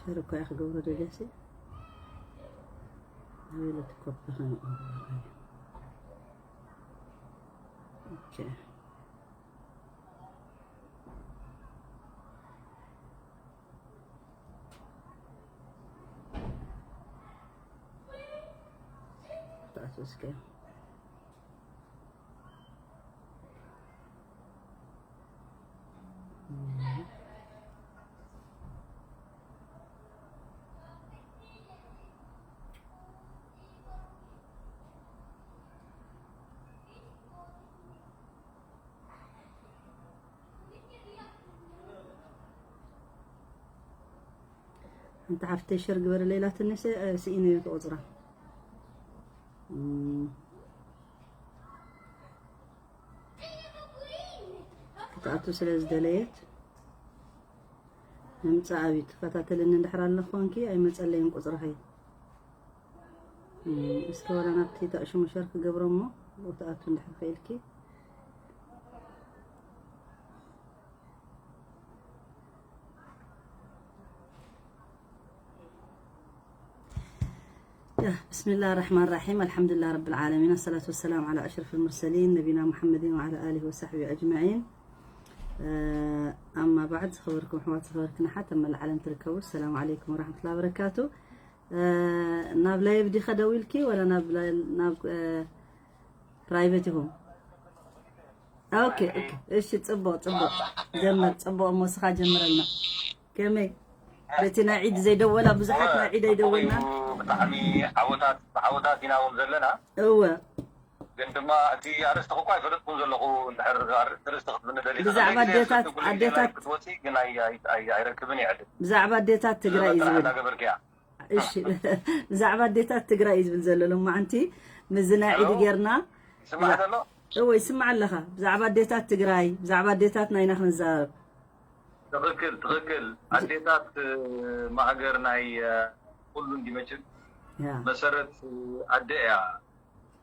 ሸር እኮ እየ ክገብሮ ደልየሲ። ኣበይ ኢለ እቲ ኮፒ ከም እገብሮ? ኦኬ። ክተኣትው እስከ። ኣንታ ሓፍተይ ሸር ግበረለይ ኢላትኒ፣ ሲ-፣ ስኢነ እዩ እቲ ቁጽራ። እም፣ ክትኣቱ ስለ ዝደለየት፣ ንምጻእ ኣብዩ ትከታተልኒ እንድሕር ኣለኹ ኮንኪ፣ ኣይመጸለይን ቁጽርኺ። እም፣ እስከ ዋላ ናብቲ ታእሽሙ ሸር ክገብሮ እሞ፣ ብኡ ትኣቱ እንድሕር ክኢልኪ። يا، بسم الله الرحمن الرحيم. الحمد لله رب العالمين. الصلاة والسلام على أشرف المرسلين، نبينا محمد وعلى آله وصحبه أجمعين. آه، أما بعد، ዝኸበርኩም ኣሕዋት፣ ዝኸበርክን ኣሓት ኣብ መላእ ዓለም ትርከቡ፣ السلام عليكم ورحمة الله وبركاته. آه، ናብ ላይቭ ዲኻ ደዊልኪ ወላ ናብ ላይ-፣ ናብ፣ آه، ፕራይቬት ኢኹም? ኦኬ፣ ኦኬ። እሺ፣ ጽቡቕ፣ ጽቡቕ። ጀምር፣ ጽቡቕ። እሞ እስኻ ጀምረልና። ከመይ? በቲ ናይ ዒድ ዘይደወላ ብዙሓት ናይ ዒድ ኣይደወልናን። ብጣዕሚ ዓወታት፣ ብዓወታት ኢና እውን ዘለና። እወ። ግን ድማ እቲ ኣርእስቲ እኮ ኣይፈለጥኩን ዘለኹ። እንድሕር ኣርእስቲ ክትብኒ ደሊኻ፣ ብዛዕባ ከመይ ግዜ ኣዴታት፣ ይወስድ? ኩሉ ግዜ ኣዴታት ላይቭ ክትወፂ ግን ኣይ-፣ ኣይ-፣ ኣይ-፣ ኣይረክብን ይዕድል። ብዛዕባ ኣዴታት ትግራይ እዩ ዝብል። እናገበርክያ። እሺ፣ ብዛዕባ ኣዴታት ትግራይ እዩ ዝብል ዘሎ። ሎማዓንቲ ምስዚ ናይ ዒድ ሄሎ? ጌርና። ይስማዕ ብዛ-፣ ዘሎ? እወ፣ ይስማዕ ኣለኻ። ብዛዕባ ኣዴታት ትግራይ፣ ብዛዕባ ኣዴታት ናይና ክንዛረብ። ትኽክል፣ ትኽክል። ኣዴታት፣ እ፣ ማእገር ናይ፣ እ፣ ኩሉ እንዲ መችም ያ። መሰረት፣ እ፣ ኣደ እያ።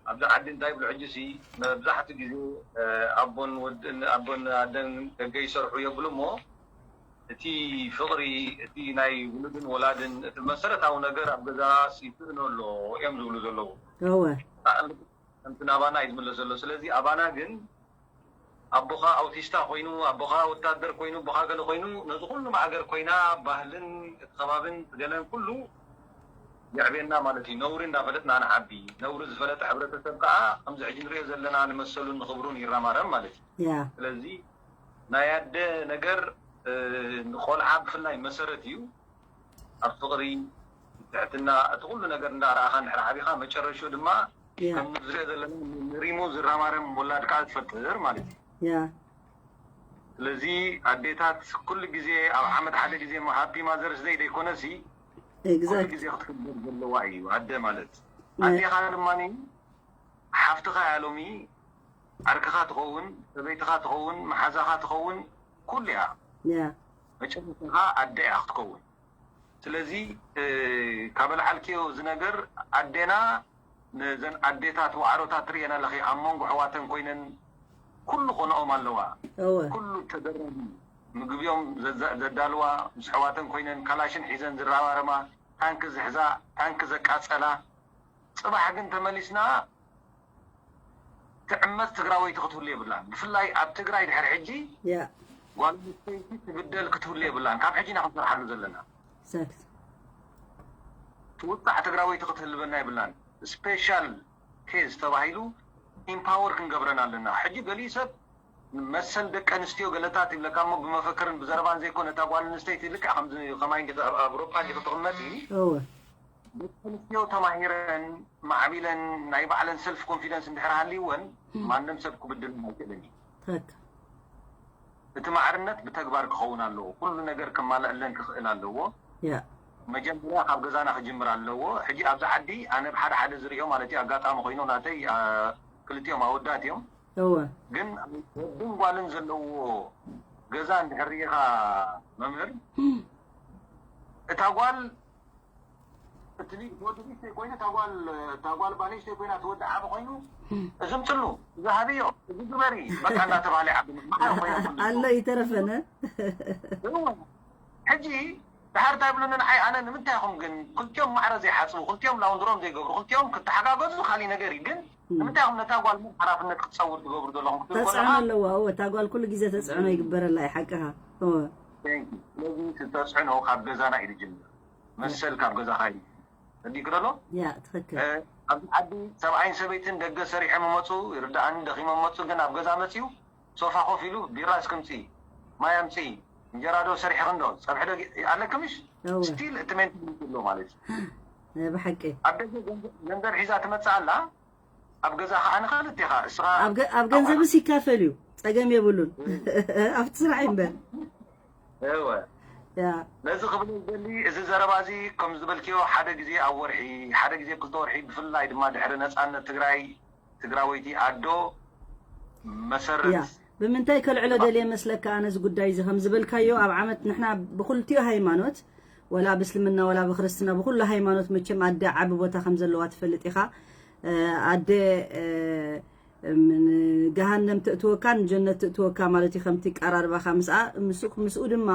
ኣብዚ ዓዲ እንታይ ይብሉ ሕጂ ሲ፣ መብዛሕትኡ ግዜ፣ እ፣ ኣቦን ወድን፣ ኣቦን ኣደን ደገ ይሰርሑ የብሉ እሞ፣ እቲ ፍቕሪ፣ እቲ ናይ ውሉድን ወላድን፣ እቲ መሰረታዊ ነገር ኣብ ገዛ ይስእኖ ኣሎ እዮም ዝብሉ ዘለዉ። እወ። ከምቲ ናባና እዩ ዝምለስ ዘሎ። ስለዚ ኣባና ግን ኣቦኻ ኣውቲስታ ኮይኑ፣ ኣቦኻ ወታደር ኮይኑ፣ ኣቦኻ ገለ ኮይኑ፣ ነዚ ኩሉ ማእገር ኮይና፣ ባህልን እቲ ከባብን እቲ ገለን ኩሉ የዕብየና ማለት እዩ። ነውሪ እንዳፈለጥና ንዓቢ። ነውሪ ዝፈለጠ ሕብረተሰብ ከዓ ከምዚ ሕጂ ንሪኦ ዘለና ንመሰሉን ንኽብሩን ይረማረም ማለት እዩ። ያ። ስለዚ ናይ ኣደ ነገር፣ እ፣ ንቆልዓ ብፍላይ መሰረት እዩ። ኣብ ፍቕሪ፣ ትሕትና፣ እቲ ኩሉ ነገር እንዳረኣኻ እንድሕር ዓቢኻ፣ መጨረሽኡ ድማ ያ። ከም ዝሪኦ ዘለና ንሪሙ ዝረማረም ወላድ ከዓ ትፈጥር ማለት እዩ። ያ። ስለዚ ኣዴታት ኩሉ ግዜ ኣብ ዓመት ሓደ ግዜ ሃፒ ማዘርስ ደይ ዘይኮነሲ፣ ኩሉ ኤግዛክት። ግዜ ክትክበር ዘለዋ እዩ ኣደ ማለት። ያ። ኣዴኻ ድማ ሓፍትኻ እያ ሎሚ፣ ዓርክኻ ትኸውን፣ ሰበይትኻ ትኸውን፣ መሓዛኻ ትኸውን፣ ኩሉ እያ። ያ። መጨረሻኻ ኣደ እያ ክትከውን። ስለዚ፣ እ፣ ካብ ኣልዓልክዮ እዚ ነገር ኣዴና ነዘን ኣዴታት ዋዕሮታት ትርእየን ኣለኺ፣ ኣብ መንጎ ኣሕዋተን ኮይነን ኩሉ ቆኖኦም ኣለዋ። እወ። ኩሉ ተደራቢ ምግቢኦም ዘዛ-፣ ዘዳልዋ፣ ምስ ኣሕዋተን ኮይነን ካላሽን ሒዘን ዝረባረማ፣ ታንክ ዝሕዛ፣ ታንክ ዘቃጸላ። ጽባሕ ግን ተመሊስና ትዕመት ትግራወይቲ ክትህሉ የብላን። ብፍላይ ኣብ ትግራይ ድሕሪ ሕጂ ያ። ጓል ኣንስተይቲ ትብደል ክትህሉ የብላን። ካብ ሕጂ ኢና ክንሰርሓሉ ዘለና። ኤግዛክት። ትውጻዕ ትግራወይቲ ክትህልበና የብላን። ስፔሻል ኬዝ ተባሂሉ ኢምፓወር ክንገብረን ኣለና። ሕጂ ገሊኡ ሰብ መሰል ደቂ ኣንስትዮ ገለታት ይብለካ እሞ ብመፈክርን ብዘረባን ዘይኮነ እታ ጓል ኣንስተይቲ ልክዕ ከምዚ ከማይ እንዲ ኣብ ኣውሮጳ እንዲ ክትቕመጥ እዩ። እወ። ደቂ ኣንስትዮ ተማሂረን ማዕቢለን ናይ ባዕለን ሰልፍ ኮንፊደንስ እንድሕር ሃልይወን እም። ማንም ሰብ ክብድለን ኣይክእልን እዩ። ትክክል። እቲ ማዕርነት ብተግባር ክኸውን ኣለዎ። ኩሉ ነገር ከማልእለን ክኽእል ኣለዎ። ያ። መጀመርያ ካብ ገዛና ክጅምር ኣለዎ። ሕጂ ኣብዚ ዓዲ ኣነ ብሓደ ሓደ ዝሪኦ ማለት እዩ፣ ኣጋጣሚ ኮይኑ ናተይ፣ ኣ፣ ክልቲኦም ኣወዳት እዮም። እወ። ግን ወድን ጓልን ዘለዎ ገዛ እንድሕር ርኢኻ መምህር፣ እም። እታ ጓል እቲ ሊ-፣ እቲ ወዲ ንእሽተይ ኮይኑ፣ እታ ጓል፣ እታ ጓል እባ ንእሽተይ ኮይና፣ እቲ ወዲ ዓቢ ኮይኑ፣ እም። እዚ ምጽሉ፣ እዚ ሃብዮ፣ እዚ ግበሪ፣ በቃ እናተባህለ ይዓቢ። መሓር ኮይና ኩሉ ኣሎ ይተረፈነ። እወ። ሕጂ ድሓር እንታይ ይብሉኒ ንዓይ፣ ኣነ ንምንታይ ኢኹም ግን ክልቲኦም ማዕረ ዘይሓጽቡ፣ ክልቲኦም ላውንድሮም ዘይገብሩ፣ ክልቲኦም ክተሓጋገዙ ካሊእ ነገር እዩ፣ ግን ንምንታይ ኢኹም ነታ ጓል ምን ሓላፍነት ክትጸውር ትገብሩ ዘለኹም ክትብል ተጽዕኖ ከለኻ፣ ኣለዋ። እወ፣ እታ ጓል ኩሉ ግዜ ተጽዕኖ ይግበረላ እዩ። ሓቅኻ። እወ። Thank you። ስለዚ እቲ ተጽዕኖ ካብ ገዛና እዩ ዝጅምር። መሰል ካብ ገዛኻ እዩ። ተዲግረሎ ያ ትኽክል። ኣብዚ ዓዲ ሰብኣይን ሰበይትን ደገ ሰሪሖም መፁ፣ ይርዳእኒ፣ ደኺሞም መፁ፣ ግን ኣብ ገዛ መፅዩ ሶፋ ኮፍ ኢሉ ቢራ እስክምፂ፣ ማይ ኣምፂ፣ እንጀራ ዶ ሰሪሕኽን ዶ፣ ፀብሒ ዶ ኣለክምሽ? እወ። ስቲል እቲ ሜንታሊቲ ኣሎ ማለት እዩ። ናይ ብሓቂ ኣብ ደገ ገንዘብ- ገንዘብ ሒዛ ትመፅእ ኣላ፣ ኣብ ገዛ ከዓ ንኻልት ኢኻ እስኻ ኣብ ገ- ኣብ ገንዘብስ ይካፈል እዩ፣ ጸገም የብሉን። ኣብቲ ስራሕ እዩ እምበር። እወ። ያ ነዚ ክብል ደሊ፣ እዚ ዘረባ እዚ ከም ዝበልክዮ ሓደ ግዜ ኣብ ወርሒ፣ ሓደ ግዜ ኣብ ክልተ ወርሒ፣ ብፍላይ ድማ ድሕሪ ነፃነት ትግራይ፣ ትግራወይቲ ኣዶ መሰረት ያ ብምንታይ ከልዕሎ ደልየ መስለካ? ኣነ እዚ ጉዳይ እዚ ከም ዝበልካዮ ኣብ ዓመት ንሕና ብክልቲኡ ሃይማኖት፣ ወላ ብእስልምና ወላ ብክርስትና፣ ብኩሉ ሃይማኖት መቸም ኣደ ዓቢ ቦታ ከም ዘለዋ ትፈልጥ ኢኻ። ኣደ ገሃነም ትእትወካ ንጀነት ትእትወካ ማለት እዩ። ከምቲ ቀራርባኻ ምስኣ ምስኡ ድማ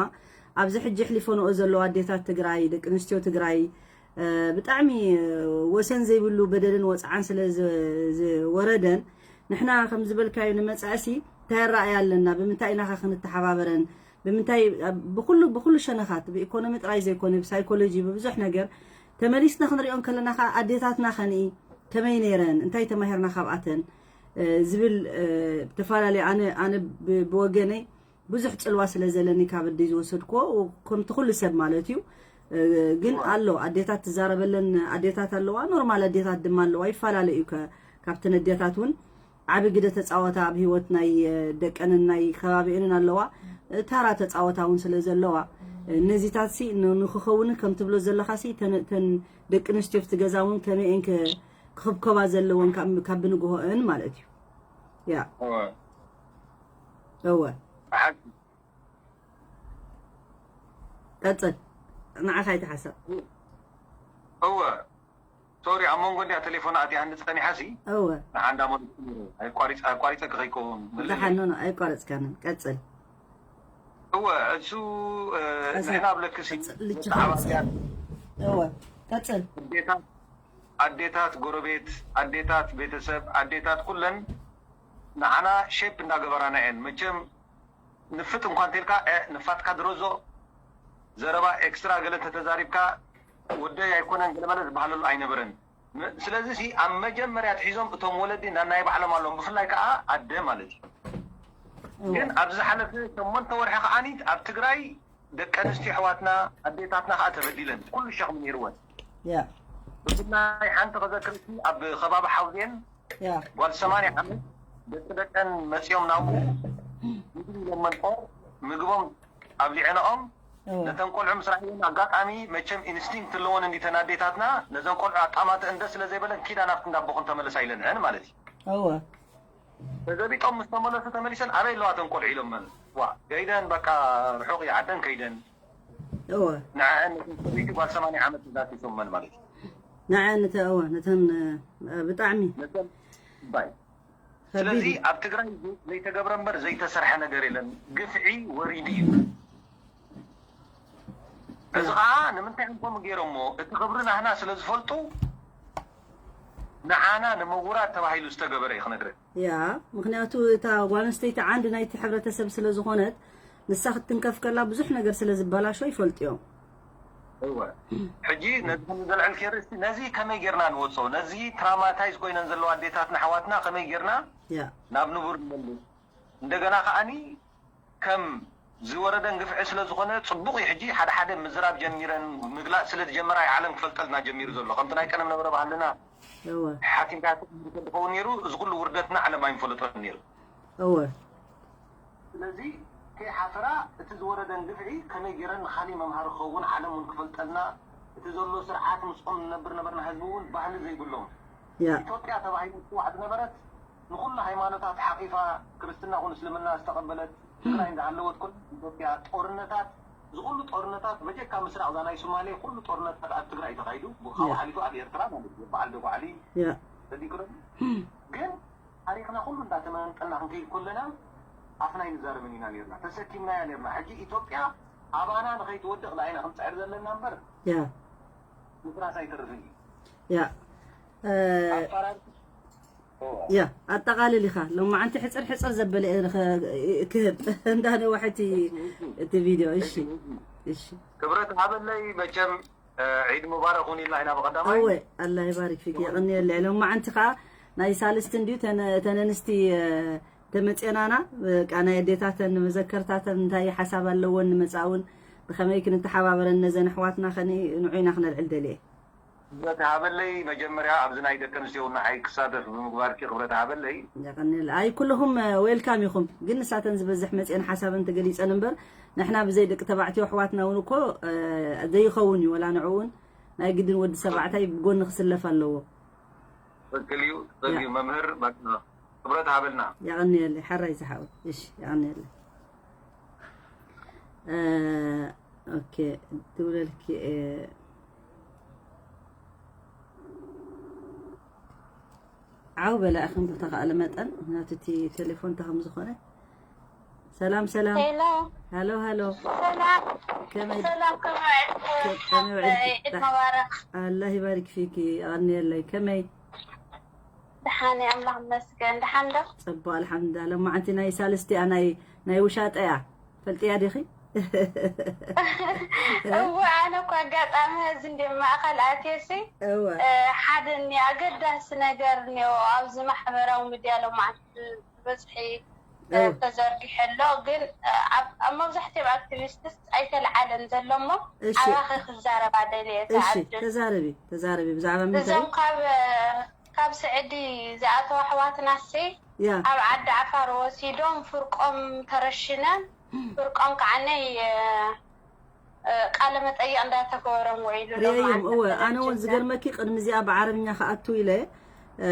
ኣብዚ ሕጂ ኣሕሊፈንኦ ዘለዋ ኣዴታት ትግራይ፣ ደቂ ኣንስትዮ ትግራይ ብጣዕሚ ወሰን ዘይብሉ በደልን ወፅዓን ስለ ዝወረደን፣ ንሕና ከም ዝበልካዮ ንመፃእሲ እንታይ ኣረኣያ ኣለና? ብምንታይ ኢናኻ ክንተሓባበረን? ብምንታይ ብኩሉ ብኩሉ ሸነኻት ብኢኮኖሚ ጥራይ ዘይኮነ ብሳይኮሎጂ ብብዙሕ ነገር ተመሊስና ክንሪኦ ከለና ከዓ ኣዴታትና ከንኢ ከመይ ነይረን እንታይ ተማሂርና ካብኣተን ዝብል ተፈላለዩ። ኣነ ኣነ ብወገነይ ብዙሕ ፅልዋ ስለ ዘለኒ ካብ ኣደይ ዝወሰድክዎ ከምቲ ኩሉ ሰብ ማለት እዩ። ግን ኣሎ ኣዴታት ትዛረበለን ኣዴታት ኣለዋ፣ ኖርማል ኣዴታት ድማ ኣለዋ። ይፈላለ እዩ። ካብተን ኣዴታት እውን ዓቢ ግደ ተፃወታ ኣብ ህይወት ናይ ደቀንን ናይ ከባቢኦንን ኣለዋ። ታራ ተፃወታ እውን ስለ ዘለዋ ነዚታት ሲ ንክኸውን ከም ትብሎ ዘለካ ሲ ተን ደቂ ኣንስትዮ ፍቲ ገዛ እውን ከመይ እየን ክኽብከባ ዘለወን ካብ ብንግሆአን ማለት እዩ። ያ እወ ቀፅል ንዓኻ ይተሓሳብ። እወ ሶሪ ኣብ መንጎ እንዲያ ቴሌፎን ኣትያ እንዲ ፀኒሓ ሲ እወ ንዓንዳ መ ኣቋሪፀ ክኸይከውን ዝሓኖ ኣይቋረፅካንን ቀፅል። እወ እሱ ንሕና ኣብ ለክሲ ልጅ ቀፅል እወ ቀፅል ኣዴታት ጎረቤት ኣዴታት ቤተሰብ ኣዴታት ኩለን ንዓና ሼፕ እንዳገበራና እየን። መቸም ንፍጥ እንኳ እንተልካ ንፋጥካ ድረዞ ዘረባ ኤክስትራ ገለ እንተተዛሪብካ ወደይ ኣይኮነን ገለ ማለት ዝበሃለሉ ኣይነበረን። ስለዚ ሲ ኣብ መጀመርያ ትሒዞም እቶም ወለዲ ናናይ ባዕሎም ኣለዎም፣ ብፍላይ ከዓ ኣደ ማለት እዩ። ግን ኣብ ዝሓለፈ ሸሞንተ ወርሒ ከዓኒ ኣብ ትግራይ ደቂ ኣንስትዮ ኣሕዋትና ኣዴታትና ከዓ ተበዲለን ኩሉ ሸኽሚ ነይርወን። ያ ብፍላይ ሓንቲ ከዘክር ሲ ኣብ ከባቢ ሓውዜን ያ ጓል ሰማንያ ዓመት ደቂ ደቀን መፂኦም ናብኡ ምግቢ ኢሎም መንቆር ምግቦም ኣብሊዐንኦም እወ ነተን ቆልዑ ምስ ረኣየን ኣጋጣሚ መቸም ኢንስቲንክት ኣለወን እንዲተን ኣዴታትና ነዘን ቆልዑ ኣጣማትአን ደስ ስለ ዘይበለን ኪዳ ናብቲ እንዳቦኽን ተመለሳ ኢለንዐን ማለት እዩ። እወ ተዘቢጦም ምስ ተመለሱ ተመሊሰን ኣበይ ኣለዋ እተን ቆልዑ ኢሎመን ዋ ገይደን በቃ ርሑቕ እዩ ዓደን ከይደን እወ ንዐአን ነተን ሰበይቲ ጓል ሰማንያ ዓመት ዛቲሶመን ማለት እዩ። ንዐ ነተ እወ ነተን ብጣዕሚ ነተን ባይ ስለዚ ኣብ ትግራይ ዘይተገብረ እምበር ዘይተሰርሐ ነገር የለን። ግፍዒ ወሪዱ እዩ። እዚ ከዓ ንምንታይ እዮም ከምኡ ገይሮሞ? እቲ ክብሪ ናህና ስለ ዝፈልጡ ንዓና ንምውራድ ተባሂሉ ዝተገበረ እዩ ክነግረን። ያ ምክንያቱ እታ ጓል ኣንስተይቲ ዓንዲ ናይቲ ሕብረተሰብ ስለ ዝኾነት ንሳ ክትትንከፍ ከላ ብዙሕ ነገር ስለ ዝበላሾ ይፈልጡ እዮም። እወ ሕጂ ነዚ ከም ዘልዕል ከይርእስቲ ነዚ ከመይ ጌርና ንወፅኦ? ነዚ ትራማታይዝ ኮይነን ዘለዋ ኣዴታትና ኣሕዋትና ከመይ ጌርና ያ ናብ ንቡር ንመልስ? እንደገና ከዓኒ ከም ዝወረደን ግፍዒ ስለ ዝኾነ ፅቡቕ እዩ። ሕጂ ሓደ ሓደ ምዝራብ ጀሚረን ምግላፅ ስለ ዝጀመራ እዩ ዓለም ክፈልጠልና ጀሚሩ ዘሎ። ከምቲ ናይ ቀደም ነበረ ባህልና እወ ሓቲምካ ትኸውን ነይሩ። እዚ ኩሉ ውርደትና ዓለም ኣይምፈለጦን ነይሩ። እወ ስለዚ ከይሓፈራ እቲ ዝወረደን ግፍዒ ከመይ ገይረን ንኻሊእ መምሃሪ ክኸውን ዓለም እውን ክፈልጠልና እቲ ዘሎ ስርዓት ምስኦም ንነብር ነበርና ህዝቢ እውን ባህሊ ዘይብሎም ያ ኢትዮጵያ ተባሂላ ትፅዋዕ ዝነበረት ንኹሉ ሃይማኖታት ሓቒፋ ክርስትና ኹን እስልምና ዝተቐበለት ትግራይ እንዳሃለወት ኩሉ ኢትዮጵያ ጦርነታት እዚ ኩሉ ጦርነታት በጀካ ምስራቕ እዛ ናይ ሶማሌ ኩሉ ጦርነታት ኣብ ትግራይ ተኻይዱ ብኻቡ ሓሊፉ ኣብ ኤርትራ ማለት እዩ በዓል ደጓዓሊ ያ ተዲክረ ግን ታሪኽና ኩሉ እንዳተመንጠልና ክንከይድ ከለና ኣፍና ኣይንዛረብን ኢና ነርና ተሰኪምናያ ነርና ሕጂ ኢትዮጵያ ኣባና ንኸይትወድቕ ንዓይና ክንፅዕር ዘለና እምበር ያ ምፍራስ ኣይተርፍን እዩ። ያ እ፣ ኣፈራር ያ ኣጠቓልል ኢኻ። ሎማዓንቲ ሕፅር ሕፅር ዘበለ እየ ንኸ- ክህብ እንዳ ነዋሕቲ እቲ ቪድዮ። እሺ እሺ ክብረት ሃበለይ። መቸም ዒድ ሙባረክ እውን ኢልና ኢና ብቐዳማይ እወ ኣላ ይባርክ ፊክ። የቐንየለ። ሎማዓንቲ ከዓ ናይ ሳልስቲ እንድዩ ተነ- ተነንስቲ እ፣ ተመፅናና በቃ ናይ ኣዴታተን መዘከርታተን እንታይ ሓሳብ ኣለወን ንመፃውን ብኸመይ ክንተሓባበረን ነዘን ኣሕዋትና ከኒ ንዑ ኢና ክነልዕል ደልየ። ክብረት ሃበለይ። መጀመርያ ኣብዚ ናይ ደቂ ኣንስትዮ እውን ንዓይ ክሳተፍ ብምግባርኪ ክብረት ሃበለይ። የቐንየለ። ኣይ ኩልኹም ዌልካም ኢኹም፣ ግን ንሳተን ዝበዝሕ መፅአን ሓሳበን ተገሊፀን እምበር ንሕና ብዘይ ደቂ ተባዕትዮ ኣሕዋትና እውን እኮ እ፣ ዘይኸውን እዩ። ወላ ንዑ እውን ናይ ግድን ወዲ ሰባዕታይ ብጎኒ ክስለፍ ኣለዎ። ትክክል እዩ። ጸጊ መምህር በቃ ክብረት ሃበልና። የቐንየለይ ሓራይ ዝሓወይ። እሺ የቐንየለይ። እ፣ ኦኬ ትብለልኪ እ፣ ዓው በላ እኽን ብተኻእለ መጠን ምክንያቱ እቲ ቴሌፎን ተኸም ዝኾነ። ሰላም ሰላም። ሄሎ ሃሎ ሃሎ። ሰላም ከመይ ሰላም፣ ከመይ ውዕልኩም? ከመይ ውዕልኪ? ዒድ መባረክ። ኣላህ ይባርክ ፊኪ። የቐንየለይ። ከመይ? ደሓን እየ፣ ኣምላኽ ይመስገን። ደሓን ዶ? ጽቡቅ ኣልሓምዱሊላህ። ሎማዓንቲ ናይ ሳልስቲያ ናይ ናይ ውሻጠያ ፈልጥያ ዲኺ? እወ፣ ኣነ እኮ ኣጋጣሚ እዚ እንደ ማእኸል ኣትየሲ እወ እ፣ ሓደ እኒ ኣገዳሲ ነገር እኒኦ ኣብዚ ማሕበራዊ ሚድያ ሎማዓንቲ ብብዝሒ እ፣ እወ። ተዘርጊሑ ኣሎ፣ ግን እ፣ ኣብ ኣብ መብዛሕትኦም ኣክቲቪስትስ ኣይተለዓለን ዘሎ እሞ እሺ ኣባኺ ክዛረባ ደልየ እታ እሺ ኣድል ተዛረቢ ተዛረቢ ብዛዕባ ምንታይ? እዞም ካብ እ፣ ካብ ስዕዲ ዝኣተው ኣሕዋትናሲ ያ ኣብ ዓዲ ዓፋር ወሲዶም ፍርቆም ተረሽነን ፍርቆም ከዓነይ እ፣ እ፣ ቃለ መጠይቅ እንዳተገበሮም ውዒሉ ሪአዮም ሎማዓንቲ እወ ተዘርጊሑ ኣነ እውን ኣሎ። ዝገርመኪ ቅድሚ እዚኣ ብዓረብኛ ክኣቱ ኢለ እ፣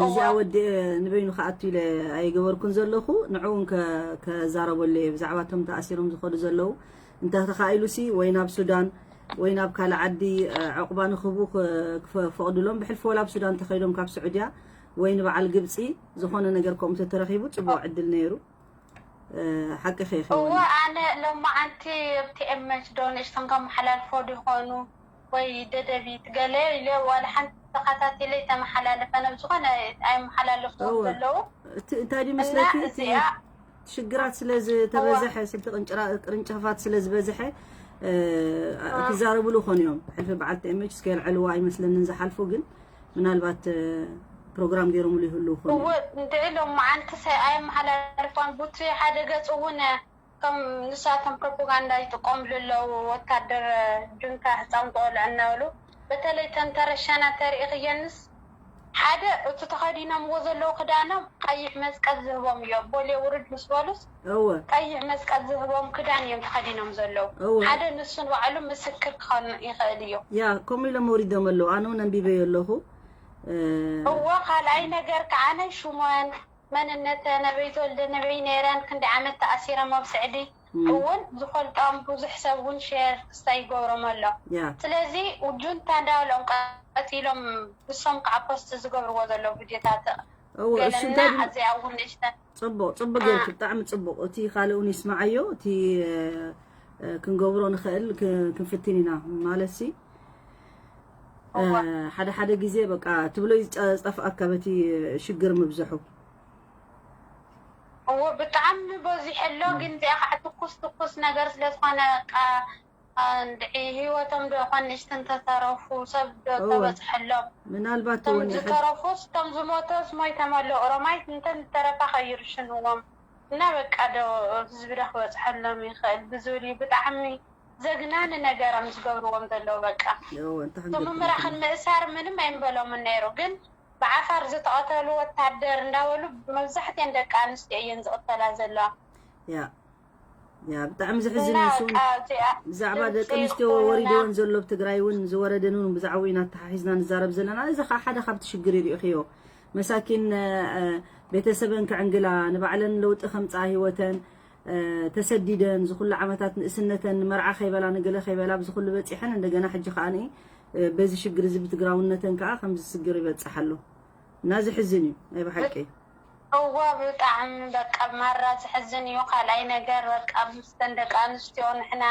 ነዚኣ እወ። ወዲ ንበይኑ ክኣቱ ኢለ ኣይገበርኩን ዘለኹ ንዕኡ እውን ከ- ከዛረበሉ እየ ብዛዕባ እቶም ተኣሲሮም ዝኸዱ ዘለዉ እንተ ተኻኢሉሲ ወይ ናብ ሱዳን ወይ ናብ ካልእ ዓዲ እ፣ ዕቑባ ንክህቡ ክ- ክፈ- ፈቕዱሎም ብሕልፊ ወላ ኣብ ሱዳን ተኸይዶም ካብ ስዑድያ ወይ ንበዓል ግብፂ ዝኾነ ነገር ከምኡ ተተረኺቡ ፅቡቕ ዕድል ነይሩ። እ፣ ሓቅኺ ኢኺ እወ ወኒ። ኣነ ሎማዓንቲ ኣብቲ ኤምኤች ዶ ንእሽተን ከመሓላልፎ ዶ ይኾኑ ወይ ደደቢት ገለ ኢለ ዋላ ሓንቲ ተኸታቲለ ይተመሓላለፈ ናብ ዝኾነ ኣይመሓላለፍዎም እወ። ዘለዉ እቲ እንታይ ድዩ እና መስለኪ እቲ እዚኣ ሽግራት ስለ ዝተበዘሐ ስልቲ ቅንጭራ- ቅርንጫፋት ስለ ዝበዝሐ እ፣ ክዛረብሉ ኾኑ እዮም። ሕልፊ በዓልቲ ኤምኤች እስከ የልዕልዋ ኣይመስለንን ዝሓልፉ ግን ምናልባት እ፣ ፕሮግራም ገይሮምሉ ይህልዉ ኾኑ እዮም። እወ እንድዒ ሎማዓንቲ ሰ ኣይመሓላለፍዋን ቡቲ ሓደ ገፅ እውን ከም ንሳቶም ፕሮፓጋንዳ ይጥቀምሉ ኣለዉ። ወታደር ጁንታ ህፃን ቆልዑ እናበሉ በተለይ ተን ተረሸና ተርኢ ክየንስ ሓደ እቲ ተኸዲኖምዎ ዘለዉ ክዳኖም ቀይሕ መስቀል ዝህቦም እዩ። ቦሌ ውርድ ምስ በሉስ እወ ቀይሕ መስቀል ዝህቦም ክዳን እዮም ተኸዲኖም ዘለዉ። እወ ሓደ ንሱን ባዕሉ ምስክር ክኸውን ይኽእል እዩ። ያ ከምኡ ኢሎም ወሪዶም ኣለዉ። ኣነ እውን ኣንቢበዮ ኣለኹ። እ፣ እዎ ካልኣይ ነገር ከዓ ናይ ሽሞን መንነተን ኣበይ ተወልደ ነበይ ነይረን ክንዲ ዓመት ተኣሲሮም ኣብ ስዕዲ እም፣ እውን ዝፈልጦም ብዙሕ ሰብ እውን ሼር ክስታይ ይገብሮም ኣሎ። ያ ስለዚ ጁንታ እንዳበሎም ቀፂሎም ብሶም ከዓ ፖስት ዝገብርዎ ዘለዉ ቪድዮታት እወ እሱ ገለና እንታይ ድም- ኣዚኣ እውን ንእሽተን ጽቡቕ ጽቡቕ ጌርኪ ብጣዕሚ ጽቡቕ። እቲ ካልእ እውን ይስማዓዮ እቲ እ፣ እ፣ ክንገብሮ ንኽእል ክ- ክንፍትን ኢና ማለት ሲ እ፣ እዋ ሓደ ሓደ ግዜ በቃ ትብሎ ይጸ- ዝጠፍኣካ በቲ ሽግር ምብዝሑ። እዎ ብጣዕሚ በዚሑ ኣሎ። ግን እዚኣ ከዓ ትኩስ ትኩስ ነገር ስለዝኾነ በቃ እንድዒ ህይወቶም ዶ ኾን ንእሽተን ተተረፉ ሰብ ዶ እወ ተበፅሐሎም ምናልባት እቶም እውን ሕድ- ዝተረፉስ እቶም ዝሞተስ ሞይቶም ኣለዉ። ኦሮማይት እንተን ዝተረፋ ከይርሽንዎም እና በቃ ዶ ህዝቢ ዶ ክበፅሐሎም ይኽእል ብዝብል እዩ። ብጣዕሚ ዘግናኒ ነገሮም ዝገብርዎም ዘለዉ በቃ እወ እንተ እቶም ክንገብር ምምራኽን ምእሳር ምንም ኣይምበሎምን ነይሩ። ግን ብዓፋር ዝተቐተሉ ወታደር እንዳበሉ መብዛሕትኤን ደቂ ኣንስትዮ እየን ዝቕተላ ዘለዋ። ያ ያ ብጣዕሚ ዘሕዝን እና እዩ። እሱ እውን በቃ እዚኣ ብዛዕባ ድምፂ ደቂ ኣንስትዮ ይኹንና። ወሪድወን ዘሎ ኣብ ትግራይ እውን ዝወረደን እውን ብዛዕባኡ ኢና ተሓሒዝና ንዛረብ ዘለና። እዚ ከዓ ሓደ ካብቲ ሽግር እዩ ሪእኽዮ። መሳኪን እ፣ ቤተሰበን ክዕንግላ ንባዕለን ለውጢ ከምፅኣ ህይወተን እ፣ ተሰዲደን ዝኩሉ ዓመታት ንእስነተን ንመርዓ ከይበላ ንገለ ከይበላ ኣብዚ ኩሉ በፂሐን እንደገና ሕጂ ከዓ እ፣ በዚ ሽግር እዚ ብትግራውነተን ከዓ ከምዚ ሽግር ይበፅሕ ኣሎ እና ዘሕዝን እዩ ናይ ብሓቂ። እዋ ብጣዕሚ በቃ ማራ ዘሕዝን እዩ። ካልኣይ ነገር በቃ ምስተን ደቂ ኣንስትዮ ንሕና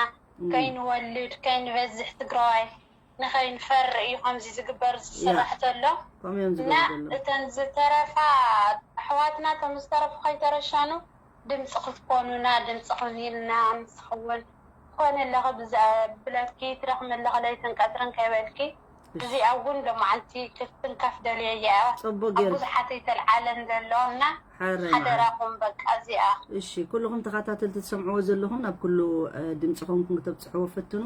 ከይንወልድ ከይንበዝሕ ትግራዋይ ንኸይንፈርእ እዩ ከምዚ ዝግበር ዝስራሕ ዘሎ። ከምኡ እዮም እና ዝገብሩ ዘለዉ። እተን ዝተረፋ ኣሕዋትና እቶም ዝተረፉ ከይተረሸኑ ድምፂ ክትኮኑና ድምፂ ክኒልና ንስኽውን ትኾኒ ኣለኺ ብለኪ ትደኽሚ ኣለኺ ለይትን ቀትርን ከይበልኪ እዚኣ እውን ሎማዓንቲ ክትንከፍ ደልየ እያ። ጽቡቅ ኣብ ጌርኪ። ብዙሓት ይተልዓለን ዘሎ እና ሓራይ ሓደራኹም በቃ እዚኣ እሺ፣ ኩልኹም ተኸታተልቲ ትሰምዕዎ ዘለኹም ናብ ኩሉ እ፣ ድምፂ ኮንኩም ክተብፅሕዎ ፈትኑ።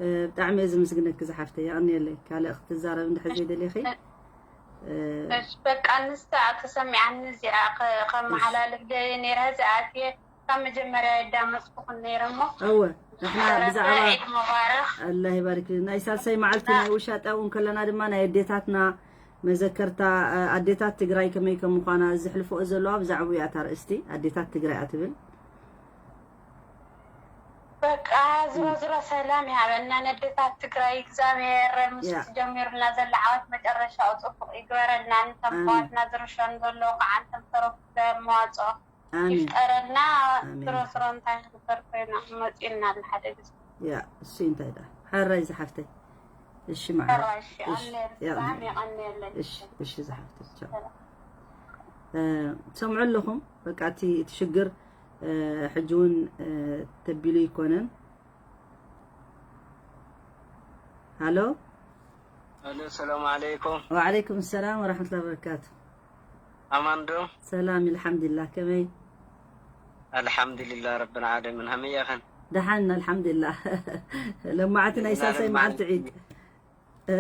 እ፣ ብጣዕሚ እየ ዝምስግነኪ ዝሓፍተይ፣ የቐንየለይ። ካልእ ክትዛረብ እንድሕር ዘይደሊኺ እ፣ እሺ፣ በቃ ንሳ ተሰሚዓኒ እዚኣ ከ- ከመሓላልፍ ደልየ ነይረ። እዚኣ ኣትየ ካብ መጀመርያ የዳመፅኩኽን ነይረ እሞ እወ ንሕና ብዛዕባ ዒድ ሙባረክ። ኣላህ ይባርክ። ናይ ሳልሳይ መዓልቲ ናይ ውሻጠ እውን ከለና ድማ ናይ ኣዴታትና መዘከርታ እ፣ ኣዴታት ትግራይ ከመይ ከም ምዃና ዝሕልፍኦ ዘለዋ ብዛዕባኡ እያ እታ ኣርእስቲ ኣዴታት ትግራይ እያ ትብል። በቃ ዝሮ ዝሮ ሰላም ይሃበና ነደታት ትግራይ እግዚኣብሔር ምስ ያ። ጀሚሩና ዘላ ዓወት መጨረሻኡ ፅቡቅ ይግበረልና። ንቶም ኣሜን። ኣሕዋትና ዝርሸኑ ዘለዉ ከዓ ንቶም ተረፉ መዋፅኦ ኣሜን። ይፍጠረልና። ኣሜን። ስሮ ስሮ እንታይ ክግበር ኮይና መፂኡና ኣሎ ሓደ ግዜ ያ እሱ እንታይ ደኣ ሓራይ ዝሓፍተይ። እሺ መዓረ ሕራሽ እሺ ኣሜን ያ ብጣዕሚ የቐንየለይ። እሺ እሺ ዝሓፍተይ ቻው። እ፣ ትሰምዑ ኣለኹም በቃ እቲ እቲ ሽግር እ፣ ሕጂ እውን እ፣ ተቢሉ ይኮነን። ሃሎ ኣሎ ሰላም ዓለይኩም። ወዓለይኩም ሰላም ወራሕመቱላ ወበረካቱ። ኣማን ዶ? ሰላም ኣልሓምዱሊላህ። ከመይ? ኣልሓምዱሊላህ ረብል ዓለሚን። ከመይ ኢኽን? ደሓን ኣልሓምዱሊላህ። ለማዓቲ ናይ ሳልሳይ መዓልቲ ዒድ። እ?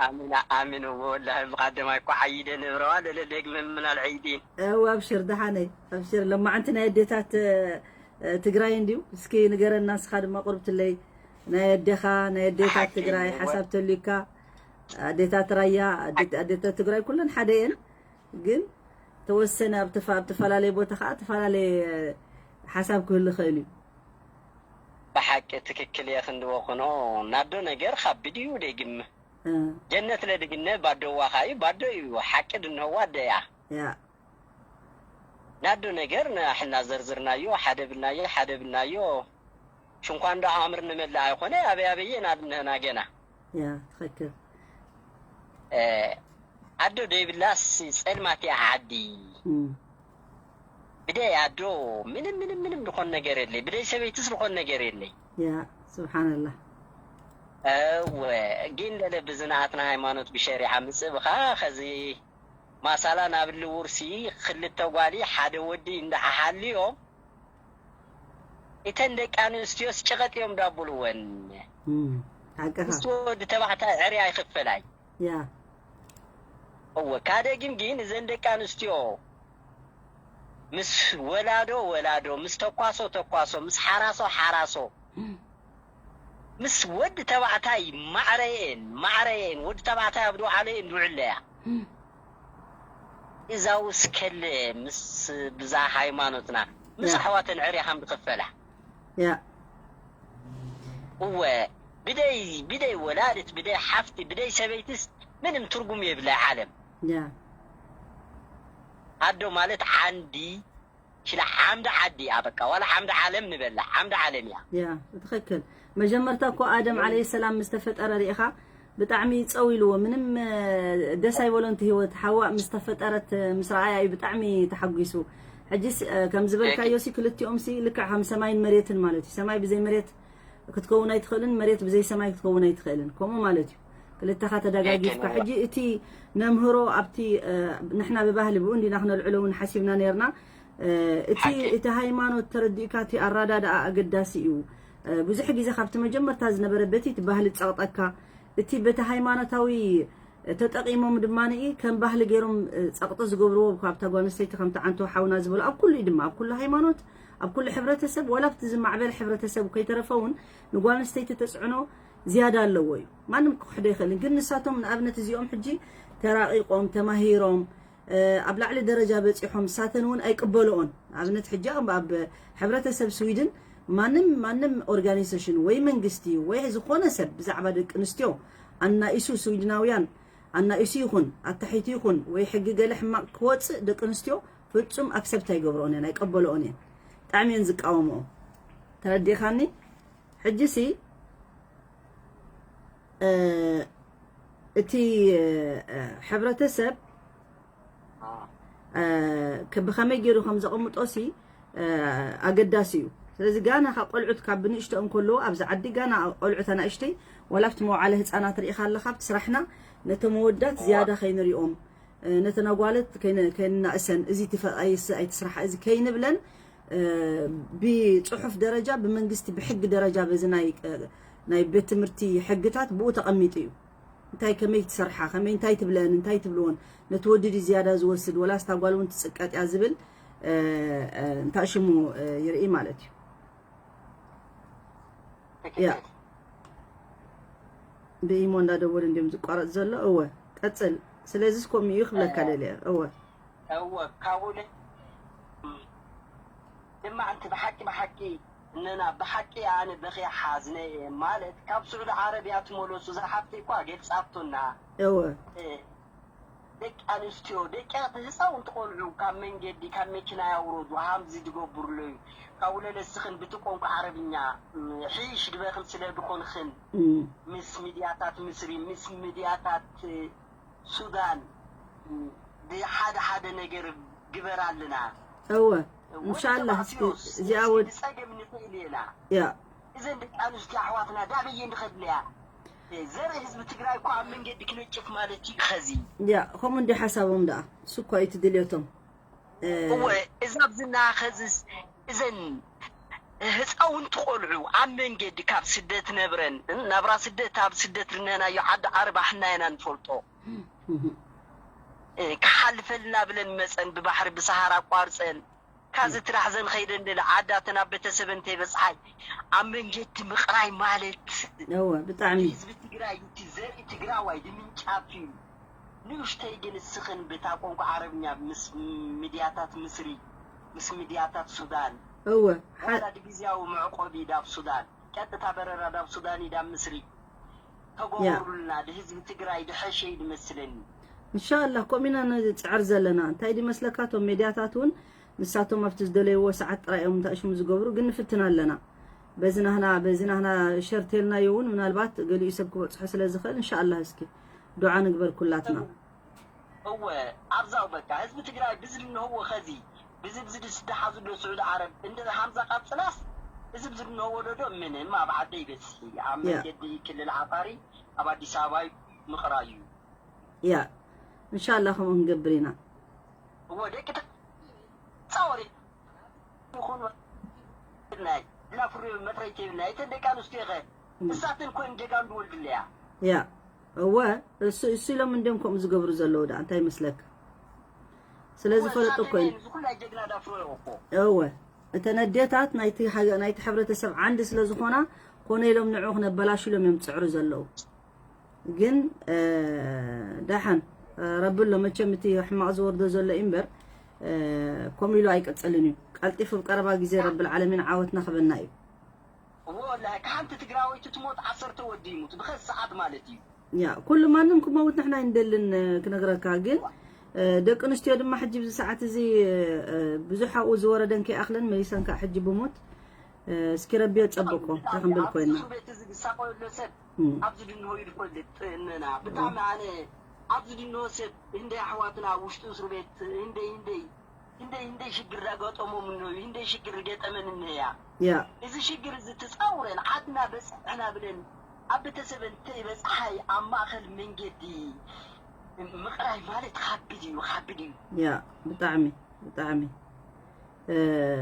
ኣሚን ኣሚን። እዎ ወላሂ ብቀደማይ እኮ ዓይደ ነብረዋ ለለ ደግመ ምናል ዒዲን። እው ኣብሽር ደሓነይ ኣብሽር። ለማዓንቲ ናይ ኣዴታት እ፣ ትግራይ እንድዩ። እስኪ ንገረና ንስኻ ድማ ቁርብትለይ ናይ ኣዴኻ ናይ ኣዴታት ሓቂ ትግራይ እዎ። ሓሳብ ተልዩካ ኣዴታት ራያ ኣዴት- ኣዴታት ትግራይ ኩለን ሓደ እየን። ግን ተወሰነ ኣብ ተፋ- ኣብ ተፈላለየ ቦታ ከዓ ተፈላለየ ሓሳብ ክህሉ ይኽእል እዩ። ብሓቂ ትክክል እየ ክንድዎ ኩኖ ናዶ ነገር ካብ ብድዩ ደይ ግም እ፣ ጀነት ለድግነ ባዶ ዋኻ እዩ ባዶ እዩ ሓቂ ድንህዋ ደያ ያ ናዶ ነገር ንሕና ዘርዝርናዮ ሓደ ብልናዮ ሓደ ብልናዮ ሽንኳ እንዶ ኣምር ንመላ ኣይኮነ ኣበይ ኣበየ ናድነና ገና ያ ትኽክል። እ፣ ኣዶ ደይብላስ ጸልማት እያ ዓዲ እም፣ ብደይ ኣዶ ምንም ምንም ምንም ዝኾን ነገር የለይ ብደይ ሰበይትስ ዝኾን ነገር የለይ ያ ስብሓንላህ። እወ ግን ለለ ብዝናኣትና ሃይማኖት ብሸሪዓ ምጽእ ብኻ ኸዚ ማሳላ ናብ ልውርሲ ክልተ ጓሊ ሓደ ወዲ እንዳሓሓልዮም እተን ደቂ ኣንስትዮስ ጭቐጥ እዮም ዳብልወን እም፣ ሓቅኻ። ምስ ወዲ ተባዕታይ ዕርያ ይኽፈላይ ያ እወ ካደ ግን ግን እዘን ደቂ ኣንስትዮ ምስ ወላዶ ወላዶ ምስ ተኳሶ ተኳሶ ምስ ሓራሶ ሓራሶ ምስ ወዲ ተባዕታይ ማዕረየን ማዕረየን ወዲ ተባዕታይ ኣብ ድውዓለየን ድውዕለያ እዛውስ ከለ ምስ ብዛ ሃይማኖትና ምስ ያ። ኣሕዋተን ዕርያ ከም ዝኽፈላ ያ እወ ብደይ ብደይ ወላድት ብደይ ሓፍቲ ብደይ ሰበይትስ ምንም ትርጉም የብላ ዓለም ያ ኣዶ ማለት ዓንዲ ሽላ ዓምዲ ዓዲ እያ በቃ ዋላ ዓምዲ ዓለም ንበላ ዓምዲ ዓለም እያ ያ ትኽክል። መጀመርታ እኮ ኣደም ዓለይሂ ሰላም ምስ ተፈጠረ ርኢኻ ብጣዕሚ ጸው ኢልዎ ምንም እ፣ ደስ ኣይበሎን እቲ ህይወት። ሓዋ ምስ ተፈጠረት እ፣ ምስ ረኣያ እዩ ብጣዕሚ ተሓጒሱ። ሕጂስ እ፣ ከም ዝበልካዮ ሲ ክልቲኦም ሲ ልክዕ ከም ሰማይን መሬትን ማለት እዩ። ሰማይ ብዘይ መሬት ክትከውን ኣይትኽእልን፣ መሬት ብዘይ ሰማይ ክትከውን ኣይትኽእልን። ከምኡ ማለት እዩ። ክልተኻ ተደጋጊፍካ ሕጂ እቲ ነምህሮ ኣብቲ እ፣ ንሕና ብባህሊ ብኡ እንዲና ክነልዕሎ እውን ሓሲብና ነርና። እ፣ እቲ ሓቂ። እቲ ሃይማኖት ተረዲእካ እቲ ኣራዳድኣ ኣገዳሲ እዩ። እ፣ ብዙሕ ግዜ ካብቲ መጀመርታ ዝነበረ በቲ እቲ ባህሊ ጸቕጠካ እቲ በቲ ሃይማኖታዊ ተጠቒሞም ድማ ከም ባህሊ ገይሮም እ፣ ጸቕጢ ዝገብርዎ ካብታ ጓል ኣንስተይቲ ከምቲ ዓንቶ ሓውና ዝበሎ ኣብ ኩሉ እዩ ድማ ኣብ ኩሉ ሃይማኖት ኣብ ኩሉ ሕብረተሰብ ዋላ ኣብቲ ዝማዕበለ ሕብረተሰብ ከይተረፈ እውን ንጓል ኣንስተይቲ ተጽዕኖ ዝያዳ ኣለዎ እዩ። ማንም ክክሕዶ ይኽእልን ግን ንሳቶም ንኣብነት እዚኦም ሕጂ ተራቒቖም ተማሂሮም እ፣ ኣብ ላዕሊ ደረጃ በፂሖም ሳተን እውን ኣይቅበልኦን። ንኣብነት ሕጂ ኣብ ኣብ ሕብረተሰብ ስዊድን ማንም ማንም ኦርጋናይዜሽን ወይ መንግስቲ ወይ ዝኾነ ሰብ ብዛዕባ ደቂ ኣንስትዮ ኣናኢሱ ስዊድናውያን ኣናኢሱ ይኹን ኣታሒቱ ይኹን ወይ ሕጊ ገለ ሕማቕ ክወፅእ ደቂ ኣንስትዮ ፍጹም ኣክሰፕት ኣይገብርኦን እየን ኣይቀበልኦን እየን። ብጣዕሚ እየን ዝቃወምኦ። ተረዲእካኒ? ሕጂ ሲ እቲ ሕብረተሰብ ብኸመይ ገይሩ ከም ዘቐምጦ ሲ ኣገዳሲ እዩ። ስለዚ ጋና ካብ ቆልዑት ካብ ብንእሽተኦም ከለዉ ኣብዚ ዓዲ ጋና ቆልዑት ኣናእሽተይ ዋላ ኣብቲ መውዓለ ህፃናት ርኢኻ ኣለኻ ኣብቲ ስራሕና ነቶም ኣወዳት ዝያዳ ከይንሪኦም ነተን ኣጓለት ከይንናእሰን እዚ ኣይትስራሕ እዚ ከይንብለን ብፅሑፍ ደረጃ ብመንግስቲ ብሕጊ ደረጃ በዚ ናይ ቤት ትምህርቲ ሕግታት ብኡ ተቐሚጡ እዩ። እንታይ ከመይ ትሰርሓ ከመይ እንታይ ትብለን እንታይ ትብልዎን ነቲ ወዲ ድዩ ዝያዳ ዝወስድ ወላ ስታ ጓል እውን ትፅቀጥ እያ ዝብል እንታይ ሽሙ ይርኢ ማለት እዩ። ያ ብኢሞ እንዳደወሉ እንዲም ዝቋረፅ ዘሎ እወ ቀፅል። ስለዚስ ከምኡ እዩ ክብለካ ደልየ እወ እወ ካብኡ ድማ ኣንቲ ብሓቂ ብሓቂ እነና ብሓቂ ኣነ በኺ ሓዝነ እየ ማለት ካብ ስዑዲ ዓረብያ ትመለሱ ዝሓፍተይ እኳ ገልጻቶና እወ ደቂ ኣንስትዮ ደቂ ህፃውንቲ ቆልዑ ካብ መንገዲ ካብ መኪና ያውረዱ ሃምዚ ዝገብሩለዩ ካብ ውለለስኽን ብቲ ቆንቋ ዓረብኛ ሒሽ ድበኽን ስለ ድኾንኽን ምስ ሚድያታት ምስሪ ምስ ሚድያታት ሱዳን ብሓደ ሓደ ነገር ግበራልና። እወ እንሻላ እስኪ እዚኣ ወድ ዝፀገም ንኽእል ኢና። ያ እዘን ደቂ ኣንስትዮ ኣሕዋትና ዳበየ ንኸድለያ ዘርኢ ህዝቢ ትግራይ እኮ ኣብ መንገዲ ክነጭፍ ማለት እዩ ኸዚ። ያ ከምኡ እንዲ ሓሳቦም ደኣ እሱ እኳ እዩ እቲ ድልዮቶም። እወ እዛ ብዝና ኸዚስ እዘን ህፃውንቲ ቆልዑ ኣብ መንገዲ ካብ ስደት ነብረን ናብራ ስደት ኣብ ስደት ርነናዮ ዓዲ ዓረብ ኣሕና ኢና ንፈልጦ። ክሓልፈልና ብለን መፀን ብባሕሪ ብሰሃራ ኣቋርፀን ካዚ ትራሕ ዘን ኸይደን ደለ ዓዳተን ኣብ ቤተሰበን ተይበፅሓይ ኣብ መንገዲ ምቕራይ ማለት እወ ብጣዕሚ ህዝቢ ትግራይ እቲ ዘርኢ ትግራዋይ ድምንጫፍ እዩ። ንኡሽተይ ግን እስኽን ብታ ቋንቋ ዓረብኛ ምስ ሚድያታት ምስሪ ምስ ሚድያታት ሱዳን እወ ሓ- ዋላ ድግዝያዊ መዕቆቢ ዳብ ሱዳን ቀጥታ በረራ ዳብ ሱዳን እዩ ዳብ ምስሪ ተገበሩልና ድህዝቢ ትግራይ ድሐሸ እዩ ድመስለኒ። እንሻላህ ከምኡ ኢና ንፅዕር ዘለና። እንታይ ድመስለካ እቶም ሜድያታት እውን ንሳቶም ኣብቲ ዝደለይዎ ሰዓት ጥራይ እዮም እንታይ ሽሙ ዝገብሩ፣ ግን ንፍትን ኣለና። በዚ ናህና በዚ ናህና ሸር ተልናዮ እውን ምናልባት ገሊኡ ሰብ ክበፅሖ ስለ ዝኽእል እንሻላህ እስኪ ዱዓ ንግበር ኩላትና። እወ ኣብዛው በቃ ህዝቢ ትግራይ ብዚ ድንህዎ ኸዚ ብዚ ብዚ ድስደሓ ዝዶ ስዑዲ ዓረብ እንደ ሃምዛ ቀፅላስ እዚ ብዚ ድንህዎ ዶ ዶ ምንም ኣብ ዓደ ይበፅሒ ኣብ መንገዲ ክልል ዓፋሪ ኣብ ኣዲስ ኣበባ ምቕራዩ። ያ እንሻላ ከምኡ ክንገብር ኢና። እወ ደቂ ተፃወሪ ይኹን ናይ ላፍሪ መትረይቲ ናይ ተደቂ ኣንስትዮ ኸ እሳትን ኮይን ጀጋኑ ወልድለያ። ያ እወ እሱ እሱ ኢሎም እንዲም ከምኡ ዝገብሩ ዘለዉ ደኣ እንታይ ይመስለካ? ስለ ዝፈለጡ እኮ እዩ። እዚ ኩላ ጀግና ዳፍሮ እኮ። እወ እተን ኣዴታት ናይቲ ሃገ- ናይቲ ሕብረተሰብ ዓንዲ ስለ ዝኾና ኮነ ኢሎም ንዑ ክነበላሹ ኢሎም እዮም ዝፅዕሩ ዘለዉ። ግን እ፣ ደሓን እ፣ ረቢ ኣሎ መቸም እቲ ሕማቕ ዝወርዶ ዘሎ እዩ እምበር እ፣ ከምኡ ኢሉ ኣይቅፅልን እዩ። ቀልጢፉ ብቀረባ ግዜ ረቢ ዓለሚን ዓወትና ክበና እዩ። እወ ወላሂ ሓንቲ ትግራወይቲ ትሞት ዓሰርተ ወዲ ይሙት ብኸዚ ሰዓት ማለት እዩ። ያ ኩሉ ማንም ክመውት ንሕና ኣይንደልን ክነግረካ ግን ደቂ ኣንስትዮ ድማ ሕጂ ብዚ ሰዓት እዚ ብዙሕ ኣብኡ ዝወረደን ከይኣኽለን መሊሰን ከዓ ሕጂ ብሞት እስኪ ረቢ የፀብቆ እንታይ ክንብል ኮይና። ኣብዚ ድንሆ ይፈልጥ እነና ብጣዕሚ ኣነ ኣብዚ ድንሆ ሰብ ህንደይ ኣሕዋትና ውሽጢ እስሩ ቤት ህንደይ ህንደይ ህንደይ ህንደይ ሽግር ዳገጠሞም እነዩ ህንደይ ሽግር ገጠመን እነያ ያ እዚ ሽግር እዚ ትፃውረን ዓድና በፅሕና ብለን ኣብ ቤተሰበን ተይበፅሓይ ኣብ ማእኸል መንገዲ ምቕራይ ማለት ኻብድ እዩ ኻብድ እዩ ያ ብጣዕሚ ብጣዕሚ እ፣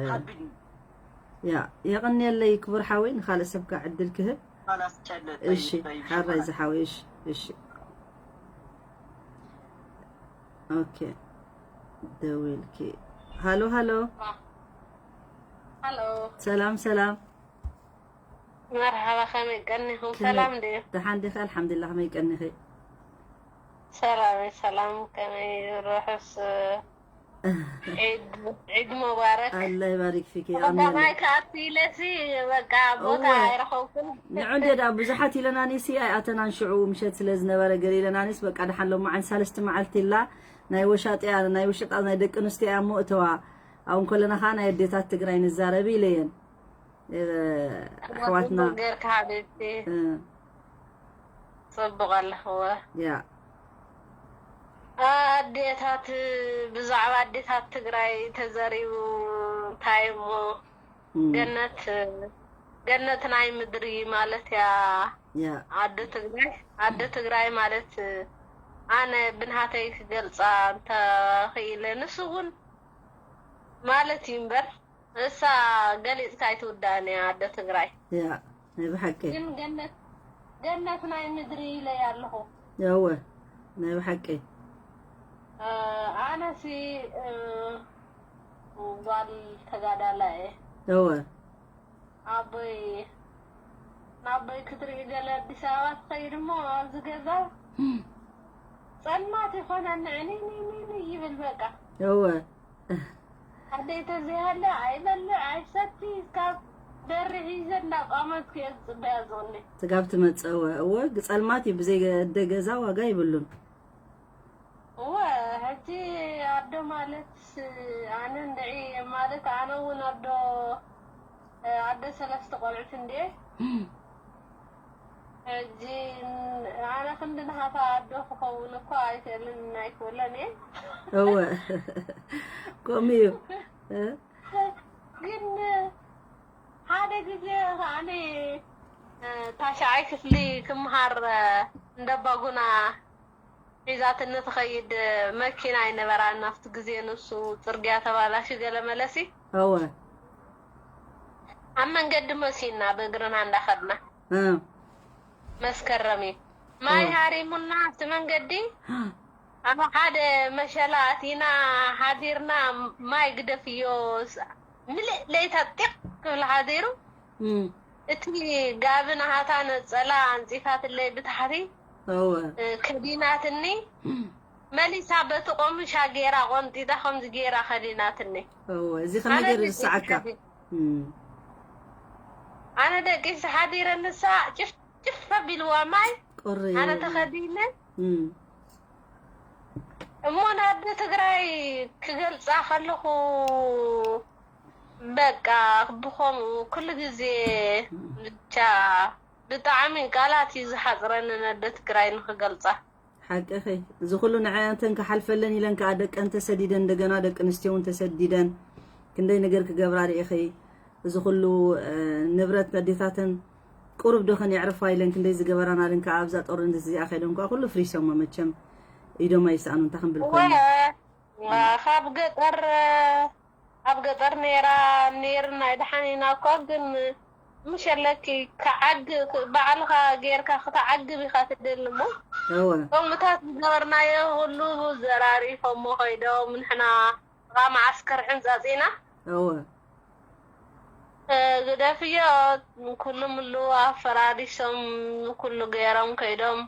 ኻብድ እዩ ያ የቐንየለይ ክቡር ሓወይ ንኻልእ ሰብ ከዓ ዕድል ክህብ ኻላስ ጨለ እሺ ጠይብ ጠይብ ሓራይ ሽኮራ ዝሓወይ እሺ እሺ ኦኬ ደዊልኪ ሃሎ ሃሎ ሃሎ ሰላም ሰላም መርሓባ ከመይ ቀኒኹም ሰላም ድዩ ደሓን ዲኺ ኣልሓምዱላ ከመይ ቀኒኺ ሰላም ሰላም ከመይ ርሑስ ዒድ ዒድ ሙባረክ ኣላ ይባሪክ ፊኪ ቀዳማይ ከኣቲ ኢለሲ በቃ ቦታ ኣይረኸብኩን ንዑ እንዴ ደኣ ብዙሓት ኢለናኒሲ ኣይኣተናን ሽዑ ምሸት ስለ ዝነበረ ገለ ኢለናኒስ በቃ ደሓን ሎማዓን ሳልስቲ መዓልቲ ኢላ ናይ ወሻጥያ ናይ ውሽጣ ናይ ደቂ ኣንስትዮ እያ እሞ እተዋ። ኣብኡ ከለና ኸዓ ናይ ኣዴታት ትግራይ ንዛረብ ኢለየን። እ፣ ኣሕዋትና ጌርካ ሓቢብቲ እ፣ ጽቡቕ ኣለኽዎ። ያ ኣዴታት ብዛዕባ ኣዴታት ትግራይ ተዘሪቡ እንታይ እሞ እም፣ ገነት ገነት ናይ ምድሪ ማለት እያ። ያ ኣደ ትግራይ ኣደ ትግራይ ማለት ኣነ ብናሃተይ ክገልፃ እንተኽኢለ ንሱ እውን ማለት እዩ እምበር እሳ ገሊፅካ ኣይትውዳእን እያ ኣደ ትግራይ። ያ ናይ ብሓቂ ግን ገነት ገነት ናይ ምድሪ ኢለያ ኣለኹ። ያወ ናይ ብሓቂ ኣነሲ ጓል ተጋዳላይ እየ። ያወ ኣቦይ ናቦይ ክትርኢ ገለ ኣዲስ ኣበባ ትኸይድ እሞ ኣብዚ ገዛ ጸልማት ይኾነኒ ዕንይንይንይ ይብል በቃ። ያወ ኣደይ ተዘይሃለ ኣይበልዕ ኣይሰቲ ካብ በሪ ሒዘ እንዳቋመትኩ እየ ዝፅበያ ዝቕኒ። ስጋብ ትመፅእ እወ እወ ጸልማት እዩ ብዘይ ኣደ ገዛ ዋጋ ይብሉን። እወ ሕጂ ኣዶ ማለት ኣነ እንድዒ ማለት ኣነ እውን ኣዶ ኣደ ሰለስተ ቆልዑት እንድየ። ሕጂ ኣነ ክንዲ ናሃታ ኣዶ ክኸውን እኮ ኣይክእልን ኣይክእለን እየ። እወ ከምኡ እዩ። እ? ግን ሓደ ግዜ ከዓኒ ታሽዓይ ክፍሊ ክምሃር እንደባጉና ሒዛትኒ ትኸይድ መኪና ኣይነበራን ኣብቲ ግዜ። ንሱ ፅርግያ ተባላሹ ገለ መለሲ እወ ኣብ መንገዲ መሲና ብእግርና እንዳኸድና እ፣ መስከረም እዩ ማይ እወ ሃሪሙና ኣብቲ መንገዲ ኣብ ሓደ መሸላ ኣቲና ሓዲርና። ማይ ግደፍዮ ስ- ምልእ ለይታ ጢቕ ክብል ሓዲሩ። እም፣ እቲ ጋቢ ናሃታ ነፀላ ኣንፂፋትለይ ብታሕቲ እወ እ፣ ከዲናትኒ። መሊሳ በቲ ቆምሻ ገይራ ቆንጢጣ ከምዚ ገይራ ከዲናትኒ። እወ እዚ ኣነ ከነገር ደቂሰ ዝሰዓካ ሓዲረ እም፣ ኣነ ደቂሰ ሓዲረ ንሳ ጭፍጭፍ ኣቢልዋ ማይ ቁሪ ኣነ ተኸዲነ። እም፣ እሞ ንኣደ ትግራይ ክገልፃ ከለኹ በቃ ብኸምኡ ኩሉ ግዜ ብቻ ብጣዕሚ ቃላት እዩ ዝሓፅረኒ ነደ ትግራይ ንክገልፃ። ሓቅኺ። እዚ ኩሉ ንዐንተን ክሓልፈለን ኢለን ከዓ ደቀን ተሰዲደን እንደገና ደቂ ኣንስትዮ እውን ተሰዲደን ክንደይ ነገር ክገብራ ርኢኺ። እዚ ኩሉ እ፣ ንብረት ኣዴታተን ቁሩብ ዶ ከን የዕርፋ ኢለን ክንደይ ዝገበራና ኢለን ከዓ ኣብዛ ጦርነት እዚኣ ከይደን ከዓ ኩሉ ፍሪሶሞ መቸም ኢዶም ኣይሰኣኑ እንታይ ክንብል እወ ኮይና ካብ ገጠር ኣብ ገጠር ነይራ ነይርና ድሓን ኢና እኮ ግን ምሸለኪ ክዓግ ባዕልኻ ጌርካ ክትዓግብ ኢኻ ትደሊ እሞ እወ ከምኡታት ዝገበርናዮ ሁሉ ዘራሪፎሞ ከይዶም ንሕና ጥቓ መዓስከር ሕንፃፅ ኢና እወ ግደፍዮ ኩሉ ምሉ ኣፈራሪሶም ኩሉ ገይሮም ከይዶም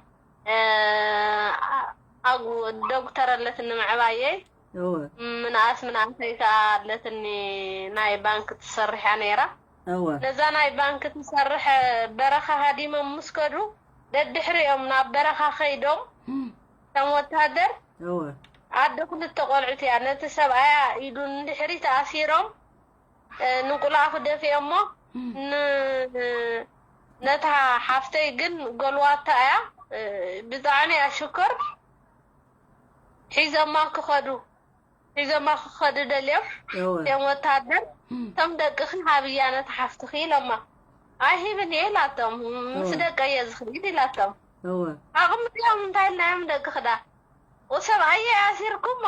ኣጉ ዶክተር ኣለትኒ ምዕባየይ እወ ምንኣስ ምንኣሰይ ከዓ ኣለትኒ ናይ ባንክ ትሰርሕ እያ ነይራ እወ ነዛ ናይ ባንክ ትሰርሕ በረኻ ሃዲሞም ምስ ከዱ ደድሕሪኦም ናብ በረኻ ከይዶም ከም ወታደር እወ ኣደ ክልተ ቆልዑት እያ ነቲ ሰብኣያ ኢዱ ንድሕሪት ኣሲሮም ንቁላፍ ደፊኦሞ ን- ነታ ሓፍተይ ግን ጎልዋታ እያ ብጣዕሚ እያ ሽኮር ሒዞማ ክኸዱ ሒዞማ ክኸዱ ደልዮም እወ እቶም ወታደር እቶም ደቅኺ ሃብያ ነታ ሓፍትኺ ኢሎማ ኣይሂብን እየ ኢላቶም ምስ እወ ደቀ እየ ዝኸይድ ኢላቶም እወ ኣቕምጥዮም እንታይ ኢልናዮም ደቅኺ ዳ ወሰብ ኣየ ኣሲርኩሞ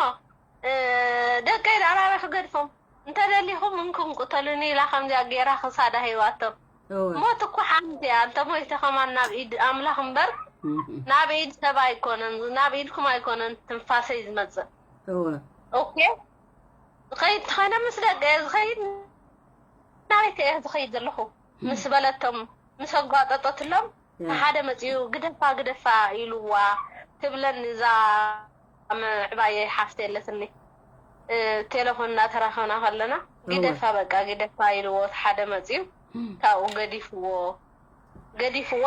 ደቀይ ዳራሪ ክገድፎም እንተደሊኹም እንኩም ቅተሉኒ ኢላ ከምዚኣ ገይራ ክሳዳ ሂባቶም እወ ሞት እኮ ሓንቲ እያ እንተ ሞይተ ከማን ናብ ኢድ ኣምላኽ እምበር ናብ ኢድ ሰብ ኣይኮነን ናብ ኢድኩም ኣይኮነን ትንፋሰይ ዝመፅእ እወ ኦኬ ዝኸይድ ተኸይነ ምስ ደቀ እየ ዝኸይድ ናበይ ከ እየ ዝኸይድ ዘለኹ ምስ በለቶም ምስ ኣጓጠጠትሎም ያ ሓደ መፅዩ ግደፋ ግደፋ ኢልዋ ትብለኒ እዛ ምዕባየ ሓፍቲ የለትኒ ቴሌፎን እናተራኸብና ከለና እወ ግደፋ በቃ ግደፋ ኢልዎ እቲ ሓደ መፅዩ ካብኡ ገዲፍዎ ገዲፍዋ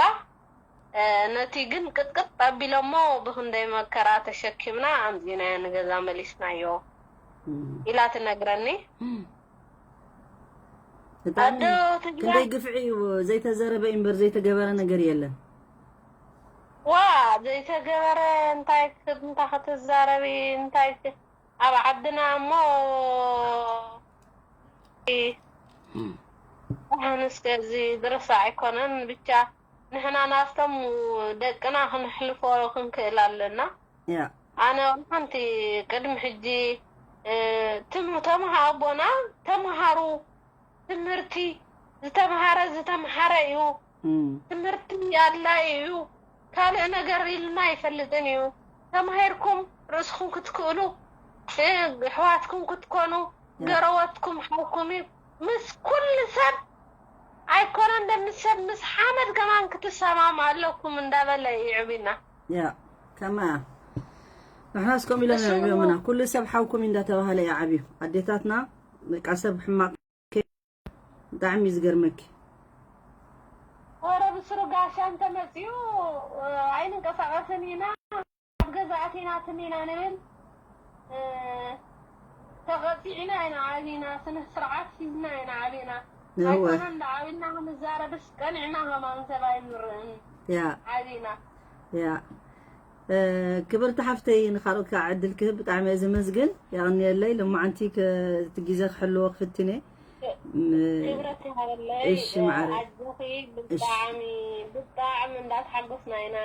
ነቲ ግን ቅጥቅጥ ኣቢሎሞ ብኽንደይ መከራ ተሸኪምና ኣምጺእናዮ ንገዛ መሊስናዮ ኢላ ትነግረኒ። ብጣዕሚ ክንደይ ግፍዒ እዩ። ዘይተዘረበ እምበር ዘይተገበረ ነገር የለን። ዋ ዘይተገበረ እንታይ እንታይ ክትዛረቢ እንታይ ኣብ ዓድና እሞ ኣነስ ከዚ ዝርሳዕ ኣይኮነን። ብቻ ንሕና ናብቶም ደቅና ክንሕልፎ ክንክእል ኣለና። ኣነ ሓንቲ ቅድሚ ሕጂ ተምሃ ኣቦና ተምሃሩ ትምህርቲ ዝተምሃረ ዝተምሃረ እዩ። ትምህርቲ ኣድላይ እዩ። ካልእ ነገር ኢልና ኣይፈልጥን እዩ። ተማሂርኩም ርእስኹም ክትክእሉ፣ ኣሕዋትኩም ክትኮኑ፣ ገረወትኩም ሓውኩም እዩ። ምስ ኩሉ ሰብ ኣይኮነን ደ ምስ ሰብ ምስ ሓመድ ከማን ክትሰማም ኣለኩም እንዳበለ ይዕብና። ያ ከማ ንሕናስ ከምኡ ኢሎም እዮም ዕብዮምና። ኩሉ ሰብ ሓውኩም እዩ እንዳተባሃለ እዩ ዓብዩ። ኣዴታትና በቃ ሰብ ሕማቕ ብጣዕሚ እዩ ዝገርመኪ። ወረ ብስሩ ጋሻ እንተመፅኡ ኣይንንቀሳቐስን ኢና፣ ኣብ ገዛ ኣቲና ትም ኢና ንብል። ተቐፂዕና ኢና ዓቢና፣ ስነ ስርዓት ሒዝና ኢና ዓቢና። ኣይኮነ እንዳ ዓቢና ክንዛረብስ ቀኒዕና ከማን ሰብ ኣይንርእን። ያ ዓቢና። ያ ክብርቲ ሓፍተይ ንኻልኦት ከዓ ዕድል ክህብ ብጣዕሚ እየ ዘመስግን። የቐንየለይ። ሎማዓንቲ እቲ ግዜ ክሕልዎ ክፍትን እየ። ክብረት ይሃበለይ። እሺ ማዕረ። ኣጆኺ ብጣዕሚ ብጣዕሚ እንዳተሓጎስና ኢና።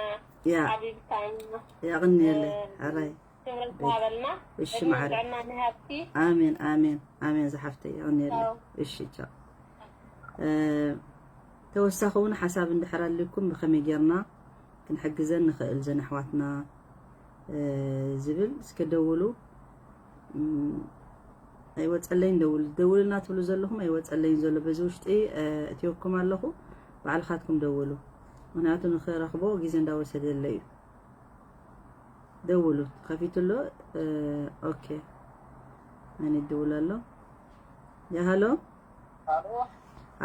ያ ሓቢብካና። የቐንየለይ። ሕራይ። ክብረት ይሃበልና። እሺ ማዕረ። ጥዕና ይሃብኪ። ኣሜን ኣሜን ኣሜን ዝሓፍተይ የቐንየለይ። እሺ ቻው። ተወሳኺ እውን ሓሳብ እንድሕር ኣልኩም ብኸመይ ጌርና ክንሕግዘን ንኽእል ዘን ኣሕዋትና ዝብል እስከ ደውሉ። ኣይወፀለይን ደውል ደውልና ትብሉ ዘለኹም ኣይወፀለይን ዘሎ በዚ ውሽጢ እትወኩም ኣለኹ። ባዕልኻትኩም ደውሉ። ምክንያቱ ንኽረኽቦ ግዜ እንዳወሰደለ እዩ። ደውሉ። ከፊቱ ኣሎ። ኦኬ መን ይድውል ኣሎ? ያ ሃሎ።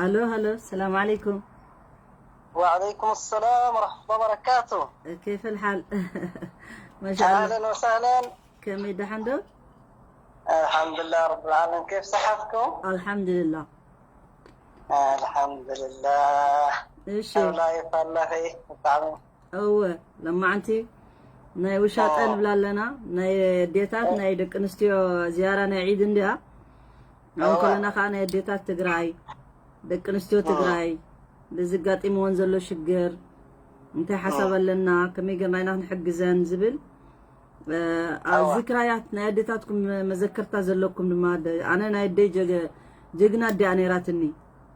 ኣሎ ኣሎ። ሰላም ዓለይኩም። وعليكم السلام ورحمة الله وبركاته. كيف الحال؟ ما شاء الله. أهلا وسهلا. ከመይ ደሓን ዶ? الحمد لله رب العالمين. كيف صحتكم؟ ኣልሓምዱልላህ። الحمد لله. እሺ الله يفعل خير. تعمل. እወ ለማዓንቲ ናይ ውሻጠ ንብላ ኣለና። ናይ ኣዴታት ናይ ደቂ ኣንስትዮ ዝያራ ናይ ዒድ እንድያ። ኣብኡ ከለና ከዓ ናይ ኣዴታት ትግራይ ደቂ ኣንስትዮ ትግራይ ብዝጋጢምወን ዘሎ ሽግር እንታይ ሓሳብ ኣለና፣ ከመይ ገርና ኢና ክንሕግዘን ዝብል ኣብ ዝክራያት ናይ ኣዴታትኩም መዘከርታ ዘለኩም ድማ ኣነ ናይ ኣደይ ጀግና ኣዲኣ ነይራትኒ።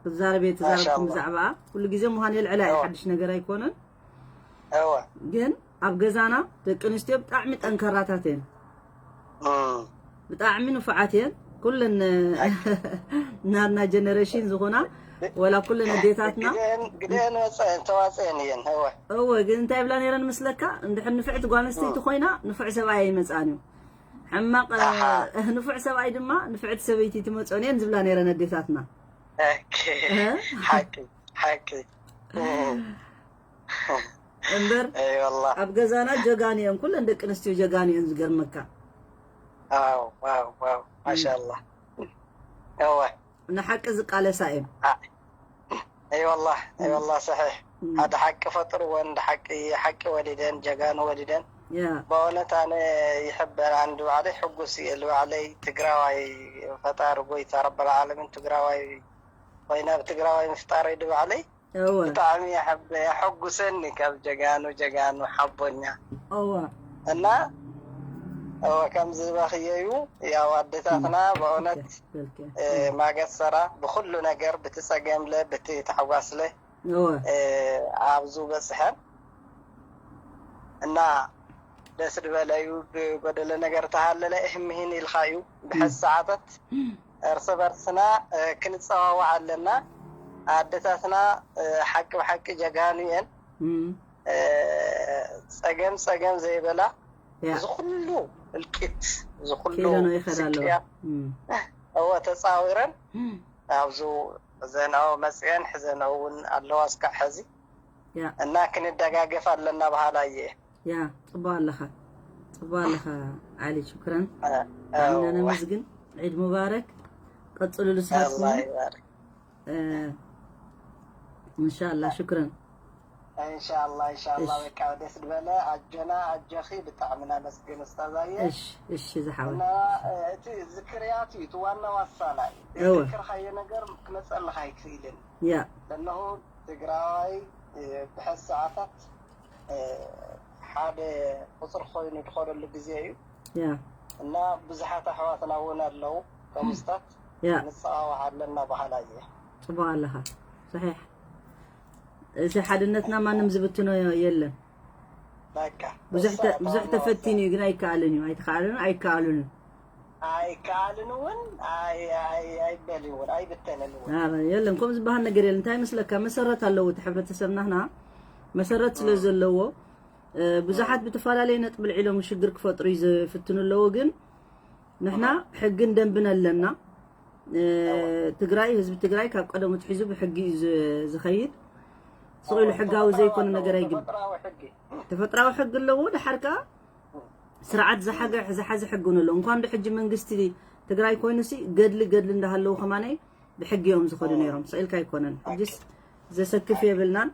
ትዛረብ እየ ተዛረብኩም ብዛዕባኣ ኩሉ ግዜ ምዃን የልዕላ እየ ሓድሽ ነገር ኣይኮነን። ግን ኣብ ገዛና ደቂ ኣንስትዮ ብጣዕሚ ጠንከራታት እየን። ብጣዕሚ ንፉዓት እየን ኩለን ናትና ጀነሬሽን ዝኾና ወላ ኩለን ኣዴታትና። ግደን ወፀን ተዋፀን እየን። እወ እወ ግን እንታይ ይብላ ነይረን መስለካ? እንድሕር ንፍዕቲ ጓል ኣንስተይቲ ኮይና ንፉዕ ሰብኣይ ኣይመፅኣን እዩ። ሕማቕ ንፉዕ ሰብኣይ ድማ ንፍዕቲ ሰበይቲ ትመፅኦን እየን ዝብላ ነይረን ኣዴታትና። ሓቂ ሓቂ እምበር ኣብ ገዛና ጀጋኑ እየን ኩለን ደቂ ኣንስትዮ ጀጋኑ እየን። ዝገርመካ ማሻላ እወ ንሓቂ ዝቃለሳ እየን። ኣይወላ ኣይወላ ሰሒሕ ሓደ ሓቂ ፈጥርወን ሓቂ ሓቂ ወሊደን ጀጋኑ ወሊደን። በእውነት ኣነ ይሕበን ኣንድ ባዕለይ ሕጉስ እየ ልባዕለይ ትግራዋይ ፈጣሪ ጎይታ ረበልዓለሚን ትግራዋይ ኮይና ብትግራዋይ ምፍጣረይ ድባዕለይ ብጣዕሚ የሐጉሰኒ። ካብ ጀጋኑ ጀጋኑ ሓቦኛ እና እወ ከም ዝበኽየዩ ያው ኣዴታትና በእውነት ማገሰራ ብኩሉ ነገር ብቲ ጸገምለ ብቲ ታሕጓስለ ኣብዙ በጽሐን እና ደስ ዝበለዩ ብጎደለ ነገር ተሃለለ እህምሂን ኢልካ እዩ ብሐዚ ሰዓታት እርስ በርስና ክንፀዋዋዕ ኣለና። ኣደታትና ሓቂ ብሓቂ ጀጋኑ እየን። ፀገም ፀገም ዘይበላ እዚ ኩሉ እልቂት እዚ ኩሉ ስቅያ እወ ተፃዊረን ኣብዚ ሕዘንኦ መፅአን ሕዘንኦ እውን ኣለዋ እስካዕ ሕዚ ያ እና ክንደጋገፍ ኣለና በሃላይ እየ። ያ ጽቡቅ ኣለኻ፣ ጽቡቅ ኣለኻ ዓሊ። ሽክረን እ፣ ብጣዕሚ ኢና እወ። ነመስግን። ዒድ ሙባረክ። ቀጽሉሉ ንስኻትኩም ኣላህ ይባርክ። እ፣ እንሻላ። ሽክረን። እንሻላ እንሻላ። እሺ በቃ ደስ ዝበለ። ኣጆና ኣጆኺ። ብጣዕሚ ናመስግን ኡስታዛየ። እሺ እሺ ዝሓወይ እና እ፣ እቲ ዝክርያት እዩ እቲ ዋና ዋሳና እዩ። እወ ዝክርካዮ ነገር ክመፀልካ ኣይክእልን። ያ ለነሁ ትግራዋይ እ፣ ብሐዚ ሰዓታት እ፣ ሓደ ቁፅሪ ኮይኑ ዝኸደሉ ግዜ እዩ። ያ እና ብዙሓት ኣሕዋትና እውን ኣለዉ ከምኡስታት ያ ንፀዋዋዕ ኣለና በሃላይ እየ። ጽቡቅ ኣለኻ። ሰሒሕ። እዚ ሓድነትና ማንም ዝብትኖ የለን። በቃ ብዙሕ እሳ ተ- እታ ብዙሕ ዋና ተፈቲኑ ዋሳኒ እዩ ግን ኣይከኣልን እዩ። ኣይተኸኣልን ኣይከኣልን እዩ። ኣይከኣልን እውን ኣይ- ኣይ- ኣይበል እውን ኣይብተንን እውን። ኧረ የለን፣ ከምኡ ዝበሃል ነገር የለን። እንታይ መስለካ፣ መሰረት ኣለዎ እቲ ሕብረተሰብና ህና መሰረት ስለ ዘለዎ እ፣ ብዙሓት ብተፈላለየ ነጥቢ ልዒሎም ሽግር ክፈጥሩ እዩ ዝፍትኑ ኣለዎ። ግን ንሕና ሕግን ደንብን ኣለና። እ፣ ትግራይ፣ ህዝቢ ትግራይ ካብ ቀደሙ ትሒዙ ብሕጊ እዩ ዝ- ዝኸይድ። ስቕ ኢሉ ሕጋዊ ዘይኮነ ነገር ኣይግብ ተፈጥራዊ ሕጊ ተፈጥራዊ ሕጊ ኣለዎ። ድሓር ከኣ ስርዓት ዝሓገ- ዝሓዘ ሕጊ እውን ኣሎ። እንኳን ዶ ሕጂ መንግስቲ ትግራይ ኮይኑ ሲ ገድሊ ገድሊ እንዳሃለዉ ከማነይ ብሕጊ እዮም ዝኸዱ ነይሮም። ስቕ ኢልካ ኣይኮነን። ሕጅስ ዘሰክፍ የብልናን።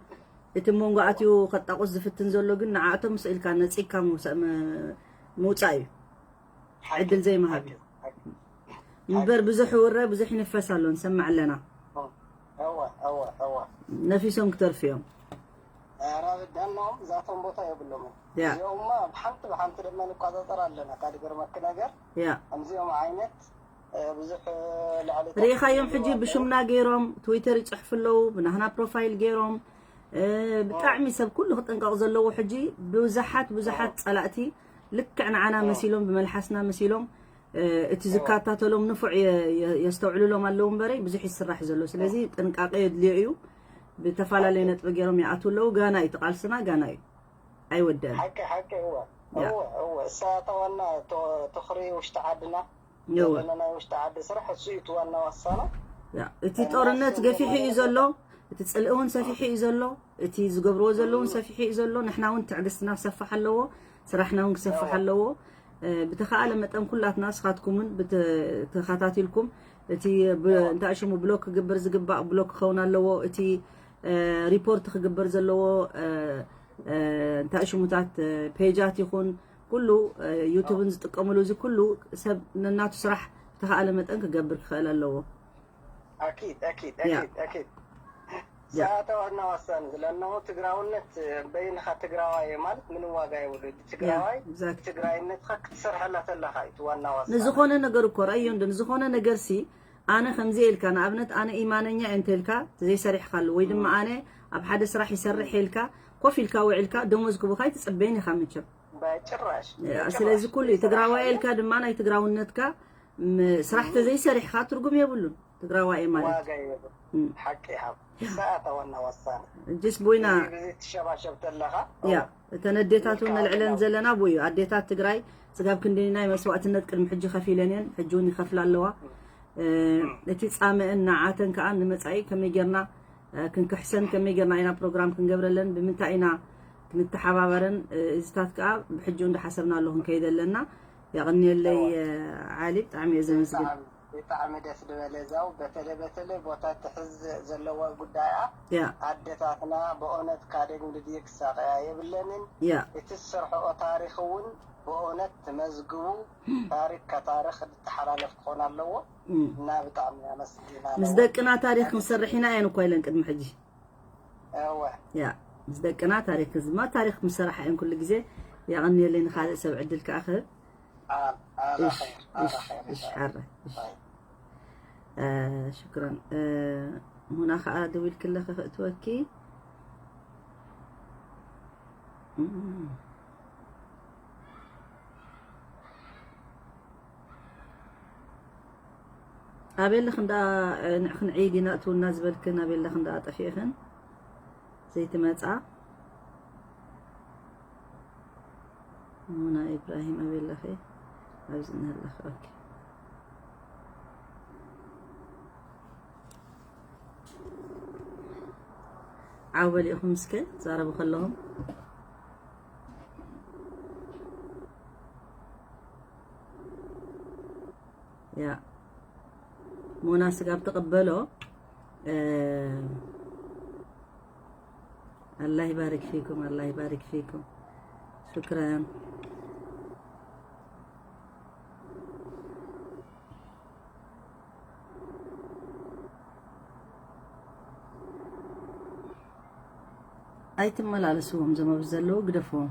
እቲ መንጎ ኣትዩ ከጣቁስ ዝፍትን ዘሎ ግን ንዓእቶም ስቕ ኢልካ ነፂግካ ምውሳእ- ም- ምውፃእ እዩ። ዕድል ዘይምሃብ እዩ። እምበር ብዙሕ ውረ ብዙሕ ይንፈስ ኣሎ፣ ንሰምዕ ኣለና። እወ እወ እወ ነፊሶም ክተርፉ እዮም። ራብዳናኦም ዛቶም ቦታ የብሎምን። ያ እዚኦምማ ብሓንቲ ብሓንቲ ድማ ንቋፃፀር ኣለና። ካብ ዝገርመኪ ነገር ያ ከምዚኦም ዓይነት እ፣ ብዙሕ ልዕሊ ርኢኻዮም ታሕቲ ሕጂ ዘለዉ ብሽምና ገይሮም ትዊተር ይፅሕፉ ኣለዉ፣ ብናህና ፕሮፋይል ገይሮም እ፣ ብጣዕሚ ሰብ ኩሉ ክጥንቀቕ ዘለዎ። ሕጂ ብዙሓት ብዙሓት ፀላእቲ ልክዕ ንዓና መሲሎም ብመልሓስና መሲሎም እ፣ እቲ ዝከታተሎም ንፉዕ የ- የ- የስተውዕሉሎም ኣለዉ እምበረይ ብዙሕ ይስራሕ ዘሎ። ስለዚ ጥንቃቄ የድልዮ እዩ። ብተፈላለየ ነጥቢ ገይሮም ይኣትዉ ኣለዉ። ጋና እዩ እቲ ቃልስና፣ ጋና እዩ፣ ኣይወደን። ሓቂ ሓቂ እወ ያ እወ እወ እሳ እታ ዋና ቶ- ተኽሪ ውሽጢ ዓድና እወ ዘለና ናይ ውሽጢ ዓዲ ስራሕ እሱ እዩ እቲ ዋና ዋሳና። ያ እቲ ጦርነት ገፊሑ እዩ ዘሎ። እቲ ፅልኢ እውን ሰፊሑ እዩ ዘሎ። እቲ ዝገብርዎ ዘለውን ሰፊሑ እዩ ዘሎ። ንሕና እውን ትዕግስትና ክሰፍሕ ኣለዎ፣ ስራሕና እውን ክሰፍሕ ኣለዎ። እ፣ ብተኻእለ መጠን ኩላትና ንስኻትኩምን ብተ- ተኸታቲልኩም እቲ ብ- እንታይ ሽሙ ብሎክ ክግበር ዝግባእ ብሎክ ክኸውን ኣለዎ። እቲ እ፣ ሪፖርት ክግበር ዘለዎ እ፣ እ፣ እንታይ ሽሙታት እ፣ ፔጃት ይኹን ኩሉ እ፣ ዩቱብን ዝጥቀምሉ እዚ ኩሉ ሰብ ነናቱ ስራሕ ብተኻእለ መጠን ክገብር ክኽእል ኣለዎ። ኣኪድ ኣኪድ ያ ኣኪድ ኣኪድ ያ ሰዓተ ዋና ዋሳኒ ስለእነሆ ትግራውነት በይንኻ ትግራዋይ ማለት ምንም ዋጋ የብሉ። ያ ትግራዋይ exactly። ትግራይነትካ ክትሰርሐላ ተለኻ እዩ እቲ ዋና ዋሳኒ። ንዝኾነ ነገር እኮ ራእዮ እንዶ ንዝኾነ ነገር ሲ ኣነ ከምዚ ኢልካ ንኣብነት ኣነ ኢማነኛ እየ እንተልካ ዘይሰሪሕካሉ ወይ ድማ ኣነ ኣብ ሓደ ስራሕ ይሰርሕ ኢልካ ኮፍ ኢልካ ውዒልካ ደሞዝ ክቡካ ኣይትፅበይን ኢኻ ምቸም። በጭራሽ ያ፣ በጭራሽ ስለዚ ኩሉ እዩ ትግራዋይ ዘይሰራሕካሉ ኢልካ ድማ ናይ ትግራውነትካ ም- ስራሕ ተዘይሰሪሕካ ትርጉም የብሉን። ትግራዋይ ማለት ዋጋ የብሉ። እም። ሓቂ ይሃብ ሰዓተ ዋና ዋሳኒ እጅስ ቦይና እዚ ትሸባሸብ ተለኻ ያ እተን ኣዴታት እውን ውልቃዊ ነልዕለን ነው። ዘለና ብኡ እዩ። ኣዴታት ትግራይ ስጋብ ክንዲ ናይ መስዋእትነት ቅድሚ ሕጂ ከፊለን እየን፣ ሕጂ እውን ይኸፍላ ኣለዋ። እ፣ እቲ ፃምእን ንዓተን ከዓ ንመፃኢ ከመይ ጌርና እ፣ ክንክሕሰን ከመይ ጌርና ኢና ፕሮግራም ክንገብረለን ብምንታይ ኢና ክንተሓባበረን እ፣ እዚታት ከዓ ብሕጂ እንዳሓሰብና ኣለኹ ክንከይድ ኣለና። የቐንየለይ እወ። እ፣ ዓሊ ብጣዕሚ እየ ዘመስግን። ብጣዕሚ ብጣዕሚ ደስ ዝበለ ዛው በተለይ በተለይ ቦታ ትሕዝ ዘለዋ ጉዳያ ያ ኣደታትና ብእውነት ካደግ ምድድየ ክሳቀያ የብለንን። ያ እቲ ዝሰርሕኦ ታሪክ እውን ብእውነት ትመዝግቡ ታሪክ ከታሪክ ዝተሓላለፍ ክኾን ኣለዎ። እም። እና ብጣዕሚ ኣመስግና ምስ ኣለዎ። ደቅና ታሪክ ክንሰርሕ ኢና እየን እኮ ኢለን ቅድሚ ሕጂ። እወ ያ ምስ ደቅና ታሪክ ድማ ታሪክ ምሰራሕ እየን ኩሉ ግዜ። የቐንየለይ ንካልእ ሰብ ዕድል ከዓ ክህብ። ኣ- ኣላ እሽ ኸይር ኣላ እሽ ኸይር እሽ ይባል። ሓረ እሽ ኣይ። እ፣ ሽክረን እ፣ ሙና ከዓ ደዊልክለኺ ክእትወኪ እም። ኣበይ ኣለኽን ደኣ ንዕኽን ዒድ ኢና እትውና ዝበልክን ኣበይ ኣለኽን ደኣ ጠፊእኽን ዘይትመጻ? ሙና ኢብራሂም ኣበይ ኣለኺ? ኣብዚ እኒሀ ኣለኺ። ኦኬ። ዓው በሊእኹም እስከ ዛረቡ ከለኹም። ያ ሞና ስጋብ ተቐበሎ። እ፣ ኣላህ ይባርክ ፊኩም፣ ኣላህ ይባርክ ፊኩም። ሹክራን። ኣይትመላለስዎም፣ ዘመብ ዘለዉ ግደፍዎም።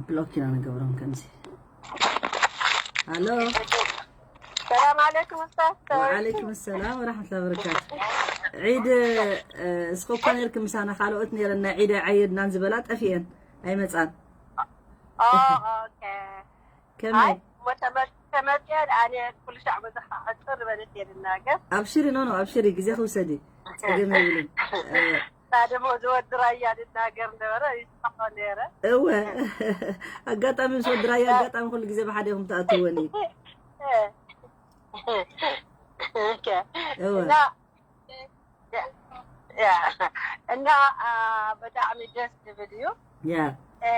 ብሎክ ኢና ንገብሮም ከምዚ። ኣሎ። ሰላም ዓለይኩም ኡስታዝ። ወዓለይኩም ሰላም ወራሕመቱላሂ ወበረካቱ። ዒድ፣ እ፣ እስኸ እኳ ነርኪ ምሳና፣ ካልኦት ነረን ናይ ዒድ ኣይዓየድናን ዝበላ ጠፊኤን ኣይመጻን። ኦ፣ ኦኬ። ከመይ? ኣይ፣ እሞ ተመ-፣ ተመጽየን ኣነ ኩሉ ሻዕ በዛ ሓጽር ዝበለት እየ ዝናገር። ኣብሽሪ፣ ኖ፣ ኖ፣ ኣብሽሪ፣ ግዜ ክውሰዲ ጸገም የብሉን። እ፣ እና ደሞ ዝወዲ ራያ ዝናገር ነበረ፣ ይስሕቆ ነይረ። እወ። ኣጋጣሚ ምስ ወዲ ራያ ኣጋጣሚ ኩሉ ግዜ ብሓደ ኢኹም ትኣትውወኒ። ኦኬ። እወ። እና፣ ያ፣ እና፣ አ፣ ብጣዕሚ ደስ ዝብል እዩ። ያ። እ፣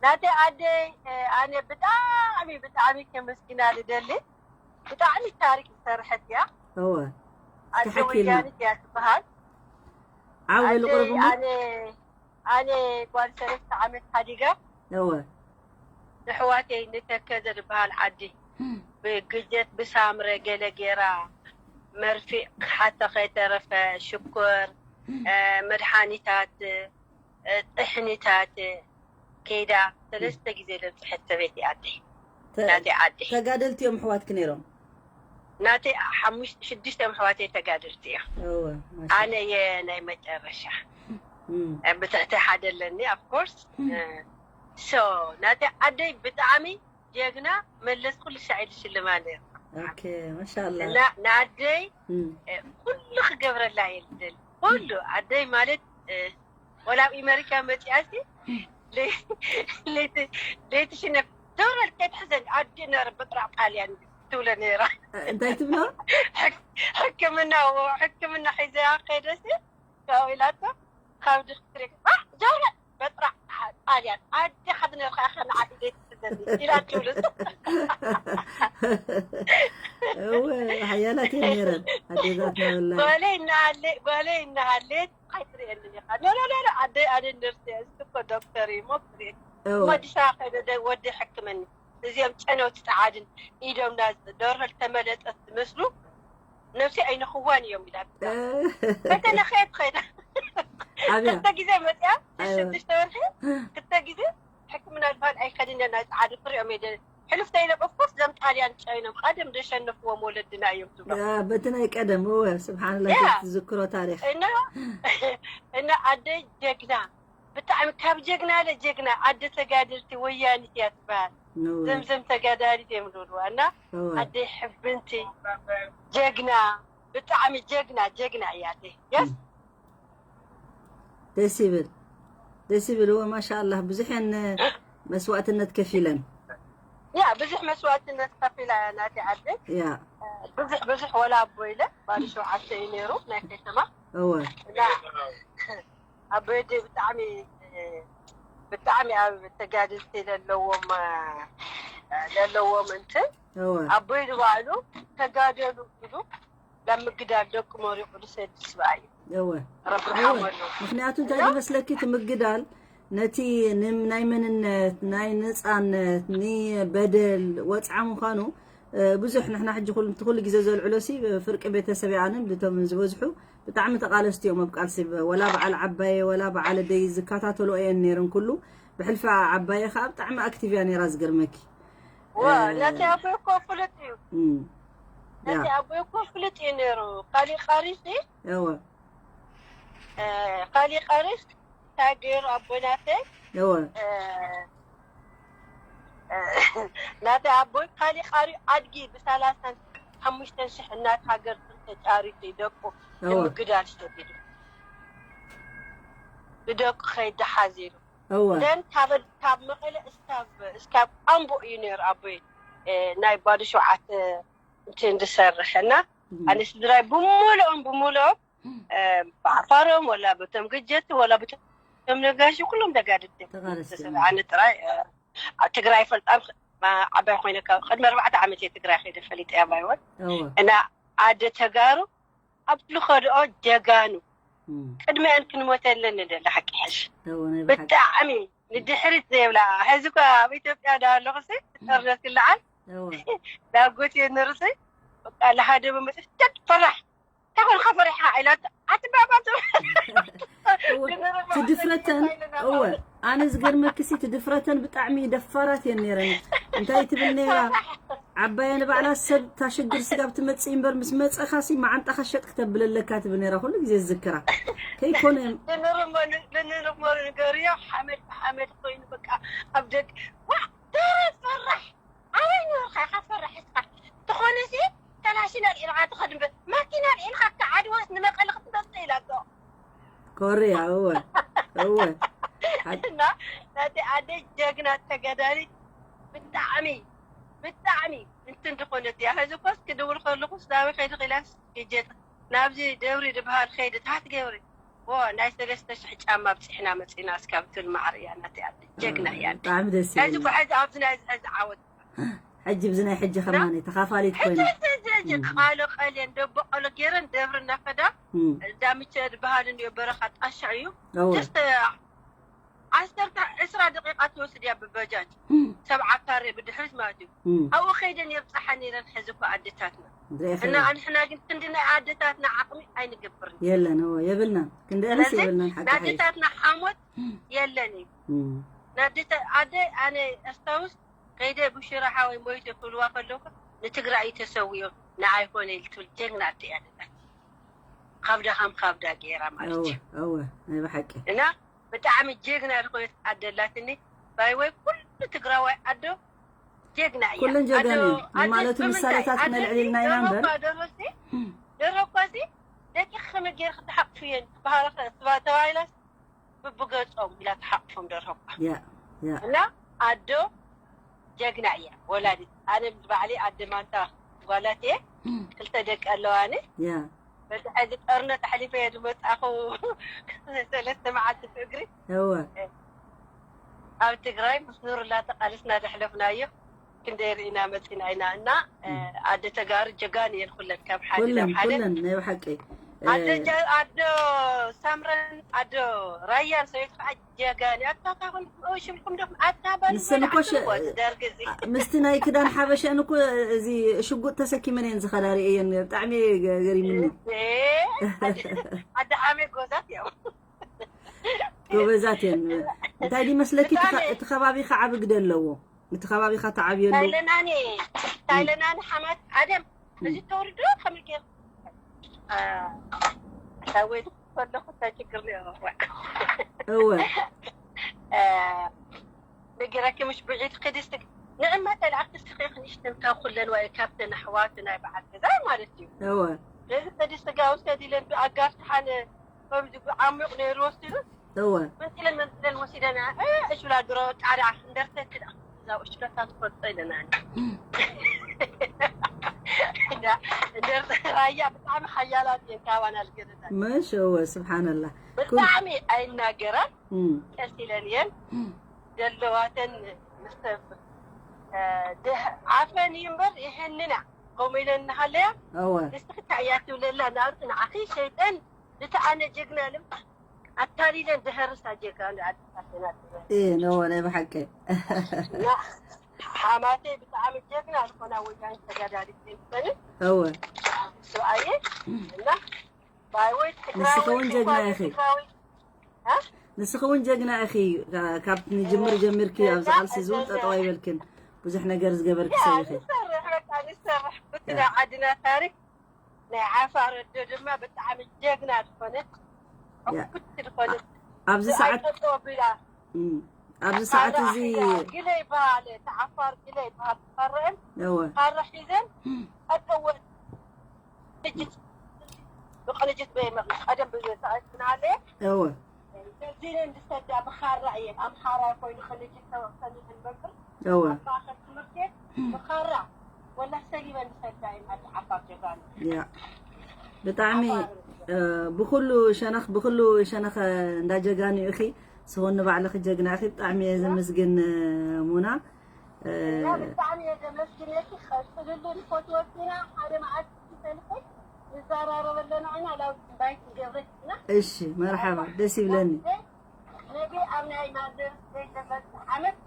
ናተይ ኣደይ፣ እ፣ ኣነ ብጣዕሚ፣ ብጣዕሚ ከመስግና ዝደሊ። ብጣዕሚ ታሪክ ዝሰርሐት እያ። እወ። ኣደ እስኪ ሓኪልና። ወያኒት እያ ትበሃል። ዓው በሉ ኣደይ ቅረቡ እሞ። ኣነ፣ ኣነ ጓል ሰለስተ ዓመት ሓዲጋ እወ። ንሕዋተይ ንተከዘ ዝበሃል ዓዲ ብግጀት ብሳምረ ገለ ጌራ መርፊእ ሓተ ከይተረፈ ሽኮር፣ እ፣ መድሓኒታት፣ እ፣ ጥሕኒታት ከይዳ ሰለስተ ግዜ ዘብፅሐት ሰበይቲ ኣደይ። ተ-፣ ናተይ ዓዲ። ተጋደልቲ እዮም ኣሕዋትኪ ነይሮም? ናተይ ሓሙሽ-፣ ሽዱሽተ ኣሕዋተይ ተጋደልቲ እዮም። እወ፣ ማሻ-፣ ኣነ እየ ናይ መጨረሻ። እም። እ፣ ብትሕቲ ሓደ ኣለኒ፣ of course። እም። እ፣ so፣ ናተይ ዓደይ ብጣዕሚ ጀግና፣ መለስ ኩሉ ሻዕ ኢሉ ሽልማ ነይሩ። ኦኬ፣ ማሻኣላ። እና ንኣደይ፣ እም። እ፣ ኩሉ ክገብረላ እየ ዝደሊ። ኩሉ፣ ኣደይ ማለት፣ እ፣ ወላ ኣብ ኣሜሪካ መፂኣሲ፣ ለይ-፣ ለይቲ፣ ለይቲ ሽነፍ፣ "ደውረል ከይትሕዘኒ፣ ኣደ ነረ በጥራቕ ጣልያን" ትብሎ ነይራ። እ፣ እንታይ ትብሎ? ሕክ-፣ ሕክምና፣ ሕክምና ሒዘያ ከይደሲ፣ ካብኡ ኢላቶ፣ ካብ ድኽትሪክ፣ "አ፣ ጆርናል፣ በጥራዕ ጣልያን፣ ኣዴኻ ዝነበርካ ኢኻ ንዓዲ ዘይትሕዘኒ" ኢላ ትብልቶ። እወ፣ ሓያላት እየን ነይረን ኣዴታትና ወላሂ። ጓለይ እናሃለ-፣ ጓለይ እናሃለየት ኣይትርእየንን ኢኻ። ኖ፣ ኖ፣ ኖ፣ ኖ፣ ኣደይ፣ ኣደይ ነርስ እያ፣ እዚ እኮ ዶክተር እዩ፣ እሞ ትርእየኒ። እወ። እሞ ኣዲስ ኣበባ ከይደ ደ-፣ ወደይ ሕክመኒ። እዚኦም ጨነውቲ ጸዓድን ኢዶም ና ደርሆ ዝተመለጠት ዝመስሉ ነብሲ ኣይነኽዋን እዮም ኢላ ትብላ። እ። ፈተነ ከየት ኸይዳ? ኣብያ? ክልተ ግዜ መጽያ፣ ኣይወ። ሽዱሽተ ወርሒ፣ ክልተ ግዜ ሕክምና ዝበሃል ኣይከድን እየ፣ ናይ ጸዓዱ ክሪኦም እየ። ሕሉፍ ተይሎም፣ of course፣ ዘም ጣልያን ጨይኖም፣ ቀደም ዘሸነፍዎም ወለድና እዮም ትብሎ። ያ፣ በቲ ናይ ቀደም፣ እወ፣ ስብሓንላህ፣ ያ። ትዝክሮ ታሪኽ። እና፣ እና ኣደይ ጀግና፣ ብጣዕሚ ካብ ጀግና ለ ጀግና፣ ኣደ ተጋደልቲ ወያኒት እያ ትበሃል። እወ። ዘምዘም ተጋዳሊት እዮም ዝብልዋ። እና እወ። ኣደይ ሕብንቲ ጀግና፣ ብጣዕሚ ጀግና፣ ጀግና እያ ኣደይ። የስ። እም። ደስ ይብል፣ ደስ ይብል። እወ፣ ማሻኣላህ፣ ብዙሕ እየን መስዋእትነት ከፊለን። ያ፣ ብዙሕ መስዋእትነት ከፊላ እያ ናተይ ኣደይ። ያ። ብዙሕ፣ ብዙሕ ወላ ኣቦ ኢለ፣ ባዶ ሸውዓተ እዩ ነይሩ፣ ናይ ከተማ። እወ። እና ኣቦይ ኣደይ ብጣዕሚ፣ ብጣዕሚ ኣብ ተጋደልቲ ለለዎም፣ ለለዎም እንትን፣ እወ። ኣቦይ ንባዕሉ ተጋደሉ ኢሉ ናብ ምግዳል ደቁ መሪቑ ዝሰድ ስብኣይ እዩ። እወ። ረቢ እወ። ርሓመሉ። ምኽንያቱ እንታይ እና ዝመስለኪ፣ እቲ ምግዳል ነቲ ን-፣ ናይ መንነት፣ ናይ ነጻነት፣ ንበደል ወጽዓ ምዃኑ፣ እ፣ ብዙሕ ንሕና ሕጂ ኩሉ፣ እቲ ኩሉ ግዜ ዘልዕሎ ሲ ፍርቂ ቤተሰብ ኣነን ብቶም ዝበዝሑ ብጣዕሚ ተቓለስቲ እዮም ኣብ ቃልሲ። ወላ በዓል ዓባየ፣ ወላ በዓል ኣደይ ዝከታተሎ እየን ነይረን ኩሉ። ብሕልፊ ዓባየ ከኣ ብጣዕሚ ኣክቲቭ እያ ነይራ ዝገርመኪ። ዋ፣ እ፣ ናተይ ኣቦይ እኮ ፍሉጥ እዩ። እም። ናተይ ያ። ኣቦይ እኮ ፍሉጥ እዩ ነይሩ። ካሊእ ቃሪሲ፣ እወ። እ፣ ካሊእ ቃሪስ እንታይ ገይሩ ኣቦይ ናተይ? እወ። እ፣ እ፣ ናተይ ኣቦይ ካሊእ ቃሪኡ ኣድጊ ብሰላሳን ሓሙሽተን ሽሕ እናት ሃገር ተጫሪቱ እዩ ደቁ እወ። ንምግዳል ሰዲዱ። ብደቁ ከይደሓዝ ኢሉ። እወ። ደን ካብ፣ ካብ መቐለ እስካብ፣ እስካብ ኣምቦ እዩ ነይሩ ኣቦይ፣ እ፣ ናይ ባዶ ሸውዓተ እንትን ዝሰርሕ እና ኣነ ስድራይ ብምልኦም ብምልኦም ብዓፋሮም ወላ በቶም ገጀቲ ወላ በቶም ነጋሽ ኩሎም ደጋድት እዮም። ኣነ ጥራይ ኣብ ትግራይ ፈልጣም ዓባይ ኮይነ ካብ ቅድሚ ኣርባዕተ ዓመት እየ ትግራይ ከይደ ፈሊጠ እያ ማይወን እና ኣደ ተጋሩ ኣብ ልኸድኦ ጀጋኑ ቅድሚያን ክንሞተለን ንደሊ ሓቂ ሕሽ ብጣዕሚ ንድሕሪት ዘይብላ ሕዚ እኳ ኣብ ኢትዮጵያ ዳ ኣለኹ ሲ ጦርነት ክለዓል ዳጎት እየ ንርሲ በቃ ለሃደበ መፅእ ሸት ፈራሕ እንታይ ኮንካ ፈሪሕካ ኢላ ኣትባባ ትድፍረተን እወ ኣነ ዝገርመክሲ ትድፍረተን ብጣዕሚ ደፋራት እየን ነይረን እንታይ ትብል ነይራ ዓባየ ንባዕላ ሰብ ታሽግር ስጋብ ትመፅእ እምበር ምስ መፀኻሲ መዓንጣኻ ሸጥ ክተብል ኣለካ ትብል ነይራ ኩሉ ግዜ ዝዝክራ ከይኮነ ልንርሞ ንገርዮ ሓመድ ብሓመድ ኮይኑ በቃ ኣብ ደግ ደረት ፈራሕ ኣበይ ኖርካ ኢኻ ፈራሕ እስኻ ትኾነሲ ከላሽን ኣልዒልካ ትኸድ እምበር ማኪና ኣልዒልካ ክዓድዋስ ንመቐለ ክትመፅእ ኢላቶ ኮርያ እወ እወ እና ናተይ ኣደይ ጀግና ተጋዳሊት ብጣዕሚ ብጣዕሚ እንትን ዝኾነት እያ ሕዚ ኮስ ክድውል ከለኹ ስዳዊ ከይዲ ኺላስ ግጀት ናብዚ ደብሪ ድበሃል ከይዲ ታሕቲ ገብሪ ናይ ሰለስተ ሽሕ ጫማ ኣብፂሕና መፂና እስካብ ትብል ማዕረ እያ ናተይ ኣደ ጀግና እያ ኣደ ብጣዕሚ ደስ ይብል ሕዚ እኮ ሕዚ ኣብዚ ናይ ሕዚ ዓወት ሕጂ ብዚ ናይ ሕጂ ከማኒ ተኻፋሊት ኮይና ሕጂ ሕጂ ቃሎ ቀልየን ደቦ ቃሎ ገይረን ደብሪ እናኸዳ እም፣ ዳምቸ ዝበሃል እንዮ በረኻ ጣሻ እዩ እወ ደስተ ዓሰርተ ዕስራ ደቂቃ ትወስድ እያ ብበጃጅ እም፣ ሰብዓ ካሬ ብድሕሪት ማለት እዩ እም። ኣብኡ ከይደን የብፅሓ ነይረን ሕዚ እኮ ኣደታትና ሪኢኺ እና ኣንሕና ግን ክንዲ ናይ ኣደታትና ዓቕሚ ኣይንገብርን የለን እወ የብልናን ክንደኣንስ ስለዚ የብልናን ሓቂ ሓቂ ናደታትና ሓሞት የለን እዩ እም፣ ናደታ ኣደ ኣነ ኣስታውስ ከይደ ብሽራ ሓወይ ሞይቱ ክብልዋ ከለኩ ንትግራይ እዩ ተሰዊኡ ንዓይ ኮነ ኢሉ ትብል ጀግና ኣደ እያ ደላት ካብ ደኻም ካብ ዳ ገይራ ማለት እወ እዩ እወ ናይ ብሓቂ እና ብጣዕሚ ጀግና ዝኾነት ኣደ ኣላትኒ ባይወይ ኩሉ ትግራዋይ ኣዶ ጀግና እያ ኩለን ጀጋኑ ኣዶ- ኣደ ማለት ብምንታይ? ምሳሌታት ኣደ ክነልዕል ኢልና ኢና እምበር ደርሆ እኳ ደርሆ እኳ ሲ ደቂ ከመይ ገይርካ ክትሓቅፍየን ትበሃላ ተባሂላስ ብብገጾም ኢላ ትሓቅፎም ደርሆ እኳ ያ ያ እና ኣዶ ጀግና እያ ወላዲት ኣነ ባዕለይ ኣደ ማንታ ጓላት እየ ክልተ ደቂ ኣለዋኒ ያ በቲ ሕዚ ጦርነት ኣሕሊፈ እየ ዝመፃኹ ሰለስተ መዓልቲ ብእግሪ እወ ኣብ ትግራይ ምስ ኑር እናተቃለስና ዘሕለፍናዮ ክንደይ ርኢና መፂና ኢና እና ኣደ ተጋሩ ጀጋን እየን ኩለን ካብ ሓደ ናብ ኩለን ሓደ ኩለን ናይ ብሓቂ ኣደ ጀ- ኣዶ ሳምረን ኣዶ ራያን ሰበይቱ ከዓ ጀጋን እያ። ኣታ ታኹን ሽምኩም ዶ ኣታ በል ንሰን እኮ ሸ- ደርግ እዚ ምስቲ ናይ ክዳን ሓበሻን እኮ እዚ ሽጉጥ ተሰኪመን እየን ዝኸዳ ርእየን ብጣዕሚ ገ- ገሪምኒ ኣደ ዓመ ጎዛት እዮም ጎበዛት እየን እንታይ ድመስለኪ እቲ ከ- እቲ ከባቢ ከዓ ብግደ ኣለዎ እቲ ከባቢኻ ተዓብየሉ ታይለናኒ ታይለናኒ ሓማት ዓደም እዚ ተወርዶ ከመይ ገይሩ ወይ ከለኹ እንታይ ችግር ነይሩ እወ ነጊረኪ ምሽ ብዒድ ክድስቲ ንዕማ ተላኣክቲ ስኺ ክንሽትን ካብ ኩለን ወይ ካብተን ኣሕዋቱ ናይ በዓል ገዛ ማለት እዩ እወ ነዚ ከዲ ስጋ ውሰድ ኢለን ብኣጋፍቲ ሓደ ከምዚ ዓሚቕ ነይሩ ወሲዱ እወ መንጥለን መንጥለን ወሲደን እሽብላ ድሮ ጣዳ እንደርተክዳ እዛ እሽብለታ ትፈልጦ ኢለና እንደርተ ራያ ብጣዕሚ ሓያላት እየን ካባና ዝገደዳ መሽ እወ ስብሓንላ ብጣዕሚ ኣይናገራን ቀስ ኢለን እየን ዘለዋተን ምስ ዓፈን እዩ እምበር ይሕንና ከምኡ ኢለን እናሃለያ እወ ንስኺ እንታይ እያ ትብለላ ናብቲ ንዓኺ ሸይጠን እቲ ኣነ ጀግና ልም ኣታሊለን ድሀርሳ ጀጋ ንኣድታትና እየ ነዎ ናይ ብሓቂ ሓማተይ ብጣዕሚ ጀግና ዝኾና ወያነ ተጋዳሊት ዘይትፈኒ እወ ሰብኣየ እና ባይወይ ንስኺ እውን ጀግና ኢኺ ንስኺ እውን ጀግና ኢኺ ካብ ንጅምር ጀሚርኪ ኣብዚ ቃልሲ እዚ እውን ጠጠው ኣይበልክን ብዙሕ ነገር ዝገበርኪ ሰብ ኢኺ ንሰርሕ በቃ ንሰርሕ ብትዳ ዓድና ታሪክ ናይ ዓፋር ኣዶ ድማ ብጣዕሚ ጀግና ዝኾነት ዕውትቲ ዝኾነት ኣብዚ ሰዓት ጠጠው ኣቢላ እም፣ ኣብዚ ሰዓት እዚ ግለ ይበሃል እቲ ዓፋር ግለ ይበሃል ትፈርዕን እወ ካራ ሒዘን ጠጠወን ቅንጅት ብቅንጅት በይመ ቀደም ብዘሰዓት ምናለ እወ እዚን እንድሰዳ ብኻራ እየን ኣምሓራ ኮይኑ ቅንጅት ተወሰኑ ዝንበብር እወ ኣብ ማእኸል ትምህርቲ ቤት ብኻራ ወላ ሰሊበን ሰዳይ ማለት ዓፋር ጀጋኑ ያ ብጣዕሚ እ፣ ብኩሉ ሸነኽ ብኩሉ ሸነኽ እንዳ ጀጋኑ ኢኺ። ስኹን ንባዕልኺ ጀግና ኢኺ። ብጣዕሚ እየ ዘመስግን እ፣ ሙና እ፣ እና ብጣዕሚ እየ ዘመስግነኪ። ቀፅልሉ ንፈትወኪ ኢና። ሓደ መዓልቲ ሰልፊ ንዘራረብ ኣለና ኢና ናብ ባይ ክንገብረኪ ኢና። እሺ መርሓባ ደስ ይብለኒ። ነቢ ኣብ ናይ ማዘር ዘይዘመት ዓመት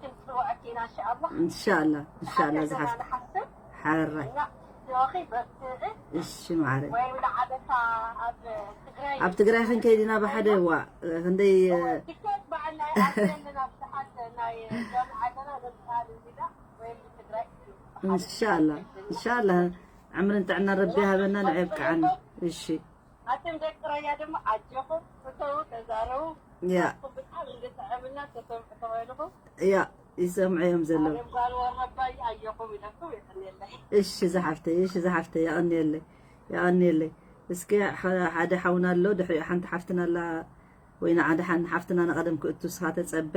ክንፅውዐኪ ኢና እንሻኣላ። እንሻላ እንሻላ ዝሓፍ ንሓስብ ሓራይ እና ጆኺ በርትዒ እሺ ማዕረ ወይ ንዓበታ ኣብ ትግራይ ኣብ ትግራይ ክንከይድ ኢና ብሓደ ዋ ክንደይ ትኬት በዓል ናይ ኣክሰልን ኣብ ሰዓት ናይ ጃምዓ ኣለና። በብዓል እንዲና ወይ ትግራይ እንሻላ እንሻላ ዕምርን ጥዕና ረቢ ሃበና ንዕብቃዓና። እሺ ኣቱም ደቂ ራያ ድማ ኣጆኹም እተው ተዛረቡ። ያ ኣቱም ብጣዕሚ እንድትዕብልና ተሰምዑ ተባይልኹም ያ ይሰምዑ እዮም ዘለዉ። ኣለም ጓል ወረባይ ኣየኹም ኢለኩም የቀንየለይ። እሺ ዝሓፍተይ እሺ ዝሓፍተይ የቐንየለይ የቐንየለይ። እስኪ ሓ- ሓደ ሓውና ኣሎ ድሕሪኡ ሓንቲ ሓፍትና ኣላ ወይ ንዓደ ሓን ሓፍትና ንቐደም ክእቱ ስኻ ተጸበ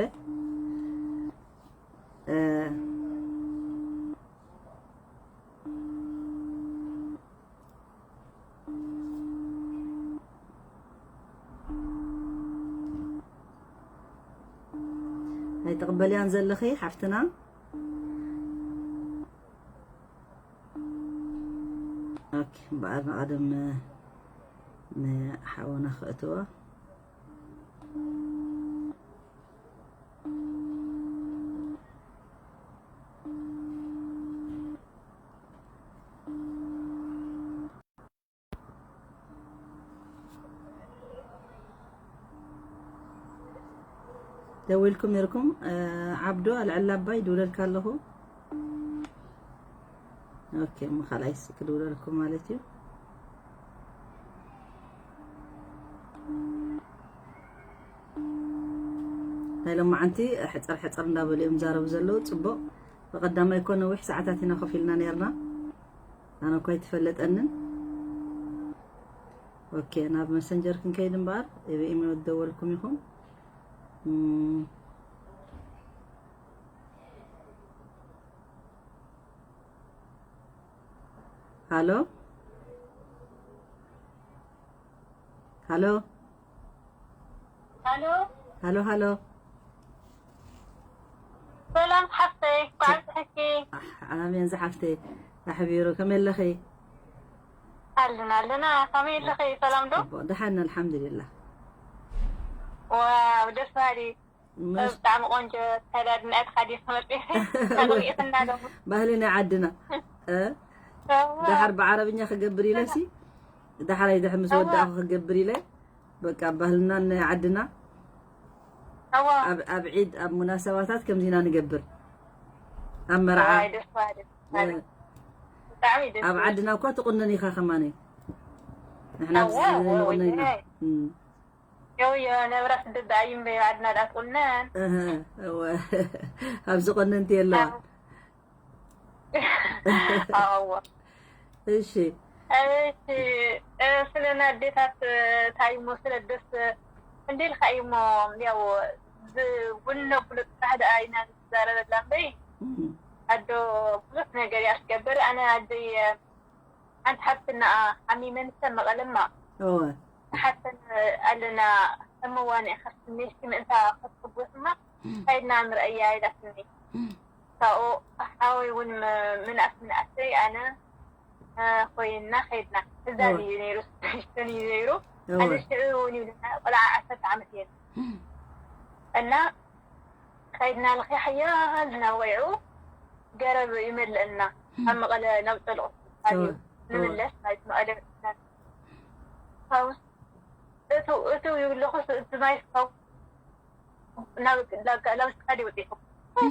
እ፣ ኣይትቕበልያን ዘለኺ ሓፍትና ኦኬ እምበኣር ንቐደም ንሓውና ክእትዎ ደዊልኩም ነርኩም ዓብዶ ኣልዕላ ኣባይ ድውለልካ ኣለኹ። ኦኬ እሞ ካልኣይ ክድውለልኩም ማለት እዩ። ናይ ሎማዓንቲ ሕፅር ሕፅር እንዳበሉ እዮም ዛረቡ ዘለዉ። ፅቡቕ ብቐዳማይ እኮ ነዊሕ ሰዓታት ኢና ኮፍ ኢልና ነርና። ኣነ እኳ ኣይትፈለጠንን። ኦኬ ናብ መሰንጀር ክንከይድ እምበኣር ብኢሜል ትደወልኩም ኢኹም። ሃሎ ሃሎ ሃሎ ሃሎ ሃሎ ሰላም ሓፍተይ፣ በዓል ጽሕኪ። ኣሜን ዝሓፍተይ ኣሕቢሩ ከመይ ኣለኺ? ኣለና ኣለና። ከመይ ኣለኺ? ሰላም ዶ? ደሓን ኣልሓምዱሊላህ። ዋው ደስ በሃሊ። ብጣዕሚ ቆንጆ ተዳድና እያ ተኻዲንኪ መፂኺ። ተኽሪእኽና ዶ? ባህሊ ናይ ዓድና እ? ደሓር ብዓረብኛ ክገብር ኢለ ሲ ደሓራይ ድሕር ምስ ወዳእኹ ክገብር ኢለ በቃ ባህልና ናይ ዓድና ኣብ ኣብ ዒድ ኣብ ሙናሰባታት ከምዚና ንገብር ኣብ መርዓ ኣብ ዓድና እኳ ትቁነን ኢኻ ከማነይ ንሕና ንቁነን ኢና ዮ ዮ ነብራ ስደት ደኣ ይንበይ ዓድና ደኣ ትቁነን ኣብዚ ቆነንቲ የለዋ ኣዎ እሺ እሺ ስለ ኣዴታት እንታይ እሞ ስለ ደስ እንዴ ኢልካ እዩ እሞ ያው ዝውነ ብሉፅ ፃሕዳ ኢና ንዛረበላ እምበይ ኣዶ ብዙሕ ነገር እያ ትገብር ኣነ ኣደይ ሓንቲ ሓፍትና ሓሚመን ሰብ መቐለማ እወ ሓተን ኣለና እመዋኒ ከስሜሽኪ ምእንታ ከትሕጎስማ ከይድና ንርእያ ኢላትኒ ካብኡ ሓወይ እውን ምንኣስ ምንኣሰይ ኣነ ኮይንና ከይድና እዛ እዩ ነይሩ ስሽን እዩ ነይሩ ኣነ ሽዑ እውን ይብለና ቆልዓ ዓሰርተ ዓመት እየ እና ከይድና ልኺ ሓያል ዝናብ ወይዑ ገረብ ይመልእና ኣብ መቐለ ናብ ፀልቑ እዩ ንምለስ ማለት መቐለ እቱ ይብለኹ እቲ ማይ ስካው ናብ ስካዲ ወፂኹ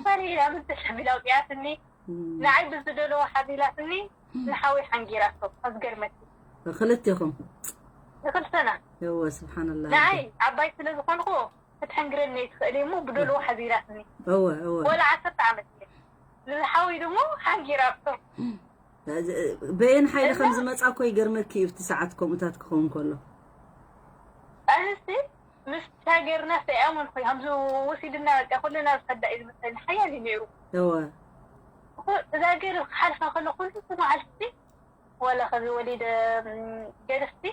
ሳኒ ናብ ተሸሚላ ውፅያትኒ ንዓይ ብዝደለዎ ሓዚላትኒ ንሓወይ ሓንጊራቶ ኣዝገርመት ክልቴኹም ንክልተና እወ ስብሓንላ ንዓይ ዓባይ ስለ ዝኾንኩ ክትሕንግረኒ ኣይትኽእል እሞ ብደልዎ ሓዚራትኒ እወ እወ ወላ ዓሰርተ ዓመት እየ ንዝሓወይ ድሞ ሓንጊራቶ በየን ሓይሊ ከም ዝመፃ እኮ ይገርመኪ እዩ እቲ ሰዓት ከምኡታት ክኸውን ከሎ ኣንስቲ ምስ ሃገርና ሰያሙን ኮይ ከምዚ ወሲድና በቃ ኩልና ዝኸዳ እዩ ዝመስለኒ ሓያል እዩ ነይሩ እወ እዛ ገይሩ ክሓልፋ ከሎ ኩሉ መዓልቲ ዋላ ከዚ ወሊደ ገድፍቲ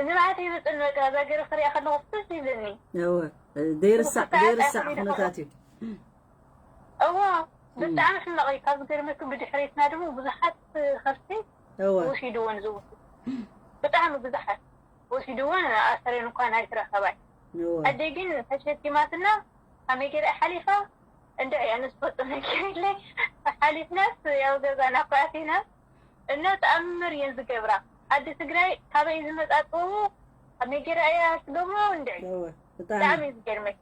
ንብዓት ይመፅን በቃ እዛ ገይሩ ክሪኣ ከለኹ ፍስ ይብለኒ። እወ ዘይርሳዕ ዘይርሳዕ ኩነታት እዩ። እዎ ብጣዕሚ ሕማቕ እዩ። ካብ ዝገርመኪ ብድሕሬትና ድማ ብዙሓት ከብቲ ወሲድወን ዝውስድ ብጣዕሚ ብዙሓት ወሲድወን ኣሰረን እኳ ናይ ስራ ሰብኣይ ኣደይ ግን ተሸኪማትና ኣመይ ገይራ ሓሊፋ እንድዒ ኣነ ዝፈልጦ ነገር የለ ሓሊፍናስ ያው ገዛና እኳ ኣቲና እና ተኣምር እየን ዝገብራ ኣዲ ትግራይ ካበይ ዝመፃፅኡ ኣመይ ገይራ እያ ትገብሮ እንድዒ ብጣዕሚ እዩ ዝገርመኝ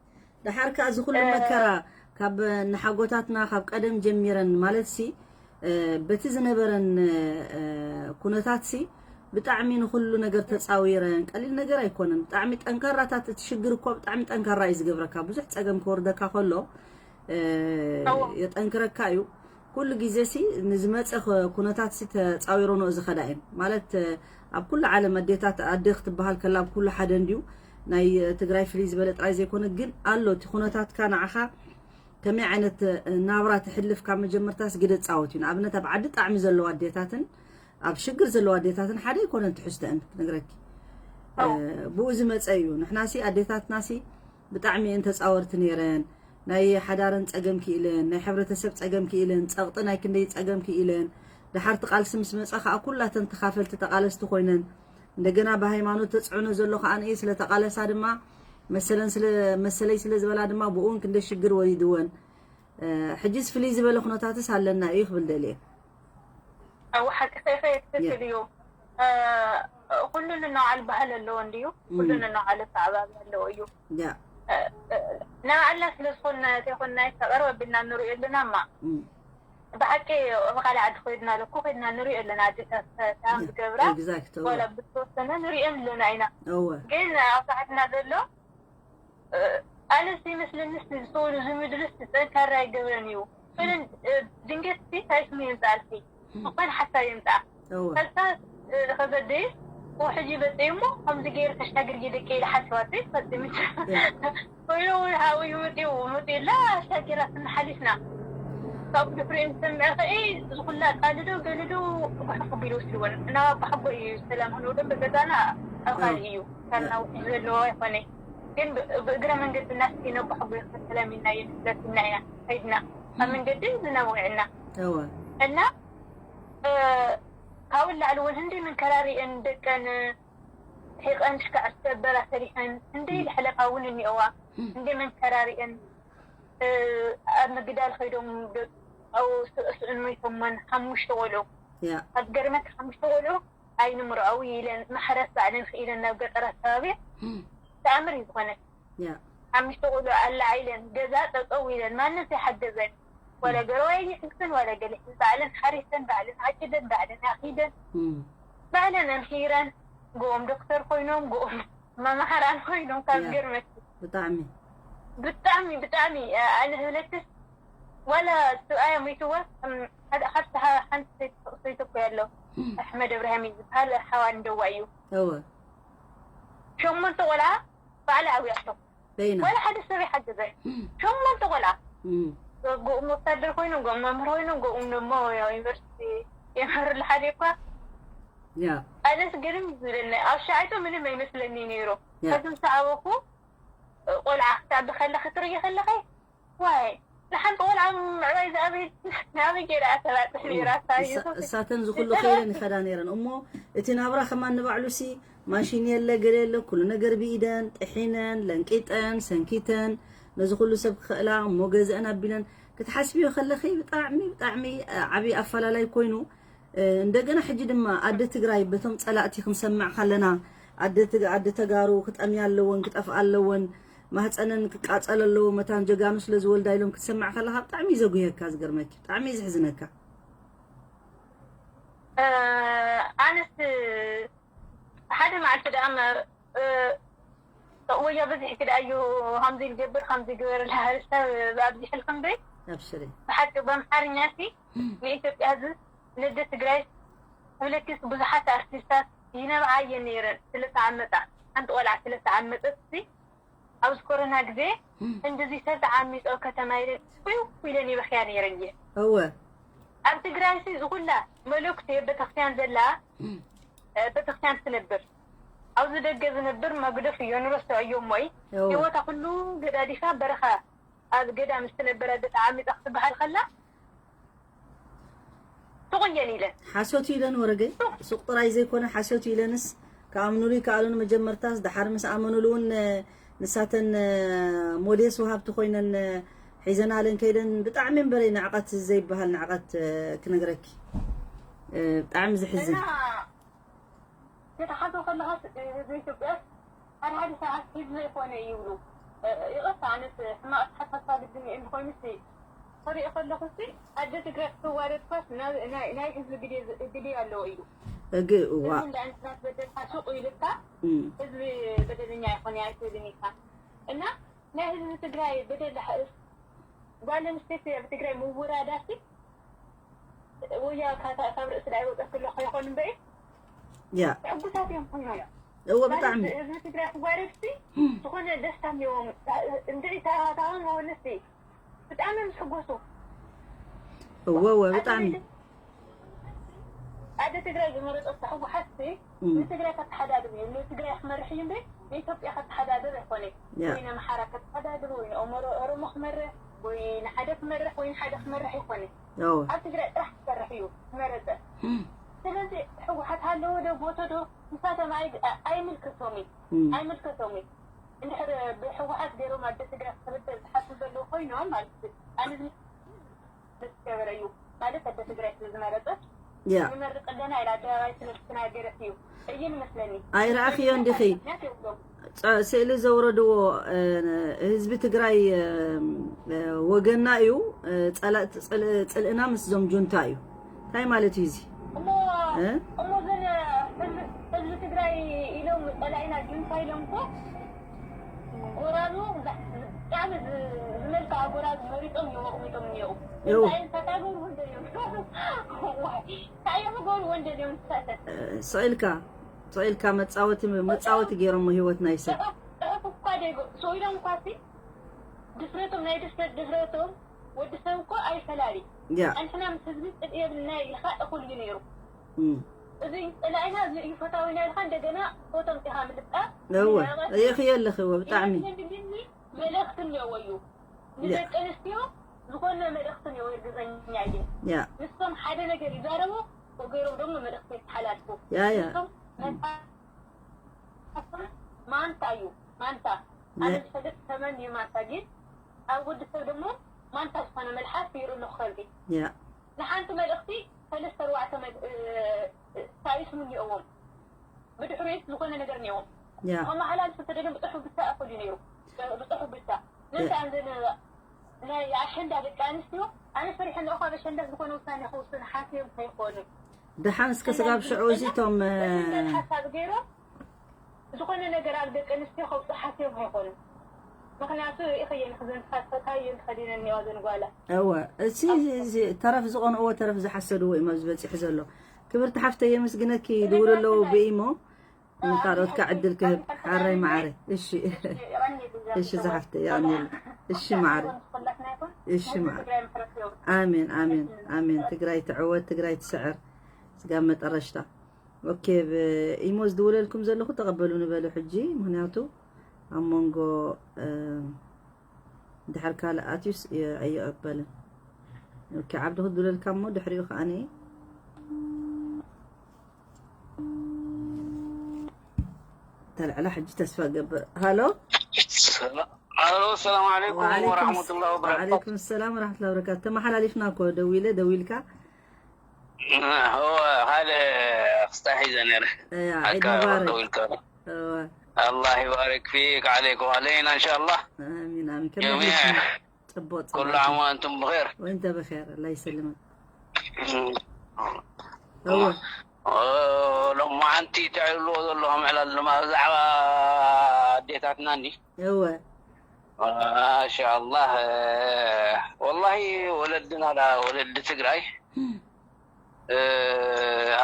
ደሓር ከዓ እዚ ኩሉ መከራ ካብ ንሓጎታትና ካብ ቀደም ጀሚረን ማለት ሲ በቲ ዝነበረን ኩነታት ሲ ብጣዕሚ ንኩሉ ነገር ተፃዊረን ቀሊል ነገር ኣይኮነን። ብጣዕሚ ጠንካራታት እቲ ሽግር እኮ ብጣዕሚ ጠንካራ እዩ ዝገብረካ። ብዙሕ ፀገም ክወርደካ ከሎ የጠንክረካ እዩ። ኩሉ ግዜ ሲ ንዝመፀ ኩነታት ሲ ተፃዊረንኦ ዝኸዳ እየን ማለት ኣብ ኩሉ ዓለም ኣዴታት ኣደ ክትበሃል ከላ ኣብ ኩሉ ሓደ እንድዩ ናይ ትግራይ ፍልይ ዝበለ ጥራይ ዘይኮነ ግን ኣሎ እቲ ኩነታትካ ንዓኻ ከመይ ዓይነት ናብራ ትሕልፍ ካብ መጀመርታስ ግደ ፃወት እዩ። ንኣብነት ኣብ ዓዲ ጣዕሚ ዘለዋ ኣዴታትን ኣብ ሽግር ዘለዋ ኣዴታትን ሓደ ኣይኮነን ትሕዝተአን ክነግረኪ ብኡ ዝመፀ እዩ። ንሕናሲ ኣዴታትናሲ ብጣዕሚ እየን ተፃወርቲ ነይረን። ናይ ሓዳረን ፀገም ክኢለን ናይ ሕብረተሰብ ፀገም ክኢለን ፀቕጢ ናይ ክንደይ ፀገም ክኢለን። ደሓርቲ ቃልሲ ምስ መፀ ከዓ ኩላተን ተኻፈልቲ ተቓለስቲ ኮይነን እንደገና ብሃይማኖት ተፅዕኖ ዘሎ ከዓ ንእየ ስለተቓለሳ ድማ መሰለን ስለ መሰለይ ስለ ዝበላ ድማ ብኡን ክንደ ሽግር ወሪድወን ሕጅስ ፍልይ ዝበለ ኩነታትስ ኣለና እዩ ክብል ደልየ እው ሓቂ ከይኸየ ትክክል እዩ ኩሉ ንናውዓል ባህል ኣለዎ እንድዩ ኩሉ ንናውዓል ኣተዓባቢ ኣለዎ እዩ ንባዕልና ስለ ዝኾንና ተይኮንና ተቐርብ ኣቢልና ንሪኦ ኣለና እማ ብሓቂ ኣብ ካልእ ዓዲ ኮይድና ለኩ ኮይድና ንሪኦ ኣለና ኣዴታት ሰላም ዝገብራ ዋላ ብዝተወሰነ ንሪኦ ኣለና ኢና ግን ኣብ ዓድና ዘሎ ኣነስ ይመስለኒ ዝሰውሉ ዝምድርስ ጠንካራ ይገብረን እዩ ፍልን ድንገት ሲ ታይስሙ የምፅኣልኪ ዝኾነ ሓሳብ የምፅኣ ፈልታ ከበደይ ሕጂ በፀይ እሞ ከምዚ ገይር ተሻግር ደቂ ኢለ ሓስባተይ ፈፂምት ኮይኑ እውን ሃዊ ይመፅኡ መፅኡላ ኣሻጊራትና ሓሊፍና ካብ ድሕሪኡ ዝሰምዐ ከ ዝኩላ ቃልዶ ገለዶ ባሕጎ ቢሉ ወስድወን እና ባሕጎ እዩ ሰላም ክንውደም በገዛና ኣብ ካልእ እዩ ካልና ውሕጅ ዘለዎ ኣይኮነ ግን ብእግረ መንገድና ስኪነ ባሕጎ ሰላም ኢልና የምስለትና ኢና ከይድና ኣብ መንገዲ ዝናብ ውዒልና እና ካብኡ ላዕሊ እውን ህንዲ መንከራሪአን ደቀን ሒቐን ሽካዕ ዝተበላ ሰሪሐን ህንዲ ልሕለፋ እውን እኒኦዋ ህንዲ መንከራሪአን ኣብ ምግዳል ከይዶም ኣብኡ ስእስኡን ሞይቶሞን ሓሙሽተ ቆልዑ ኣብ ገርመት ሓሙሽተ ቆልዑ ኣይንምርዐዊ ኢለን ማሕረስ ባዕለን ክኢለን ናብ ገጠር ኣከባቢ ተኣምር እዩ ዝኾነ ሓሙሽተ ቆልዑ ኣላዓይለን ገዛ ጠጠው ኢለን ማንም ዘይሓገዘን ዋላ ገረዋይ ይሕግዘን ዋላ ገለ ባዕለን ሓሪሰን ባዕለን ዓጭደን ባዕለን ኣኺደን ባዕለን ኣምሂረን ጎኦም ዶክተር ኮይኖም ጎኦም መማሓራን ኮይኖም ካብ ገርመት ብጣዕሚ ብጣዕሚ ብጣዕሚ ኣነ ህብለትስ ዋላ ስብኣያ ሞይትዋ ካብቲ ሓንቲ ሰይተኮ ኣሎ ኣሕመድ እብራሂም ዝበሃል ሓዋ እንደዋ እዩ እወ ሸሞንተ ቆልዓ ባዕላ ኣብያቶ በይና ዋላ ሓደ ሰብ ይሓገዘ ሸሞንተ ቆልዓ እም፣ ጎኡም ወታደር ኮይኖም ጎኡም መምህር ኮይኖም ጎኡም ደሞ ያው ዩኒቨርሲቲ የምህር ለሓደ እኳ ያ ኣነስ ግርም ዝብለኒ ኣብ ሻዓይቶ ምንም ኣይመስለኒ ነይሩ ያ። ከዚ ምስ ዓበኩ ቆልዓ ክተዕቢ ከለኺ ትርኢ ከለኺ ዋይ ንሓንቲ ቆልዓ ምዕባይ ዝኣበየት ናበይ ገይራ ተባፅሕ ነይራ እሳ እሳ- ኢየሱስ እሳተን ዝኩሉ ከይረን ይኸዳ ነይረን እሞ እቲ ናብራ ከማን ንባዕሉ ሲ ማሽን የለ ገለ የለ ኩሉ ነገር ብኢደን ጥሒነን ለንቂጠን ሰንኪተን ነዚ ኩሉ ሰብ ክኽእላ እሞ ገዝአን ኣቢለን ክትሓስብዮ ከለኺ ብጣዕሚ ብጣዕሚ ዓብዪ ኣፈላላይ ኮይኑ እንደገና ሕጂ ድማ ኣደ ትግራይ በቶም ፀላእቲ ክንሰምዕ ከለና ኣደ ተጋሩ ክጠምያ ኣለወን ክጠፍኣ ኣለወን ማህፀነን ክቃፀል ኣለዎ መታን ጀጋኑ ስለ ዝወልዳ ኢሎም ክትሰምዕ ከለካ ብጣዕሚ እዩ ዘጉህየካ ዝገርመኪ ብጣዕሚ እዩ ዘሕዝነካ ኣነስ ሓደ መዓልቲ ደኣ ወያ በዝሒ ክዳ እዩ ከምዚ ዝገብር ከምዚ ግበርላ ሰብ ኣብዚሕልኩም በይ ኣብሽሪ ብሓቂ በምሓርኛ ሲ ንኢትዮጵያ ህዝብ ንደ ትግራይ ህብለኪስ ብዙሓት ኣርቲስታት ይነብዓ እየን ነይረን ስለተዓመፃ ሓንቲ ቆልዓ ስለተዓመፀት ሲ ኣብዚ ኮሮና ግዜ እንደዚ ሰብ ተዓሚጾ ከተማ ኢለን ስው ኢለን ይበኽያ ነይረን እየ። እወ ኣብ ትግራይ ሲ ዝኹላ መለኩሴ ቤተክርስትያን ዘላ ቤተክርስትያን ትነብር፣ ኣብዚ ደገ ዝነብር መግደፍ እዮ ንረስዖ እዮ እሞይ እወ ህይወታ ኩሉ ገዳዲፋ በረኻ ኣብ ገዳም ዝተነበረ ተዓሚጻ ክትበሃል ከላ ትቑየን ኢለን። ሓሶት ኢለን ወረገ ሱቕ ጥራይ ዘይኮነ ሓሶት ኢለንስ ክኣምኑሉ ይከኣሉን መጀመርታስ ደሓር ምስ ኣመኑሉ እውን ንሳተን ሞዴስ ወሃብቲ ኮይነን ሒዘናለን ከይደን ብጣዕሚ እምበረይ ንዕቐት ዘይበሃል ንዕቐት ክነግረኪ ብጣዕሚ ዝሕዝን እና ክትሓቶ ከለኻስ ህዝቢ ኢትዮጵያስ ሓደ ሓደ ሰዓት ህዝቢ ዘይኮነ ይብሉ። ይቕርታ ኣነስ ሕማቕ ኣተሓሳስባ ልቢ እንተኾይኑስ ክሪኦ ከለኹስ ኣደ ትግራይ ክትዋረድ እኳስ ናይ ህዝቢ ግድያ ኣለዎ እዩ። እግ እዋ ህዝቢ እንዳኣንስናት በደልካ ሱቕ ኢልካ ህዝቢ በደለኛ ኣይኮነ ኣይትብልን ኢልካ እና ናይ ህዝቢ ትግራይ በደል ጓል ኣንስተይቲ ኣብ ትግራይ ምውራዳሲ ወያ ካብ ርእሲ ዳይ ወፀ ክሎ ከይኾን እምበይ ያ ሕጉሳት እዮም ኮይኖም እወ ብጣዕሚ ህዝቢ ትግራይ ክዋረድሲ ዝኾነ ደስታ እኒዎም እንድዒ ታውን ሆነሲ ብጣዕሚ ምስ ሕጎሱ እወ እወ ብጣዕሚ ኣደ ትግራይ ዝመረጠት ህወሓትሲ ንትግራይ ከተሓዳድር እዩ ንትግራይ ክመርሕ እዩ እምበይ ንኢትዮጵያ ከተሓዳድር ኣይኮነ ያ ወይ ንኣምሓራ ከተሓዳድር ወይ ንኦሮሞ ክመርሕ ወይ ንሓደ ክመርሕ ወይ ንሓደ ክመርሕ ኣይኮነ እወ ኣብ ትግራይ ጥራሕ ክሰርሕ እዩ ዝመረፀ ስለዚ ህወሓት ሃለወ ዶ ሞተ ዶ ንሳቶም ኣይ- ኣይምልከቶም እዩ ኣይምልከቶም እዩ እንድሕር ብህወሓት ገይሮም ኣደ ትግራይ ክትበደል ዝሓስቡ ዘለዉ ኮይኖም ማለት እዩ ኣነ ዝገበረ እዩ ማለት ኣደ ትግራይ ስለ ዝመረፀት ያ ንመርቅ ኣለና ኢላ ኣደባባይ ስለ ዝተናገረት እዩ እዩ ንመስለኒ ኣይረኣኽዮ እንዲኺ ምክንያት የብሎም ጸ- ስእሊ ዘውረድዎ እ፣ ህዝቢ ትግራይ እ፣ እ፣ ወገና እዩ እ፣ ጸላእቲ ጽል- ጽልእና ምስዞም ጁንታ እዩ እንታይ ማለት እዩ እዚ እሞ እ? እሞ ዘን ህዝቢ- ህዝቢ ትግራይ ኢሎም ጸላኢና ጁንታ ኢሎም እኮ ጎራዙ ብጣዕሚ ዝ- ዝመልክዓ ጎራዙ መሪጦም እዮም ኣቕሚጦም እኒአው እው። እንታይ እዮም ተታገሩ ወንጀል እዮም እንታይ እዮም ገሩ ወንጀል እዮም ንሳተት ስቕ ኢልካ ስቕ ኢልካ መጻወቲ መጻወቲ ገይሮሞ ህይወት ናይ ሰብ ጽሑፍ እኳ ደይገ ስኢሎም እኳ ሲ ድፍረቶም ናይ ድፍረት ድፍረቶም ወዲ ሰብ እኮ ኣይፈላሊ ያ ኣንሕና ምስ ህዝቢ ጽድቂ የብልና ኢልካ እኹል እዩ ነይሩ እም፣ እዚ ጸላኢና እዚ እዩ ፈታዊና ኢልካ እንደገና ፎቶም ጢኻ ምልጣፍ እወ ይኽየ ኣለኺ እወ ብጣዕሚ ግን መልእኽቲ እኒኦዎ እዩ ንደቂ ኣንስትዮ ዝኾነ መልእኽቲ እኒኦዎ እርግጸኛ እየ ያ ንሶም ሓደ ነገር ይዛረቡ ወገሮም ደግሞ መልእኽቲ የተሓላልፉ ያ ያ ንሶም መጽሓፍቶም ማንታ እዩ ማንታ ኣነ ዝፈልጥ ተመን እዩ ማንታ ግን ኣብ ወዲ ሰብ ደግሞ ማንታ ዝኾነ መልሓስ ይሩ ኣለኹ ከብዲ ያ ንሓንቲ መልእኽቲ ሰለስተ ኣርባዕተ ሳይስሙ እኒኦዎም ብድሕሪት ዝኾነ ነገር እኒኦዎም ያ ከመሓላልፍ ተደልዮም ብፅሑፍ ብቻ እኽል እዩ ነይሩ ብፅሑፍ ብቻ ነንተ ኣንዘን ናይ ኣሸንዳ ደቂ ኣንስትዮ ኣነ ፈሪሐ ንእኳ በሸንዳ ዝኾነ ውሳኔ ክውስን ሓስዮም ከይኾኑ ደሓን እስከ ስጋብ ሽዑ እዚቶም ሓሳብ ገይሮም ዝኾነ ነገር ኣብ ደቂ ኣንስትዮ ከውፅእ ሓስዮም ኣይኮኑ ምክንያቱ ርኢኸየን ክዘንትካ ዝፈትሃየን ተኸዲነን እኒዋ ዘንጓላ እወ እሲ ተረፍ ዝቐንእዎ ተረፍ ዝሓሰድዎ እዩ ኣብዚ በፂሑ ዘሎ ክብርቲ ሓፍተይ የመስግነኪ ድውልለው ብኢሞ ንካልኦትካ ዕድል ክህብ ሓረይ መዓረይ እሺ እሺ ዝሓፍተይ የቐንየሉ እሺ መዓረይ እሺ መዓረይ ኣሜን ኣሜን ኣሜን ትግራይ ትዕወት ትግራይ ትስዕር ስጋብ መጠረሽታ ኦኬ ብኢሞ ዝድውለልኩም ዘለኹ ተቐበሉ ንበሉ ሕጂ ምክንያቱ ኣብ መንጎ ድሕር ካልእ ኣትዩስ ኣይቕበልን ኦኬ ዓብዲ ክድውለልካ እሞ ድሕሪኡ ከዓኒ ተልዕላ ሕጂ ተስፋ ገብር ሃሎ ሄሎ ሰላም ዓለይኩም ወራሕመቱላ ወበረካቱ ወዓለይኩም ሰላም ወራሕመቱላ ወበረካቱ ተመሓላሊፍና እኮ ደዊለ ደዊልካ هو هذا اختي زنر عيد مبارك አላህ ይባረክ ፊክ አለይኩም አለይና እንሻአላህ አሚን አሚን جميعا ጽቡቅ كل عام وانتم بخير وانت بخير الله يسلمك ሎማዓንቲ ትዕልዎ ዘለኹም ዕላል ድማ ብዛዕባ ኣዴታትና እንዲ እወ ማሻኣላህ ወላሂ ወለድና ዳ ወለዲ ትግራይ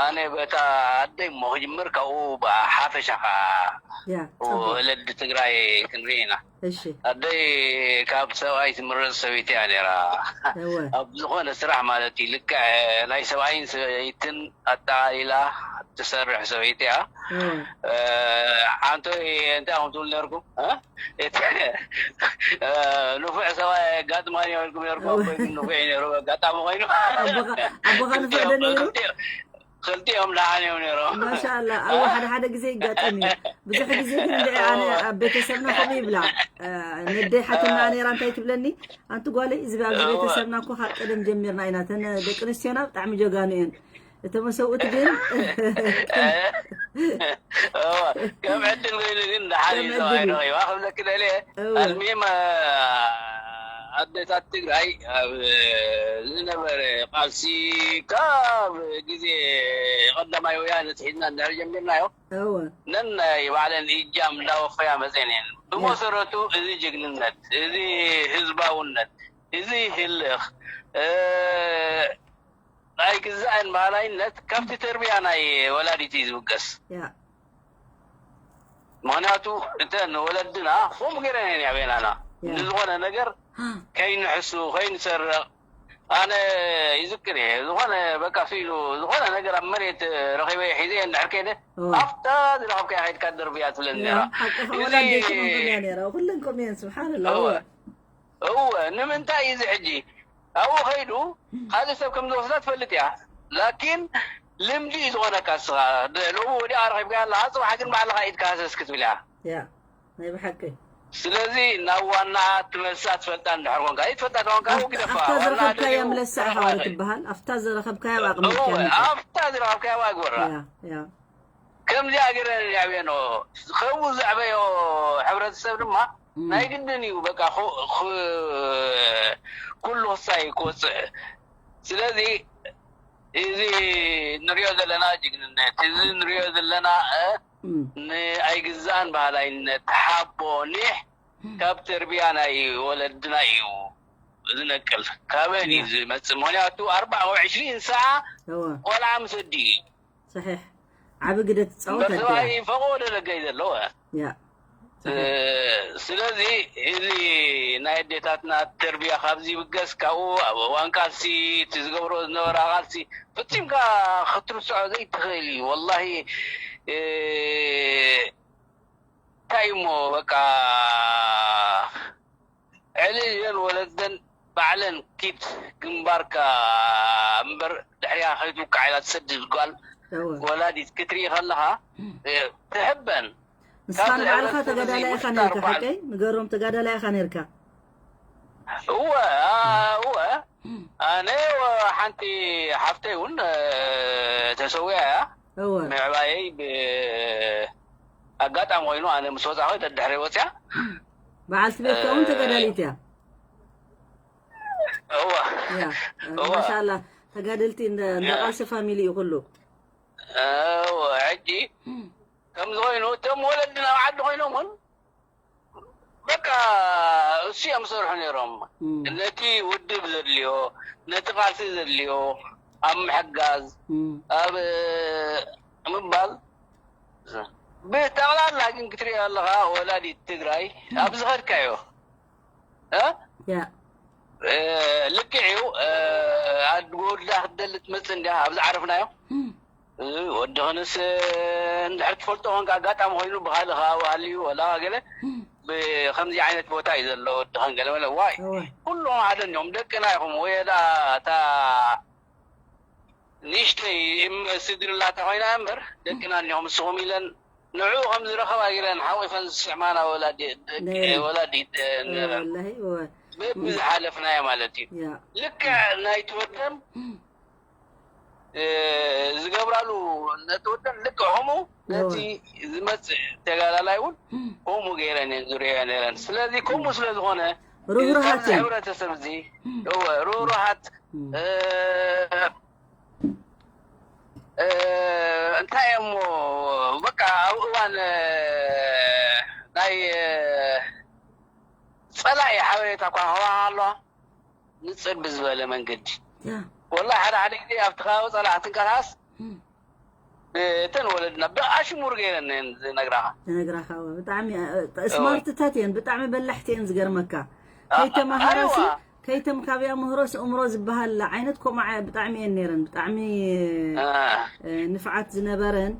ኣነ በታ ኣደይ እሞ ክጅምር ካብኡ ሓፈሻ ከዓ ያ ወለዲ ትግራይ ክንርኢ ኢና እሺ። ኣደይ ካብ ሰብኣይ ትምረፅ ሰበይቲ እያ ነይራ። እወ ኣብ ዝኾነ ስራሕ ማለት እዩ። ልክዕ ናይ ሰብኣይን ሰበይትን ኣጠቓሊላ ትሰርሕ ሰበይቲ እያ። እወ እ፣ ሓንቶ እንታይ ከም ትብል ነርኩም? እ? እቲ፣ እ፣ ንፉዕ ሰብኣይ ኣጋጥማ ነርኩም ነርኩም? ኣቦይ ግን ንፉዕ እዩ ነሩ። ኣጋጣሚ ኮይኑ ኣቦኻ ኣቦኻ ንፍዕዶ ነይሩ? ክልቲኦም ደሓን እዮም ነሮም። ማሻላ ኣብ ሓደ ሓደ ግዜ ይጋጠም እዩ። ብዙሕ ግዜ ግን እንደ ኣነ ኣብ ቤተሰብና ከምኡ ይብላ። ነደይ ሓትና ነራ እንታይ ትብለኒ፣ ኣንቲ ጓለይ እዚ ኣብዚ ቤተሰብና እኮ ካብ ቀደም ጀሚርና ኢና። እተን ደቂ ኣንስትዮና ብጣዕሚ ጀጋኑ እየን። እቶም ሰብኡት ግን ከም ዕድል ኮይኑ ግን ደሓን እዩ ሰብኣይ ረኺባ ክብለኪ ደልየ። ኣልሚም ኣዴታት ትግራይ ኣብ ዝነበረ ቃልሲ ካብ ግዜ ቀዳማይ ወያነ ትሒዝና እንድሕር ጀሚርናዮ እወ ነናይ ባዕለን እጃም እንዳወፈያ መፅን እየን። ብመሰረቱ እዚ ጅግንነት፣ እዚ ህዝባውነት፣ እዚ ህልኽ እ፣ ናይ ግዛእን ባህላይነት ካብቲ ተርቢያ ናይ ወላዲት እዩ ዝብገስ። ያ ምክንያቱ እተን ወለድና ከምኡ ገይረን እየን ያበናና። ያ ንዝኾነ ነገር ከይንሕሱ ከይንሰርቕ ኣነ ይዝክር እየ። ዝኾነ በቃ ስኢሉ ዝኾነ ነገር ኣብ መሬት ረኺበ ሒዘ እንድሕር ከይደ እወ። ኣብታ ዝረኸብካያ ከይድካ ደርብያ ትብለኒ ነራ። ሓቅኻ እዚ ወላዲት ከምኡ እያ ነራ። ኩለን ከምኡ እየን። ስብሓንላ እወ እወ እወ ንምንታይ እዩ እዚ ሕጂ ኣብኡ ከይዱ ካልእ ሰብ ከም ዝወስዳ ትፈልጥ እያ። ላኪን ልምዲ እዩ ዝኾነካ እስኻ ሎሚ ወዲኣ ረኺብካ ኣለኻ ጽባሕ ግን ባዕልኻ ኢድካ ሃሰስ ክትብል እያ። ያ ናይ ብሓቂ ስለዚ ናብ ዋና ትመልሳ ትፈልጣ እንድሕር ኮንካ ይትፈልጣ ተኮንካ ግደፋ ኣብታ ዋና ዝረኸብካያ ደልዩ ምለሳ ኢኻ ክረኽባ ይኽእል። ትበሃል። ኣብታ ዝረኸብካያ ኣቕምጥ እወ ከምጽእ ኣብታ ዝረኸብካያ ግበራ። ያ ያ ከምዚኣ ገይረን እያብየን ከምኡ ዘዕበዮ ሕብረተሰብ ድማ ናይ ግድን እዩ በቃ ኩ- ኩ- ኩሉ ክሳይ ክወፅእ። ስለዚ እዚ ንሪኦ ዘለና ጅግንነት፣ እዚ ንሪኦ ዘለና እ፣ እም፣ ንኣይግዛእን ባህላይነት ሓቦ ኒሕ ካብ ተርቢያ ናይ ወለድና እዩ ዝነቅል። ካበን እዩ ዝመፅእ? ምክንያቱ ኣርባዓ ወይ ዕሽሪን ሰዓ እወ ቆልዓ ምስ ኣዲኡ እዩ። ሰሒሕ ዓቢ ግደ ትጻወት እምበር ኣዲኣ ሰብኣይ ፈቆዶ ደገ እዩ ዘለዎ። ያ እ፣ ስለዚ እዚ ናይ ኣዴታትና ተርቢያ ካብዚ ይብገስ። ካብኡ ኣብ እዋን ቃልሲ እቲ ዝገብሮ ዝነበራ ቃልሲ ፈጺምካ ክትርስዖ ዘይትኽእል እዩ። ወላሂ እ፣ እንታይ እሞ በቃ ዕልል ኢለን ወለደን ባዕለን ኪድ ግንባርካ እምበር ድሕሪያ ከይትውቃዕ ኢላ ትሰድድ ጓል እወ ወላዲት ክትርኢ ከለኻ እ፣ ትሕበን። ንስኻ ንባዕልኻ ተጋዳላይ ኢኻ ነርካ ሓቀይ ንገሮም ተጋዳላይ ኢኻ ነርካ እወ እወ ኣነ ሓንቲ ሓፍተይ እውን ተሰዊያ እያ እወ ምዕባየይ ኣጋጣሚ ኮይኑ ኣነ ምስ ወፃኹ ተድሕረ ወፅያ በዓልቲ ቤትካ እውን ተጋዳሊት እያ እወ ያ እወ ማሻላ ተጋደልቲ እንዳ ቃልሲ ፋሚሊ እዩ ኩሉ እወ ሕጂ ከምዚ ኮይኑ እቶም ወለድና ኣብ ዓዲ ኮይኖም እውን በቃ እሱ እዮም ዝሰርሑ ነይሮም ነቲ ውድብ ዘድልዮ ነቲ ቃልሲ ዘድልዮ ኣብ ምሕጋዝ ኣብ ምባል ብጠቕላላ ግን ክትሪኦ ኣለኻ ወላዲት ትግራይ ኣብ ዝኸድካዮ እ? ያ እ፣ ልክዕ እዩ እ፣ ኣድ- ወዳ ክትደሊ ትመፅእ እንዲያ ኣብዚ ዓረፍናዮ እዚ ወድኽንስ እንድሕር ትፈልጦ ኮንካ ኣጋጣሚ ኮይኑ ብካልእ ከባቢ ሃልዩ ወላ ገለ ብከምዚ ዓይነት ቦታ እዩ ዘሎ ወድኽን ገለ መለ ዋይ እወ ኩሎም ሓደ እኒኦም ደቅና ኢኹም ወይ ዳ እታ ንእሽተይ እም- ስድሪ ላታ ኮይና እምበር ደቅና እኒኦም ንስኹም ኢለን ንዕኡ ከም ዝረኸባ ኢለን ሓቂፈን ዝስዕማና ወላዲ ደቂ- ነይረን። ወላዲት እ፣ ነረን ወላሂ እወ በብዝሓለፍናዮ ማለት እዩ ያ ልክዕ ናይ ትወደም እ፣ ዝገብራሉ ነቲ ወደን ልክዕ ከምኡ ነቲ ዝመፅእ ተጋዳላይ እውን ከምኡ ገይረን እየን ዝሪኦ ነይረን ስለዚ ከምኡ ስለ ዝኾነ ርህሩሃት ኣብዚ እየን። ሕብረተሰብ እዚ እወ ርህሩሃት እ፣ እ፣ እንታይ እሞ በቃ ኣብ እዋን እ፣ ናይ እ፣ ፀላኢ ሓበሬታ እኳ ክህባ ኣለዋ ንፅር ብዝበለ መንገዲ ያ ወላ ሓደ ሓደ ግዜ ኣብቲ ከባቢ ፀላእ ትንቀሳቀስ እም፣ እተን ወለድና ብኣሽሙር ገይረን እየን ዝነግራኻ። ዝነግራኻ እወ። ብጣዕሚ እ፣ እ፣ ስማርትታት እየን፣ ብጣዕሚ በላሕቲ እየን። ዝገርመካ ከይተማሃረሲ ኣይዋ። ከይተም ካብያ ምህሮስ እምሮ ዝበሃል ዓይነት ከምኡ ዓ- ብጣዕሚ እየን ነይረን። ብጣዕሚ እ፣ እ፣ ንፍዓት ዝነበረን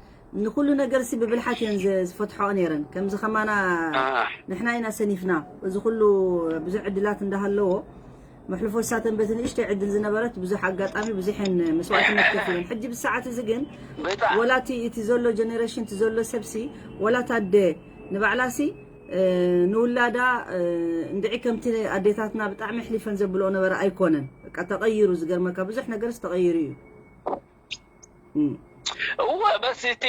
ንኩሉ ነገርሲ ብብልሓት እየን ዝ- ዝፈትሖኦ ነይረን። ከምዚ ከማና እ፣ ንሕና ኢና ሰኒፍና። እዚ ኩሉ ብዙሕ ዕድላት እንዳሃለዎ መሕልፎ ሳተን በቲ ንእሽተይ ዕድል ዝነበረት ብዙሕ ኣጋጣሚ ብዙሕ እየን መስዋዕትነት ከፊለን። ሕጂ ብሰዓት እዚ ግን ብጣዕሚ ወላ እቲ እቲ ዘሎ ጀነሬሽን እቲ ዘሎ ሰብሲ ወላ ታደ ንባዕላሲ እ፣ ንውላዳ እ፣ እንድዒ ከምቲ ኣዴታትና ብጣዕሚ ኣሕሊፈን ዘብልኦ ነበረ ኣይኮነን። በቃ ተቐይሩ። ዝገርመካ ብዙሕ ነገርስ ተቐይሩ እዩ። እም፣ እወ በስ እቲ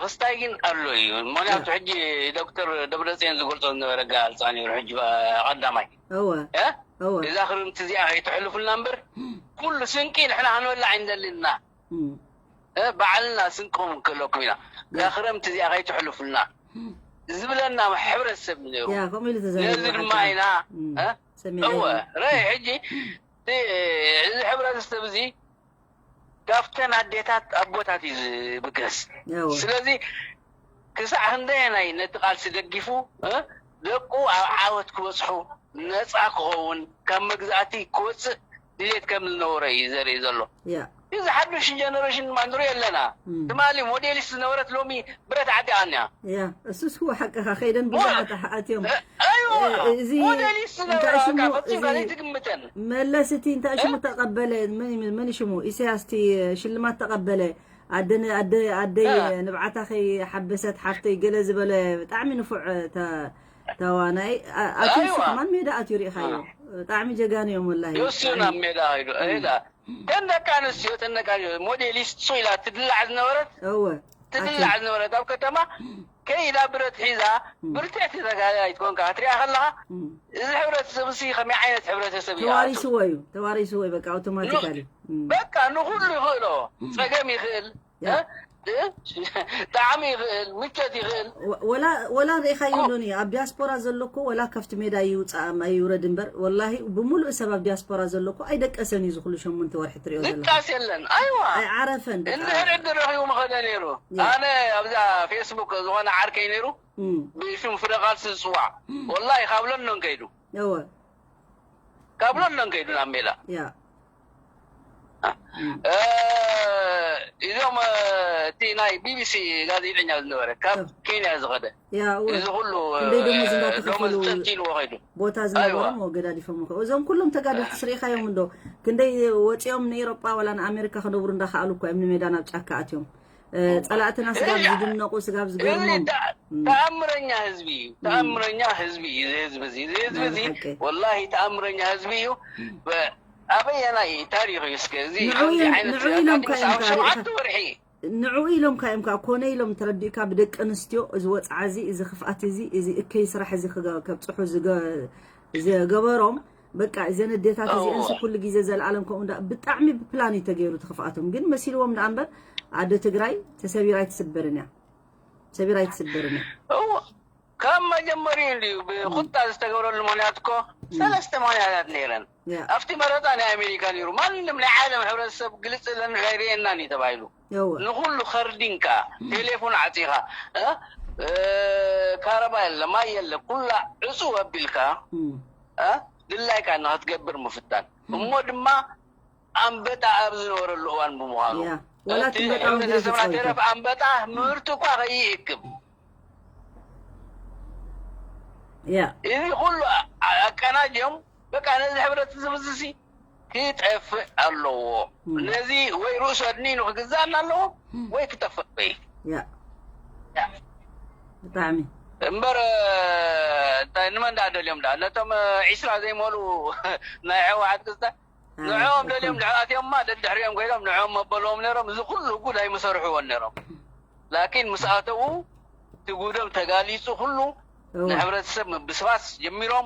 ክስታይ ግን ኣሎ እዩ። ምክንያቱ ሕጂ ዶክተር ደብረፅዮን ዝገልፆ ዝነበረ ጋልፃ ነይሩ። ሕጂ ቀዳማይ እወ እ? እወ እዛ ክርምቲ እዚኣ ከይትሕልፉልና እምበር ኩሉ ስንቂ ንሕና ክንበላዕ ኣይንደልን ኢና። እም፣ እ፣ ባዕልና ስንቅኹም ክህለኩም ኢና። እዛ ክረምቲ እዚኣ ከይትሕልፉልና ዝብለና ሕብረተሰብ ነይሩ። ያ ከምኡ ኢሉ ተዛሪቡ ነዚ ድማ ሓቂ። ኢና እም፣ እ? ሰሚዐ እወ እየ። ረ ሕጂ እቲ- እዚ ሕብረተሰብ እዚ ካብተን ኣዴታት ኣቦታት እዩ ዝብገስ። እወ ስለዚ ክሳዕ ክንደየናይ ነቲ ቃልሲ ደጊፉ እ? ደቁ ኣብ ዓወት ክበፅሑ ነፃ ክኸውን ካብ መግዛእቲ ክወፅእ ድሌት ከም ዝነበረ እዩ ዘርኢ ዘሎ። ያ እዚ ሓዱሽ ጀነሬሽን ድማ ንሪኦ ኣለና። እም። ትማሊ ሞዴሊስት ዝነበረት ሎሚ ብረት ዓጢቓ እኒኣ። ያ እሱስ እኮ ሓቅኻ ከይደን ብዙሓት ኣሕ- ኣትዮም ኣይዋ እ- እዚ ሞዴሊስት ዝነበረ እንታይ ሽሙ በቃ ፈፂምካ እዚ- ዘይትግምተን። መለስ እቲ እንታይ ሽሙ ተቐበለ? መን እዩ- መን እዩ ሽሙ? ኢሳያስ እቲ ሽልማት ተቐበለ። ኣደ ን- ኣደ ኣደይ ንብዓታ ከይሓበሰት ሓፍተይ ገለ ዝበለ ብጣዕሚ ንፉዕ ተ- ተዋናይ ኣ- ኣትዩ ኣይዋ። ከማን ሜዳ ኣትዩ ሪኢኻዮ። ብጣዕሚ ጀጋኑ እዮም ወላሂ። ዮስዮን ኣብ ሜዳ ኸይዱ ሄዳ ከም ደቂ ኣንስትዮ ተነቃ ሞዴሊስት ሱ ኢላ ትድላዕ ዝነበረት እወ ትድላዕ ዝነበረት ኣብ ከተማ ከይዳ ብረት ሒዛ ብርትዕቲ ተጋዳሊት ኮንካ ክትሪኣ ከለኻ እም። እዚ ሕብረተሰብ እዚ ከመይ ዓይነት ሕብረተሰብ እዩ? ተዋሪስዎ እዩ ተዋሪስዎ እዩ በቃ ኣውቶማቲካሊ። እም። በቃ ንኩሉ ይኽእሎ። ጸገም ይኽእል ያ። እ? እ? ጣዕሚ ይኽእል ምቸት ይኽእል ወ- ወላ ወላ ርኢኻዮ ዶኒ ኣብ ዲያስፖራ ዘሎ እኮ ወላ ካብቲ ሜዳ ይውፃእ ኣይውረድ እምበር ወላሂ ብምሉእ ሰብ ኣብ ዲያስፖራ ዘሎ እኮ ኣይደቀሰን እዩ ዝኩሉ ሸሞንተ ወርሒ ትሪኦ ዘለካ ድቃስ የለን። ኣይዋ ኣይዓረፈን በቃ እንድሕር ዕድል ረኺቡ መኸደ ነይሩ። ያ። ኣነ ኣብዛ ፌስቡክ ዝኾነ ዓርከይ ነይሩ እም፣ ብሽም ፍረ ቃልሲ ዝፅዋዕ ወላሂ ካብ ለንዶን ከይዱ እወ ካብ ለንዶን ከይዱ ናብ ሜዳ ያ እ፣ እዞም እ፣ እቲ ናይ ቢቢሲ ጋዜጠኛ ዝነበረ ካብ ኬንያ ዝኸደ ያ እወ እዚ ኩሉ ክንደይ ደሞዝ እ፣ እንዳተኸፈሉ ደሞዝ ተንቲሉ ወኸይዱ ቦታ ዝነበሮም ወገዳዲፎም እኮ እዞም ኩሎም ተጋደልቲ ስሪእኻዮም እንዶ ክንደይ ወፂኦም ንኤሮጳ ወላ ንኣሜሪካ ክነብሩ እንዳኸኣሉ እኮ እዮም ንሜዳ ናብ ጫካ ኣትዮም እ፣ ፀላእትና ስጋብ ዝድነቁ ስጋብ እዚ ዝገርሞም ተ- ተኣምረኛ ህዝቢ እዩ። ተኣምረኛ ህዝቢ እዩ። እዚ ህዝቢ እዚ እዚ ህዝቢ እዚ ናይ ብሓቂ። ወላሂ ተኣምረኛ ህዝቢ እዩ። በ- ኣበየናይ ታሪኽ እዩ እስከ እዚ ንዑ ከምዚ ኢሎም- ዓይነት ንዑ ኢሎም ኣጋጣሚ ከ ሰዓት ኢንካ ሸውዓተ ርኢኻ- ወርሒ ንዑ ኢሎም ከ እዮም ከ ኮነ ኢሎም ተረዲእካ ብደቂ ኣንስትዮ እዚ ወፅዓ እዚ እዚ ክፍኣት እዚ እዚ እከይ ስራሕ እዚ ክገ- ከብፅሑ ዝገ- ዝገበሮም በቃ እዘን ኣዴታት እዚአንስ ኩሉ ግዜ ዘለኣለም ከምኡ እንዳ ብጣዕሚ ብፕላን እዩ ተገይሩ እቲ ክፍኣቶም ግን መሲልዎም ደኣ እምበር ኣደ ትግራይ ተሰቢራ ኣይትስበርን እያ ሰቢራ ኣይትስበርን እያ እዎ ካብ መጀመሪኡ እንድዩ ብቁጣ ዝተገብረሉ ምክንያት እኮ ሰለስተ ምክንያታት ነይረን ያ ኣብቲ መረፃ ናይ ኣሜሪካ ነይሩ ማንም ናይ ዓለም ሕብረተሰብ ግልፅ ኢለን ኣይርእየናን እዩ ተባሂሉ እወ ንኩሉ ከርዲንካ ቴሌፎን ዓፂኻ እ? እ፣ ካረባ የለ ማይ የለ ኩላ ዕፁ ኣቢልካ እም። እ? ድላይካ ንክትገብር ምፍታን እሞ ድማ ኣንበጣ ኣብ ዝነበረሉ እዋን ብምዃኑ ያ ወላ እቲ ትንበጣ እውን ሕብረተሰብና ዘይተፃወተ ተረፍ ኣንበጣ ምህርቲ እኳ ከይእክብ ያ እዚ ኩሉ ኣቀናጅዮም በቃ ነዚ ሕብረተሰብ እዚ ክጠፍእ ኣለዎ ነዚ ወይ ርእሱ ኣድኒኑ ክግዛእና ኣለዎ ወይ ክጠፍእ ወይ ያ ብጣዕሚ እምበር እንታይ ንመን ዳ ደልዮም ዳ ነቶም ዒስራ ዘይመሉ ናይ ሕወሓት ክስተ ንዕኦም ደልዮም ንዕኣትዮምማ ደድሕሪኦም ኮይኖም ንዕኦም መበልዎም ነይሮም እዚ ኩሉ ጉድ ኣይምሰርሕዎን ነይሮም ላኪን ምስ ኣተዉ እቲ ጉዶም ተጋሊፁ ኩሉ ንሕብረተሰብ ምብስባስ ጀሚሮም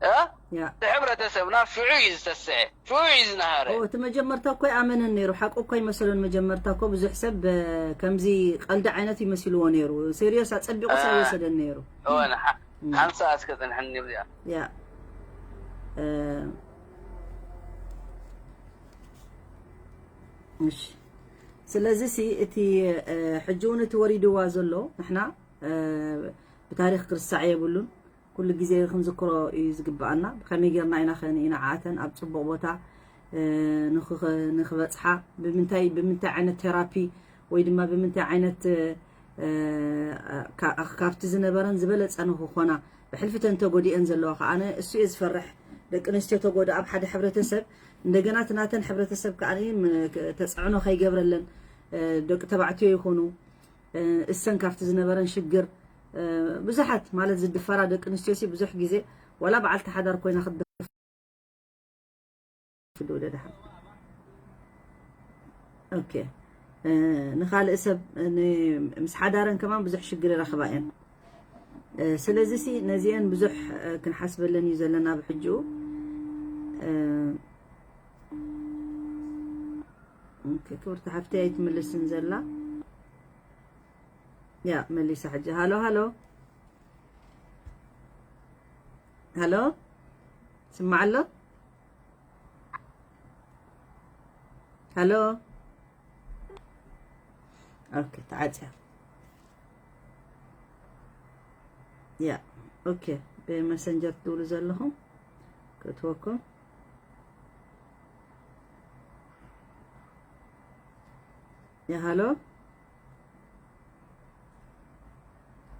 እ? ያ እቲ ሕብረተሰብና ሽዑ እዩ ዝተስዐ ሽዑ እዩ ዝነሃረ ኦ፣ እቲ መጀመርታ እኮ ኣይኣመነን ነይሩ ሓቁ እኮ ኣይመሰሎን መጀመርታ እኮ ብዙሕ ሰብ እ፣ ከምዚ ቀልዲ ዓይነት ይመሲልዎ ነይሩ ሴሪዮስ ኣፀቢቑ እ። ኣይወሰደን ነይሩ እወ ንሓ- ሓንሳ እስከ ፅንሐኒ እዚኣ ያ እ፣ እሺ ስለዚ ሲ እቲ ሕጂ እውን እቲ ወሪድዋ ዘሎ ንሕና ብታሪክ ክርሳዕ የብሉን። ኩሉ ግዜ ክንዝክሮ እዩ ዝግብኣና። ብከመይ ጌርና ኢና ከ ንኢናዓተን ኣብ ፅቡቅ ቦታ ንክበፅሓ ብምንታይ ብምንታይ ዓይነት ቴራፒ ወይ ድማ ብምንታይ ዓይነት ካብቲ ዝነበረን ዝበለፀ ንክኾና ብሕልፊ ተን ተጎዲአን ዘለዋ ከዓነ እሱ እየ ዝፈርሕ። ደቂ ኣንስትዮ ተጎዳ ኣብ ሓደ ሕብረተሰብ እንደገና እቲ ናተን ሕብረተሰብ ከዓ ተፅዕኖ ከይገብረለን ደቂ ተባዕትዮ ይኹኑ እሰን ካብቲ ዝነበረን ሽግር ብዙሓት ማለት ዝድፈራ ደቂ ኣንስትዮ ሲ ብዙሕ ግዜ ዋላ በዓልቲ ሓዳር ኮይና ክትድፈር ዶ ደሓን ኦኬ ንኻልእ ሰብ ምስ ሓዳረን ከማን ብዙሕ ሽግር ይረኽባ እየን። ስለዚ ሲ ነዚአን ብዙሕ ክንሓስበለን እዩ ዘለና ብሕጅኡ። ክብርቲ ሓፍተይ ኣይትምልስን ዘላ ያ መሊሳ ሕጂ ሃሎ ሃሎ ሃሎ ስማዕ ኣሎ ሃሎ ኦኬ ተዓፅያ ያ ኦኬ ብመሰንጀር ትብሉ ዘለኹም ክትወኩም ያ ሃሎ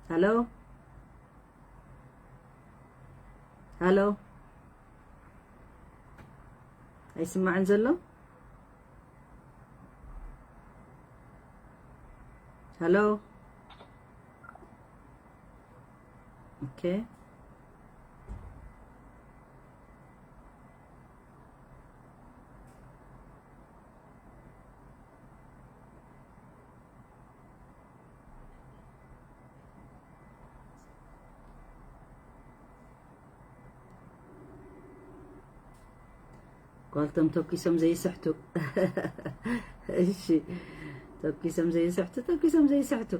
ሃሎ ሃሎ ኣይስማዕን ዘሎ ሃሎ ኦኬ ጓልቶም ተኪሶም ዘይስሕቱ እሺ ተኪሶም ዘይስሕቱ ተኪሶም ዘይስሕቱ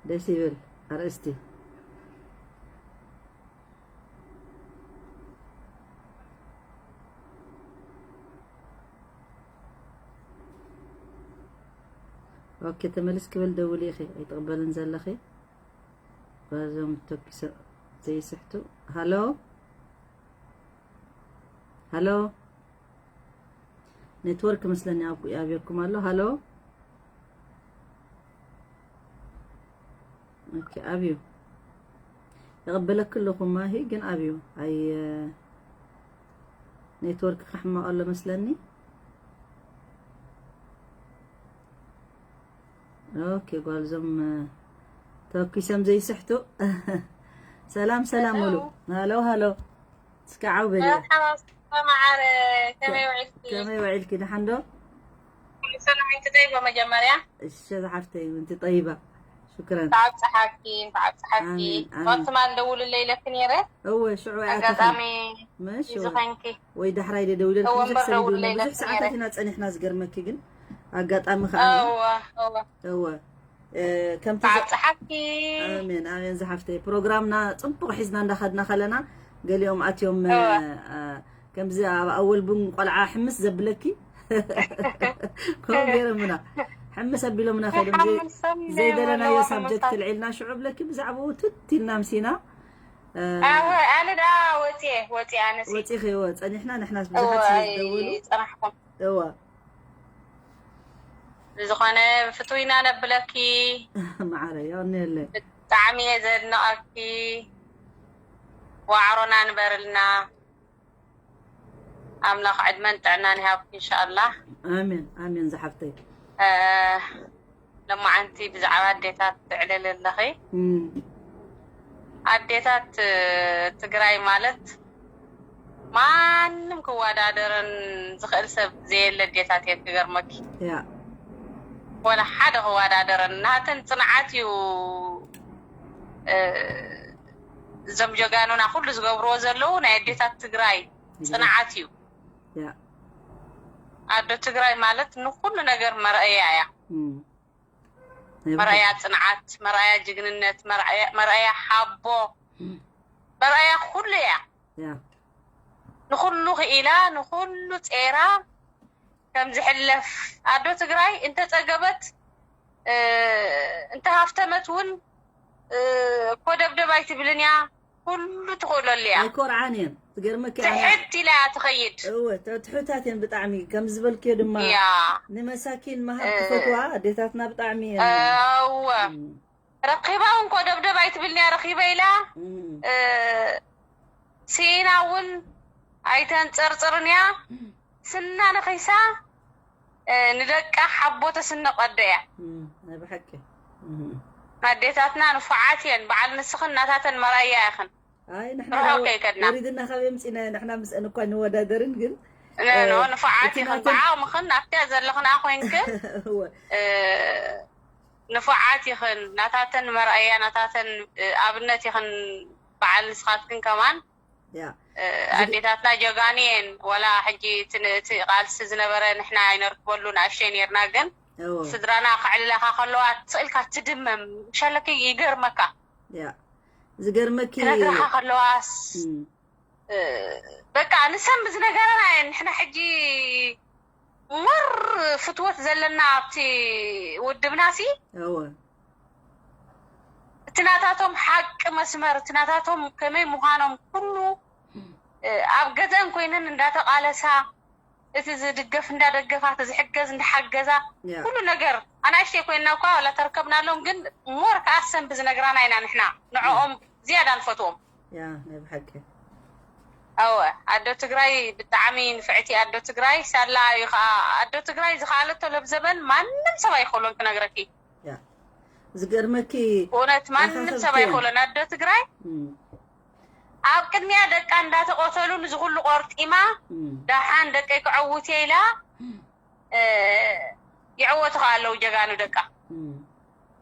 ደስ ይብል ኣርእስቲ ኦኬ ተመልስ ክብል ደውል ኢኺ ኣይትቕበልን ዘለኺ ጓዞም ተኪሶ ዘይስሕቱ ሃሎ ሃሎ ኔትወርክ መስለኒ ኣብየኩም ኣሎ ሃሎ ኣብዩ ይቕበለክ ኣለኹ ማሂ ግን ኣብዩ ኣይ ኔትወርክ ክሕመቕ ኣሎ መስለኒ ኦኬ ጓልዞም ተወኪሶም ዘይስሕቱ ሰላም ሰላም ሙሉ ሃሎ ሃሎ እስካዓው በለ መዓረ ከመይ ውዒልኪ ከመይ ውዒልኪ ደሓን ዶ ሰላም ጠይባ መጀመርያ እሺ ዝሓፍተይ ምንቲ ጠይባ ሽክረን ተዓብ ፀሓኪ ተዓብ ፀሓኪ ትማል ደውልለ ኢለኪ ነይረ እወ ሽዑ ኣጋጣሚ መሽ ይዝኸንኪ ወይ ዳሕራይ ደደውለልኪ ብዙሕ ሰብ ይደውልና ብዙሕ ሰዓታት ኢና ፀኒሕና ዝገርመኪ ግን ኣጋጣሚ ከዓ እወ ከምቲ ብዓብፅሓኪ ኣሜን ኣሜን ዝሓፍተይ ፕሮግራምና ፅቡቅ ሒዝና እንዳኸድና ከለና ገሊኦም ኣትዮም ከምዚ ኣብ ኣወል ቡን ቆልዓ ሕምስ ዘብለኪ ከምኡ ገይሮምና ሕምስ ኣቢሎምና ከይዶም ዘይደለናዮ ሳብጀክት ልዒልና ሽዑ ብለኪ ብዛዕባኡ ትት ኢልና ምሲና ኣነ ዳ ወፅየ ወፅየ ኣነሲ ወፂኺ ወ ፀኒሕና ንሕናስ ብዙሓት ስለ ዝደወሉ ፀናሕኩም እወ ብዝኾነ ፍትዊና ነብለኪ ማዓረ የቐንየለይ ብጣዕሚ እየ ዘድንቐኪ ዋዕሮና ንበርልና ኣምላኽ ዕድመን ጥዕናን ይሃብኪ እንሻኣላህ ኣሜን ኣሜን ዝሓፍተይ ለማዓንቲ ብዛዕባ ኣዴታት ትዕልል ኣለኺ ኣዴታት ትግራይ ማለት ማንም ክወዳደረን ዝኽእል ሰብ ዘየለ ኣዴታት እየን ክገርመኪ ያ ወላ ሓደ ክወዳደረን ናተን ፅንዓት እዩ እዞም ጀጋኑና ኩሉ ዝገብርዎ ዘለዉ ናይ ኣዴታት ትግራይ ፅንዓት እዩ ያ ኣዶ ትግራይ ማለት ንኩሉ ነገር መርኣያ እያ መርኣያ ፅንዓት መርኣያ ጅግንነት መርኣያ ሓቦ መርኣያ ኩሉ እያ ያ ንኹሉ ክኢላ ንኹሉ ጼራ ከም ዝሕለፍ ኣዶ ትግራይ እንተጸገበት እንተሃፍተመት እውን እኮ ደብደብ ኣይትብልን እያ። ኩሉ ትኽእለሉ እያ። ኣይኮርዓን እየን። ዝገርመኪ ኣነ ትሕት ኢላ እያ ትኸይድ። እወ ተ- ትሑታት እየን ብጣዕሚ። ከም ዝበልክዮ ድማ እያ። ንመሳኪን መሃብ ክፈትዋ ኣዴታትና ብጣዕሚ እየን። እወ እም፣ ረኺባ እውን እኮ ደብደብ ኣይትብልን እያ። ረኺበ ኢላ እም፣ እ፣ ሲኢና እውን ኣይተንፀርፅርን እያ። ስና ነኺሳ ንደቃ ሓቦ ተስንቕ ኣዶ እያ። ናይ ብሓቂ ኣዴታትና ንፉዓት እየን። በዓል ንስኽን ናታተን መርኣያ ኢኽን። ኣይ ንሕና ርሑቕ ከይከድና። ወሪድና ካብ የምፅና ንሕና ምስአን እኳ ንወዳደርን ግን ንፉዓት ኢኽን። ብዓቕምኽን ኣብቲያ ዘለኽና ኮይንክን ንፉዓት ኢኽን። ናታተን መርኣያ ናታተን ኣብነት ኢኽን። በዓል ንስኻትክን ከማን ኣዴታትና ጀጋኑ እየን። ዋላ ሕጂ እቲ ቃልሲ ዝነበረ ንሕና ኣይነርክበሉ ንኣሽተይ ነርና ግን ስድራና ከዕልላካ ከለዋ ስእልካ ትድመም ሸለኪ ይገርመካ። ዝገርመኪ ክነግርካ ከለዋስ በቃ ንሰን ብዝነገረና እየን። ንሕና ሕጂ ሞር ፍትወት ዘለና ኣብቲ ውድብና ሲ እቲ ናታቶም ሓቂ መስመር እቲ ናታቶም ከመይ ምዃኖም ኩሉ ኣብ ገዘን ኮይነን እንዳተቃለሳ እቲ ዝድገፍ እንዳደገፋ እቲ ዝሕገዝ እንዳሓገዛ ኩሉ ነገር ኣናእሽተይ ኮይንና እኳ ዋላ ተርከብናሎም ግን ሞር ከኣሰን ብዝነግራና ኢና ንሕና ንዕኦም ዝያዳ ንፈትዎም። ያ ናይ ብሓቂ ኣወ ኣዶ ትግራይ ብጣዕሚ ንፍዕቲ ኣዶ ትግራይ ሳላ እዩ ከዓ ኣዶ ትግራይ ዝኸኣለቶ ለብዘበን ማንም ሰብ ኣይክእሎን ክነግረኪ። ዝገርመኪ እውነት ማንም ሰብ ኣይክእሎን ኣዶ ትግራይ ኣብ ቅድሚያ ደቃ እንዳተቆተሉ ንዚ ኩሉ ቆርጢማ ዳሓን ደቀይ ክዕውት ኢላ ይዕወቱ ከዓ ኣለዉ ጀጋኑ ደቃ።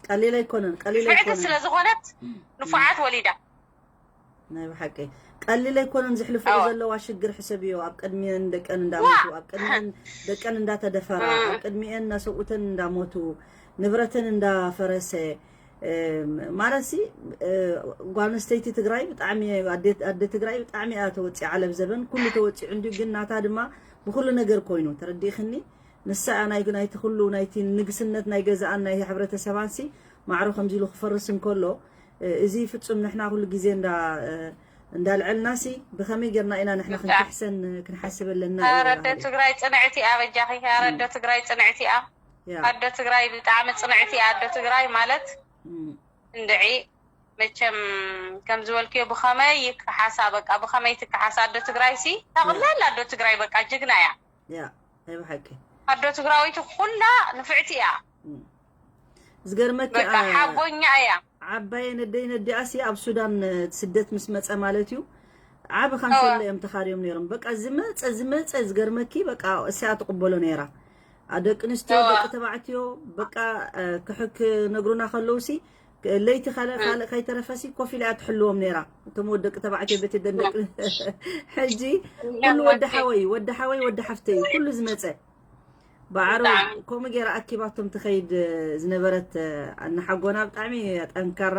ቀሊል ኣይኮነን፣ ቀሊል ፍዕቲ ኣይኮነን። ስለ ዝኾነት ንፉዓት ወሊዳ። ናይ ብሓቂ ቀሊል ኣይኮነን ዝሕልፍኦ ዘለዋ ሽግር ሕሰብዮ። ኣብ ቅድሚኤን ደቀን እንዳሞቱ፣ ኣብ ቅድሚኤን ደቀን እንዳተደፈራ፣ ኣብ ቅድሚኤን እናሰብኡተን እንዳሞቱ፣ ንብረተን እንዳፈረሰ፣ ማለትሲ ጓል ኣንስተይቲ ትግራይ ብጣዕሚ ኣደ ትግራይ ብጣዕሚ እያ ተወፂዓ። ዓለም ዘበን ኩሉ ተወፂዑ እንድዩ፣ ግን ናታ ድማ ብኩሉ ነገር ኮይኑ ተረዲእኽኒ። ንሳ እያ ናይ ናይቲ ኩሉ ናይቲ ንግስነት ናይ ገዛኣን ናይ ሕብረተሰባንሲ ማዕሮ ከምዚ ኢሉ ክፈርስ እንከሎ እዚ ፍጹም ንሕና ኩሉ ግዜ እንዳ እንዳልዐልናሲ ብኸመይ ጌርና ኢና ንሕና ክንክሕሰን ክንሓስብ ኣለና። ኣረደ ትግራይ ፅንዕቲ እያ በጃኺ። ኣረደ ትግራይ ፅንዕቲ እያ። ኣደ ትግራይ ብጣዕሚ ፅንዕቲ እያ። ኣደ ትግራይ ማለት እንድዒ መቸም ከም ዝበልክዮ ብኸመይ ይከሓሳ በቃ ብኸመይ ትከሓሳ ኣደ ትግራይ ሲ ጠቕላላ ኣደ ትግራይ በቃ ጅግና እያ። ያ ናይ ብሓቂ ኣዶ ትግራወይቲ ኩላ ንፍዕቲ እያ። ዝገርመኪ በቃ ሓቦኛ እያ። ዓባየ ነደይ ነዲኣሲ ኣብ ሱዳን ስደት ምስ መፀ ማለት እዩ ዓቢ ካንሰሎ እዮም ተኻርዮም ነይሮም። በቃ ዝመፀ ዝመፀ ዝገርመኪ በቃ እሲኣ ትቕበሎ ነይራ። ደቂ ኣንስትዮ ደቂ ተባዕትዮ በቃ ክሕክ ነግሩና ከለውሲ ለይቲ ካልእ ካልእ ከይተረፈሲ ኮፍ ኢላ እያ ትሕልዎም ነይራ። እቶም ወደቂ ተባዕትዮ ቤት ደን ደቂ ሕጂ ኩሉ ወዲ ሓወይ ወዲ ሓወይ ወዲ ሓፍተይ ኩሉ ዝመፀ ብዓሩ ከምኡ ገይራ ኣኪባቶም ትኸይድ ዝነበረት ኣናሓጎና ብጣዕሚ ጠንካራ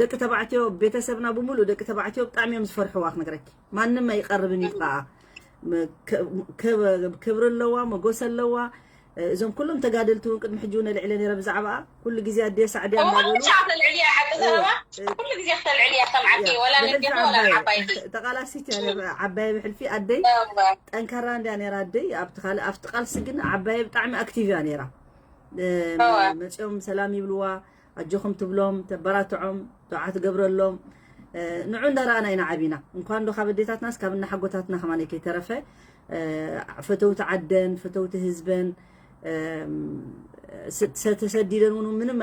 ደቂ ተባዕትዮ ቤተሰብና ብምሉእ ደቂ ተባዕትዮ ብጣዕሚ እዮም ዝፈርሕዋ ክነግረኪ ማንም ኣይቀርብን እዩ ከዓ ክብሪ ኣለዋ መጎስ ኣለዋ እዞም ኩሎም ተጋደልቲ እውን ቅድሚ ሕጂ እውን ኣልዒለ ነይረ ብዛዕባኣ ኩሉ ግዜ ኣደየ ሳዕድያ እናበሉ ተልዕልያ ሓቂ ዘረባ ኩሉ ግዜ ክተልዕልያ ከምዓኪ ወላ ንግዲ ወላ ዓባይቲ ተቃላሲት እያ ነይራ ዓባየ ብሕልፊ ኣደይ ጠንካራ እንድያ ነይራ ኣደይ ኣብቲ ካልእ ኣብቲ ቃልሲ ግን ዓባየ ብጣዕሚ ኣክቲቭ እያ ነይራ መፅኦም ሰላም ይብልዋ ኣጆኹም ትብሎም ተበራትዖም ዱዓ ትገብረሎም ንዑ እንዳረኣና ኢና ዓቢና እንኳን ዶ ካብ ኣዴታትናስ ካብ እናሓጎታትና ከማን ከይተረፈ ፈተውቲ ዓደን ፈተውቲ ህዝበን ተሰዲደን እውን ምንም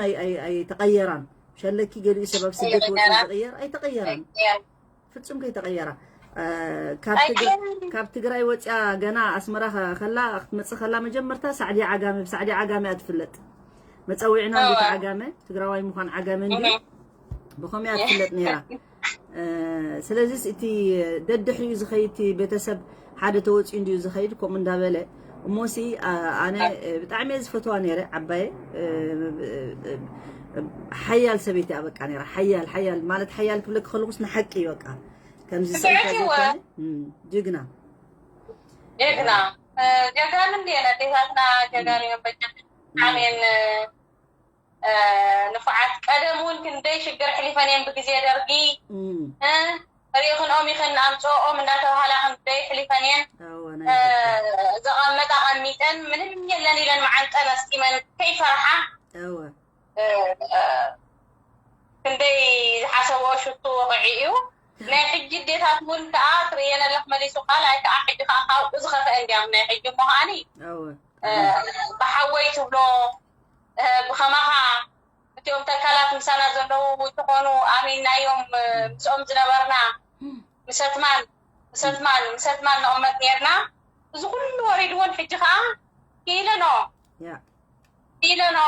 ኣይተቀየራን ሸለኪ ገሊኡ ሰብ ኣብ ስደት ወፂኡ ዝቅየር ኣይተቀየራን ፍጹም ከይተቐየራ ካብ ትግራይ ወፂኣ ገና ኣስመራ ከላ ክትመፅእ ከላ መጀመርታ ሳዕዲ ዓጋመ ብሳዕዲ ዓጋመ እያ ትፍለጥ መፀዊዕና እንዴት ዓጋመ ትግራዋይ ምዃን ዓጋመ እንዲ ብኸምኡ እያ ትፍለጥ ነይራ ስለዚስ እቲ ደድሕሪኡ ዝኸይድ እቲ ቤተሰብ ሓደ ተወፂኡ እንድዩ ዝኸይድ ከምኡ እንዳበለ እሞሲ ኣነ ብጣዕሚ እየ ዝፈትዋ ነይረ ዓባየ ሓያል ሰበይቲ እያ በቃ ነይራ ሓያል ሓያል ማለት ሓያል ክብለኪ ከለኩስ ንሓቂ እዩ በቃ ከምዚ ስኢልካ ዘይኮነ ጅግና ጀግና ጀጋኑ እንዲየን ኣዴታትና ጀጋኑ እዮም። በጃ ኣሜን። ንፉዓት ቀደም እውን ክንደይ ሽግር ሕሊፈን እየን ብግዜ ደርጊ። ሪኢኽንኦም ኢኽን ኣምፅኦም እንዳተባሃላ ክንደይ ሕሊፈን እየን። ዘቐመጣ ቀሚጠን ምንም የለን ኢለን መዓንጠን ኣስጢመን ከይፈርሓ ክንደይ ዝሓሰብኦ ሽቱ ወቕዒ እዩ። ናይ ሕጂ ኣዴታት እውን ከዓ ትርእየን ኣለኽ መሊሱ ካልኣይ ከዓ ሕጂ ከዓ ካብኡ ዝኸፍአ እንዲያም ናይ ሕጂ እሞ ከዓኒ ብሓወይ ትብሎ ብኸማኻ እቲኦም ተካላት ምሳና ዘለዉ እንተኾኑ ኣሚንናዮም ምስኦም ዝነበርና ምሰትማን ምሰትማን ምሰትማን ንቕመጥ ነርና። እዚ ኩሉ ወሪድዎን ሕጂ ከዓ ክኢለኖ ክኢለኖ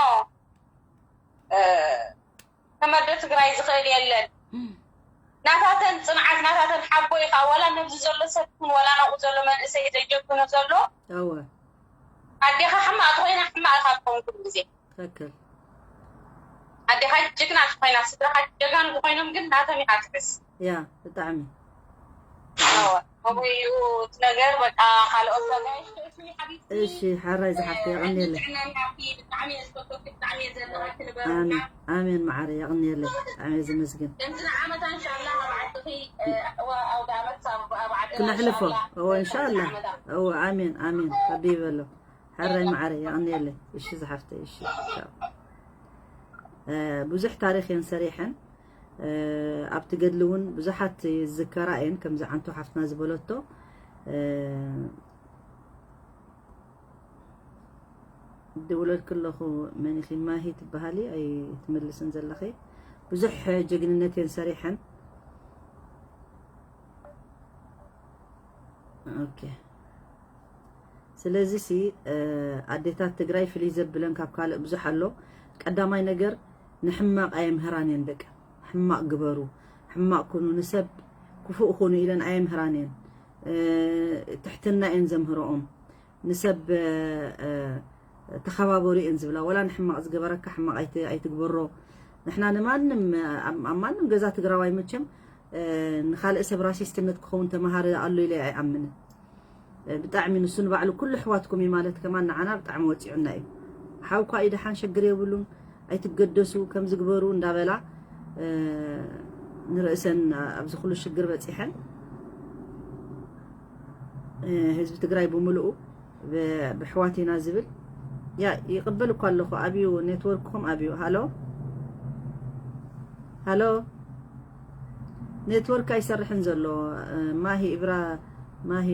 ተመዶ ትግራይ ዝኽእል የለን። ናታተን ፅንዓት ናታተን ሓቦ እዩ ከዓ ዋላ ነብዚ ዘሎ ሰብ ይኹን ዋላ ናብኡ ዘሎ መንእሰይ ዘጀግኖ ዘሎ ኣወ ኣዴኻ ሕማቕ ተኾይና ሕማቕ ኢኻ ትኸውን ኩሉ ግዜ። ትክክል። ኣዴኻ ጅግና ተኾይና ስድራኻ ጀጋኑ ተኾይኖም ግን ናቶም ኢኻ ትሕስ። ያ ብጣዕሚ ኣወ ከምኡ እዩ እቲ ነገር በቃ ካልኦት እሺ ሓራይ ዝሓፍቲ የቐንየለይ። ኣሜን ኣሜን መዓረ የቐንየለይ። ብጣዕሚ እየ ዝመስግን። ክነሕልፎ እወ እንሻላ እወ ኣሜን ኣሜን ረቢ ይበሎ። ሓራይ መዓረ የቐንየለይ። እሺ ዝሓፍተይ እሺ ብዙሕ ታሪኽ እየን ሰሪሐን ኣብቲ ገድሊ እውን ብዙሓት ይዝከራ እየን ከምዚ ዓንቶ ሓፍትና ዝበለቶ ድውለልኪ ኣለኹ መን ኢኺ ማሂ ትበሃሊ ኣይትምልስን ዘለኺ ብዙሕ ጀግንነት እየን ሰሪሐን ኦኬ ስለዚ ሲ ኣዴታት ትግራይ ፍልይ ዘብለን ካብ ካልእ ብዙሕ ኣሎ ቀዳማይ ነገር ንሕማቕ ኣየምህራን እየን ደቂ ሕማቕ ግበሩ ሕማቕ ኩኑ ንሰብ ክፉእ ኩኑ ኢለን ኣየምህራን እየን ትሕትና እየን ዘምህረኦም ንሰብ ተኸባበሩ እየን ዝብላ ወላ ንሕማቕ ዝገበረካ ሕማቕ ኣይትግበሮ ንሕና ንማንም ኣብ ማንም ገዛ ትግራዋይ መቸም ንኻልእ ሰብ ራሲስትነት ክኸውን ተምሃረ ኣሎ ኢለ ኣይኣምንን ብጣዕሚ ንሱ ንባዕሉ ኩሉ ኣሕዋትኩም እዩ ማለት ከማን ንዓና ብጣዕሚ ወፂዑና እዩ ሓውኳ እዩ ደሓን ሸግር የብሉን ኣይትገደሱ ከምዚ ግበሩ እንዳበላ ንርእሰን ኣብዚ ኩሉ ሽግር በፂሐን ህዝቢ ትግራይ ብምልኡ ብሕዋት ኢና ዝብል ያ ይቕበል እኳ ኣለኹ ኣብዩ ኔትወርክኹም ኣብዩ ሃሎ ሃሎ ኔትወርክ ኣይሰርሕን ዘሎ ማሂ ኢብራ ማሂ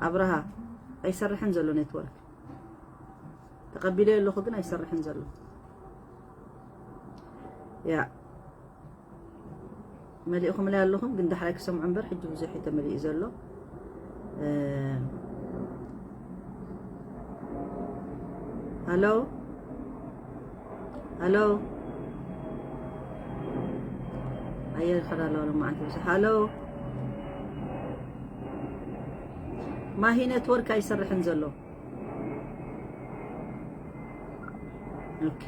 ኣብርሃ ኣይሰርሕን ዘሎ ኔትወርክ ተቐቢለ ኣለኹ ግን ኣይሰርሕን ዘሎ ያ መሊእኹምለይ ኣለኹም ግን ዳሕራይ ክሰምዑ እምበር ሕጂ ብዙሕ እዩ ተመሊኡ ዘሎ ሃሎ ሃሎ ኣየር ይኸዳ ኣለዋ ሎማዓንቲ ብዙሕ ሃሎ ማሂ ኔትወርክ ኣይሰርሕን ዘሎ ኦኬ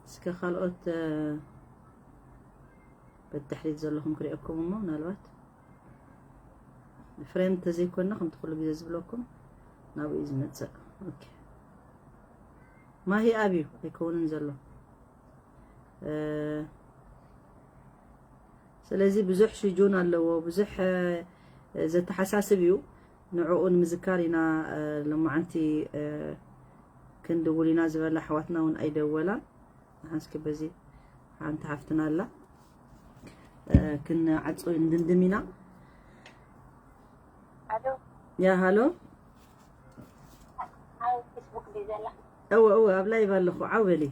እስከ ካልኦት በድሕሪት ዘለኹም ክሪአኩም እሞ ምናልባት ፍሬንድ ተዘይኮና ከምቲ ኩሉ ግዜ ዝብለኩም ናብኡ እዩ ዝመፅእ ኦኬ ማሂ ኣብዩ ኣይከውንን ዘሎ ስለዚ ብዙሕ ሽጁን ኣለዎ ብዙሕ ዘተሓሳስብ እዩ ንዕኡ ንምዝካር ኢና ሎማዓንቲ ክንድውል ኢና ዝበላ ኣሕዋትና እውን ኣይደወላን ንሓንስኪ በዚ ሓንቲ ሓፍትና ኣላ ክንዓፁ ንድምድም ኢና ያ ሃሎ እወ እወ ኣብ ላይቭ ኣለኹ ዓው በሊ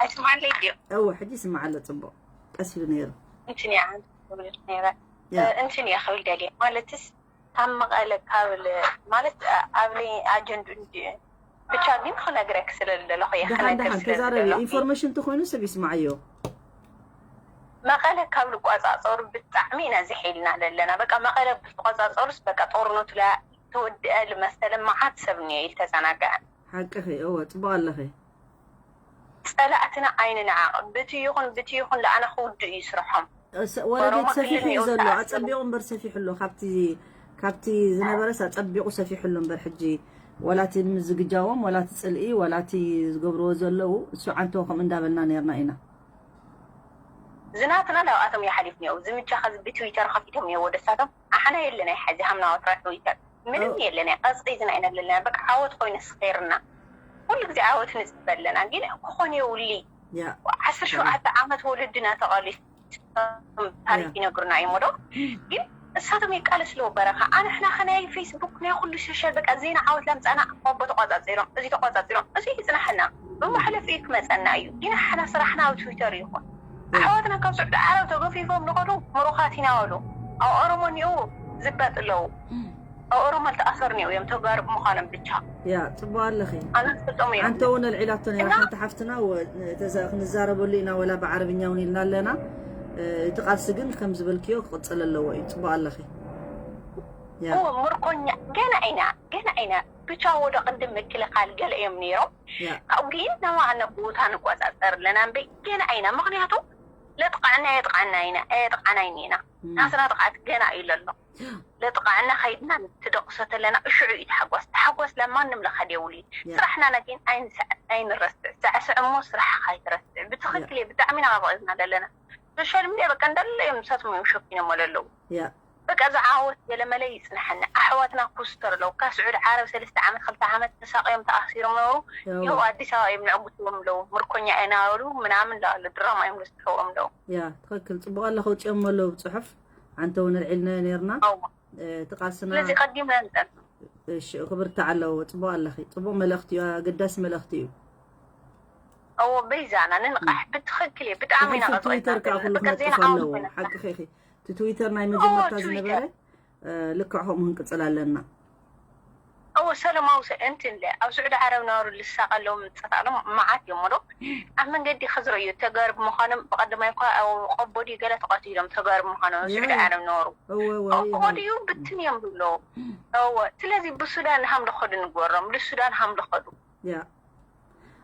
ኣይስማዓለይ ድዮ እወ ሕጂ ይስማዕ ኣሎ ፅቡቕ ቀስ ኢሉ ነይሩ እንትን እያ ሓንቲ ክብል ነይረ እንትን እያ ክብል ደልየ ማለትስ ካብ መቐለ ካብ ማለት ኣብ ኣጀንዱ ብቻ ግን ክነግረክ ስለ ዝደለኹ እየ ደሓን ክነግር ደሓን ስለ ተዛረቢ። ዝደለኹ። ኢንፎርሜሽን ተኾይኑ ሰብ ይስማዓዮ። መቐለ ካብ ልቋፃፀሩ ብጣዕሚ ኢና ዝሒልና ዘለና። በቃ መቐለ ብዝተቋፃፀሩስ በቃ ጦርነቱ ላ ተወድአ ልመሰለ መዓት ሰብ እኒኦ ኢል ተዘናግዐ። ሓቅኺ እወ፣ ፅቡቕ ኣለኺ። ፀላእትና ኣይንንዓቕ። ብቲ ይኹን ብቲ ይኹን ለኣና ክውድእ እዩ ስርሖም። እሰ- ወረዴት ኦሮሞ ሰፊሑ ክልል እዩ ይወጣ ዘሎ። ኣሎ። ኣጸቢቑ እምበር ሰፊሑ ኣሎ። ካብቲ ካብቲ ዝነበረስ ኣጸቢቑ ሰፊሑ ኣሎ እምበር ሕጂ ዋላቲ ምዝግጃዎም ዋላቲ ጽልኢ ዋላቲ ዝገብርዎ ዘለዉ እሱ ዓንተው ከም እንዳበልና ነርና ኢና። ዝናትና ናብኣቶም ይሓሊፍ ኒው ዝምቻ ከዚ ብትዊተር ከፊቶም ኒው ወደሳቶም ኣሕና የለና ሓዚ ሃምና ወፍራ ትዊተር ምንም ኦ። የለና ቀዝቂዝና ኢና ዘለና በቃ ዓወት ኮይነ ስኼርና ኩሉ ግዜ ዓወት ንጽበ ኣለና ግን ክኾን የውሊ ያ ዓሰርተ ሸውዓተ ዓመት ወለድና ተቓሊሶም ታሪክ ያ። ይነግሩና እዮም ዶ ግን እሳቶም ይቃለስለዉ በረኻ ኣንሕና ከናይ ፌስቡክ ናይ ኩሉ ሶሻል በቃ ዜና ዓወት ለምፃና ኣቦ ተቋፃፂሮም እዚ ተቋፃፂሮም እዚ ይፅናሕና ብመሕለፊ እዩ ክመፀና እዩ ግን ሓና ስራሕና ኣብ ትዊተር ይኹን ኣሕዋትና ካብ ስዑዲ ዓረብ ተገፊፎም ንኸዱ ምሩኻት ኢና በሉ ኣብ ኦሮሞ እኒኡ ዝበጥ ኣለዉ ኣብ ኦሮሞ ዝተኣሰሩ እኒኡ እዮም ተጋሩ ብምዃኖም ብቻ ያ ጽቡቕ ኣለኺ። ኣነ ዝፈልጦም እዮም ሓንቲ እውን ኣልዒላቶ ነራ እና- ሓንቲ ሓፍትና ወ- ተዛ- ክንዛረበሉ ኢና ወላ ብዓረብኛ እውን ኢልና ኣለና። እ፣ እቲ ቃልሲ ግን ከም ዝበልክዮ ክቕጽል ኣለዎ እዩ። ጽቡቕ ኣለኺ። ያ እዎ ምርኮኛ ገና ኢና ገና ኢና ብቻ ወደ ቅድም ምክልኻል ገለ እዮም ነይሮም ያ ካብኡ ግን ነባዕልና ቦታ ንቆፃፀር ኣለና እምበይ ገና ኢና ምክንያቱ ለጥቃዕና የጥቃዕና ኢና የጥቃዕና ኢና ም። ናትና ጥቃዕት ገና እዩ ለሎ ለጥቃዕና ከይድና ትደቅሶ ተለና እሽዑ እዩ ተሓጓስ ተሓጓስ ለማንም ለካድ የውሊ ያ ስራሕና ነጊን ኣይንስዕ- ኣይንረስዕ ሳዕስዕ እሞ ስራሕካ ኣይትረስዕ ብትክክል እየ ብጣዕሚ ኢና ቀባቂዝና ዘለና ሶሻል ሚድያ በቃ እንዳለ እዮም ንሳቶም እዮም ሸፊኖሞ ለለዉ ያ በቃ ዝዓወት ገለመለ ይፅናሐና ኣሕዋትና ኩስተር ኣለዉ ካብ ስዑድ ዓረብ ሰለስተ ዓመት ክልተ ዓመት ተሳቂዮም ተኣሲሮም ነበሩ ያው ይኸው ኣዲስ ኣበባ እዮም ንዕጉትዎም ኣለዉ ምርኮኛ ኢና በሉ ምናምን ኣለዉ ድራማ እዮም ዘስርሕዎም ኣለዉ ያ ትኽክል። ጽቡቕ ኣለኸ ውፅኦም ኣለዉ ብፅሑፍ ዓንተ እውን ኣልዒልና ነርና። ኣዎ እ፣ እቲ ቃልስና ስለዚ ቀዲምና ንጠን እሺ ክብርቲ ኣለዎ። ጽቡቕ ኣለኺ። ጽቡቕ መልእኽቲ እዩ። ኣገዳሲ መልእኽቲ እዩ። እዎ በይዛና ንንቃሕ ብትኽክል እየ ብጣዕሚ ኢና ትኽክል። ቀፅዒትና ትዊተር ከዓ ኩሉ ዘለና በቃ ዜና ክነጥፍ ዓወት ኣለዎ። ኮይና ሓቂ ኸይኺ። እቲ ትዊተር ናይ እዎ መጀመርታ ትዊተር ዝነበረ እ፣ ልክዕ ከምኡ ክንቅፅል ኣለና። እዎ ሰለማዊ ሰ እንትን ለ ኣብ ስዑዲ ዓረብ ነሩ ልሳቀሎም ምፅታሎም መዓት እዮም ዶ ኣብ መንገዲ ከዝረዩ ተጋሩ ብምዃኖም ብቀዳማይ እኳ ኣብ ቆቦ ድዩ ገለ ተቐቲሎም ተጋሩ ብምዃኖም ኣብ ስዑዲ ያ። ዓረብ ነሩ እወ እወ ቆቦ ይበል። ድዩ ብትን እዮም ብለዉ እዎ ስለዚ ብሱዳን ሃም ለኸዱ ንግበሮም ልሱዳን ሃም ለኸዱ ያ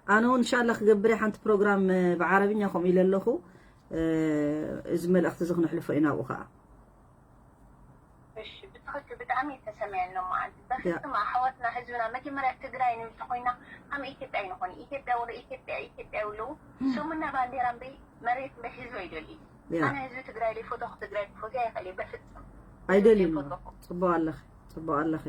ኣነ እውን እንሻላ ክገብር እየ ሓንቲ ፕሮግራም እ፣ ብዓረብኛ ከምኡ ኢለ ኣለኹ። እ፣ እዚ መልእኽቲ እዚ ክነሕልፎ ኢና ኣብኡ ከዓ። እሺ ብትኽክል ብጣዕሚ ተሰሚዐኒ መዓልቲ በፍጹም ኣሕዋትና ህዝብና መጀመርያ ትግራይ ንእንተ ኮይና ከም ኢትዮጵያ ኣይንኾን ኢትዮጵያ ወደ ኢትዮጵያ ኢትዮጵያ ይብለዉ ስሙና ባንዴራ እምበይ መሬት እምበይ ህዝቢ ኣይደልዩ ያ ኣነ ህዝቢ ትግራይ ለይፈቶ ትግራይ ክፈትያ ይኽእል እየ በፍጹም ኣይደልዩ ህዝቢ ለይፈቶ ጽቡቕ ኣለኺ። ጽቡቕ ኣለኺ።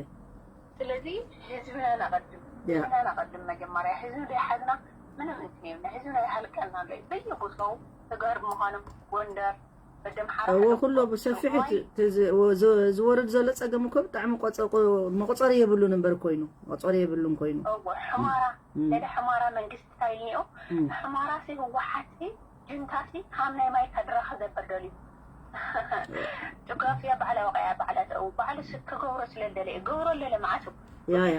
ስለዚ ህዝብና ነቐድም ያ ህዝብና ነቐድም መጀመርያ ህዝቢ ደይሓዝና ምንም እንትን የብልና ህዝብና ይሃልቀና ኣሎ እዩ በየቦታው ተጋሩ ምዃኖም ጎንደር በደምሓራ እዎ ኩሎ ብሰፊሕ እቲ- እቲ ዝ- ወ- ዝ- ዝወርድ ዘሎ ጸገም እኮ ብጣዕሚ ቆጸ- ቆ- መቆጸሪ የብሉን እምበር ኮይኑ መቆጸሪ የብሉን ኮይኑ እዎ ሕማራ እም፣ ለደ ሕማራ መንግስቲ እንታይ እኒኦ እም። ሕማራ ሲ ህወሓት ሲ ጅንታ ሲ ሃም ናይ ማይ ካድራ ክገብር ደልዩ ጭጓፍያ ባዕላ ወቀያ ባዕላ ተእው ባዕሉ ሲ ክገብሮ ስለ ደለ እዩ ገብሮ ለለ መዓት ያ ያ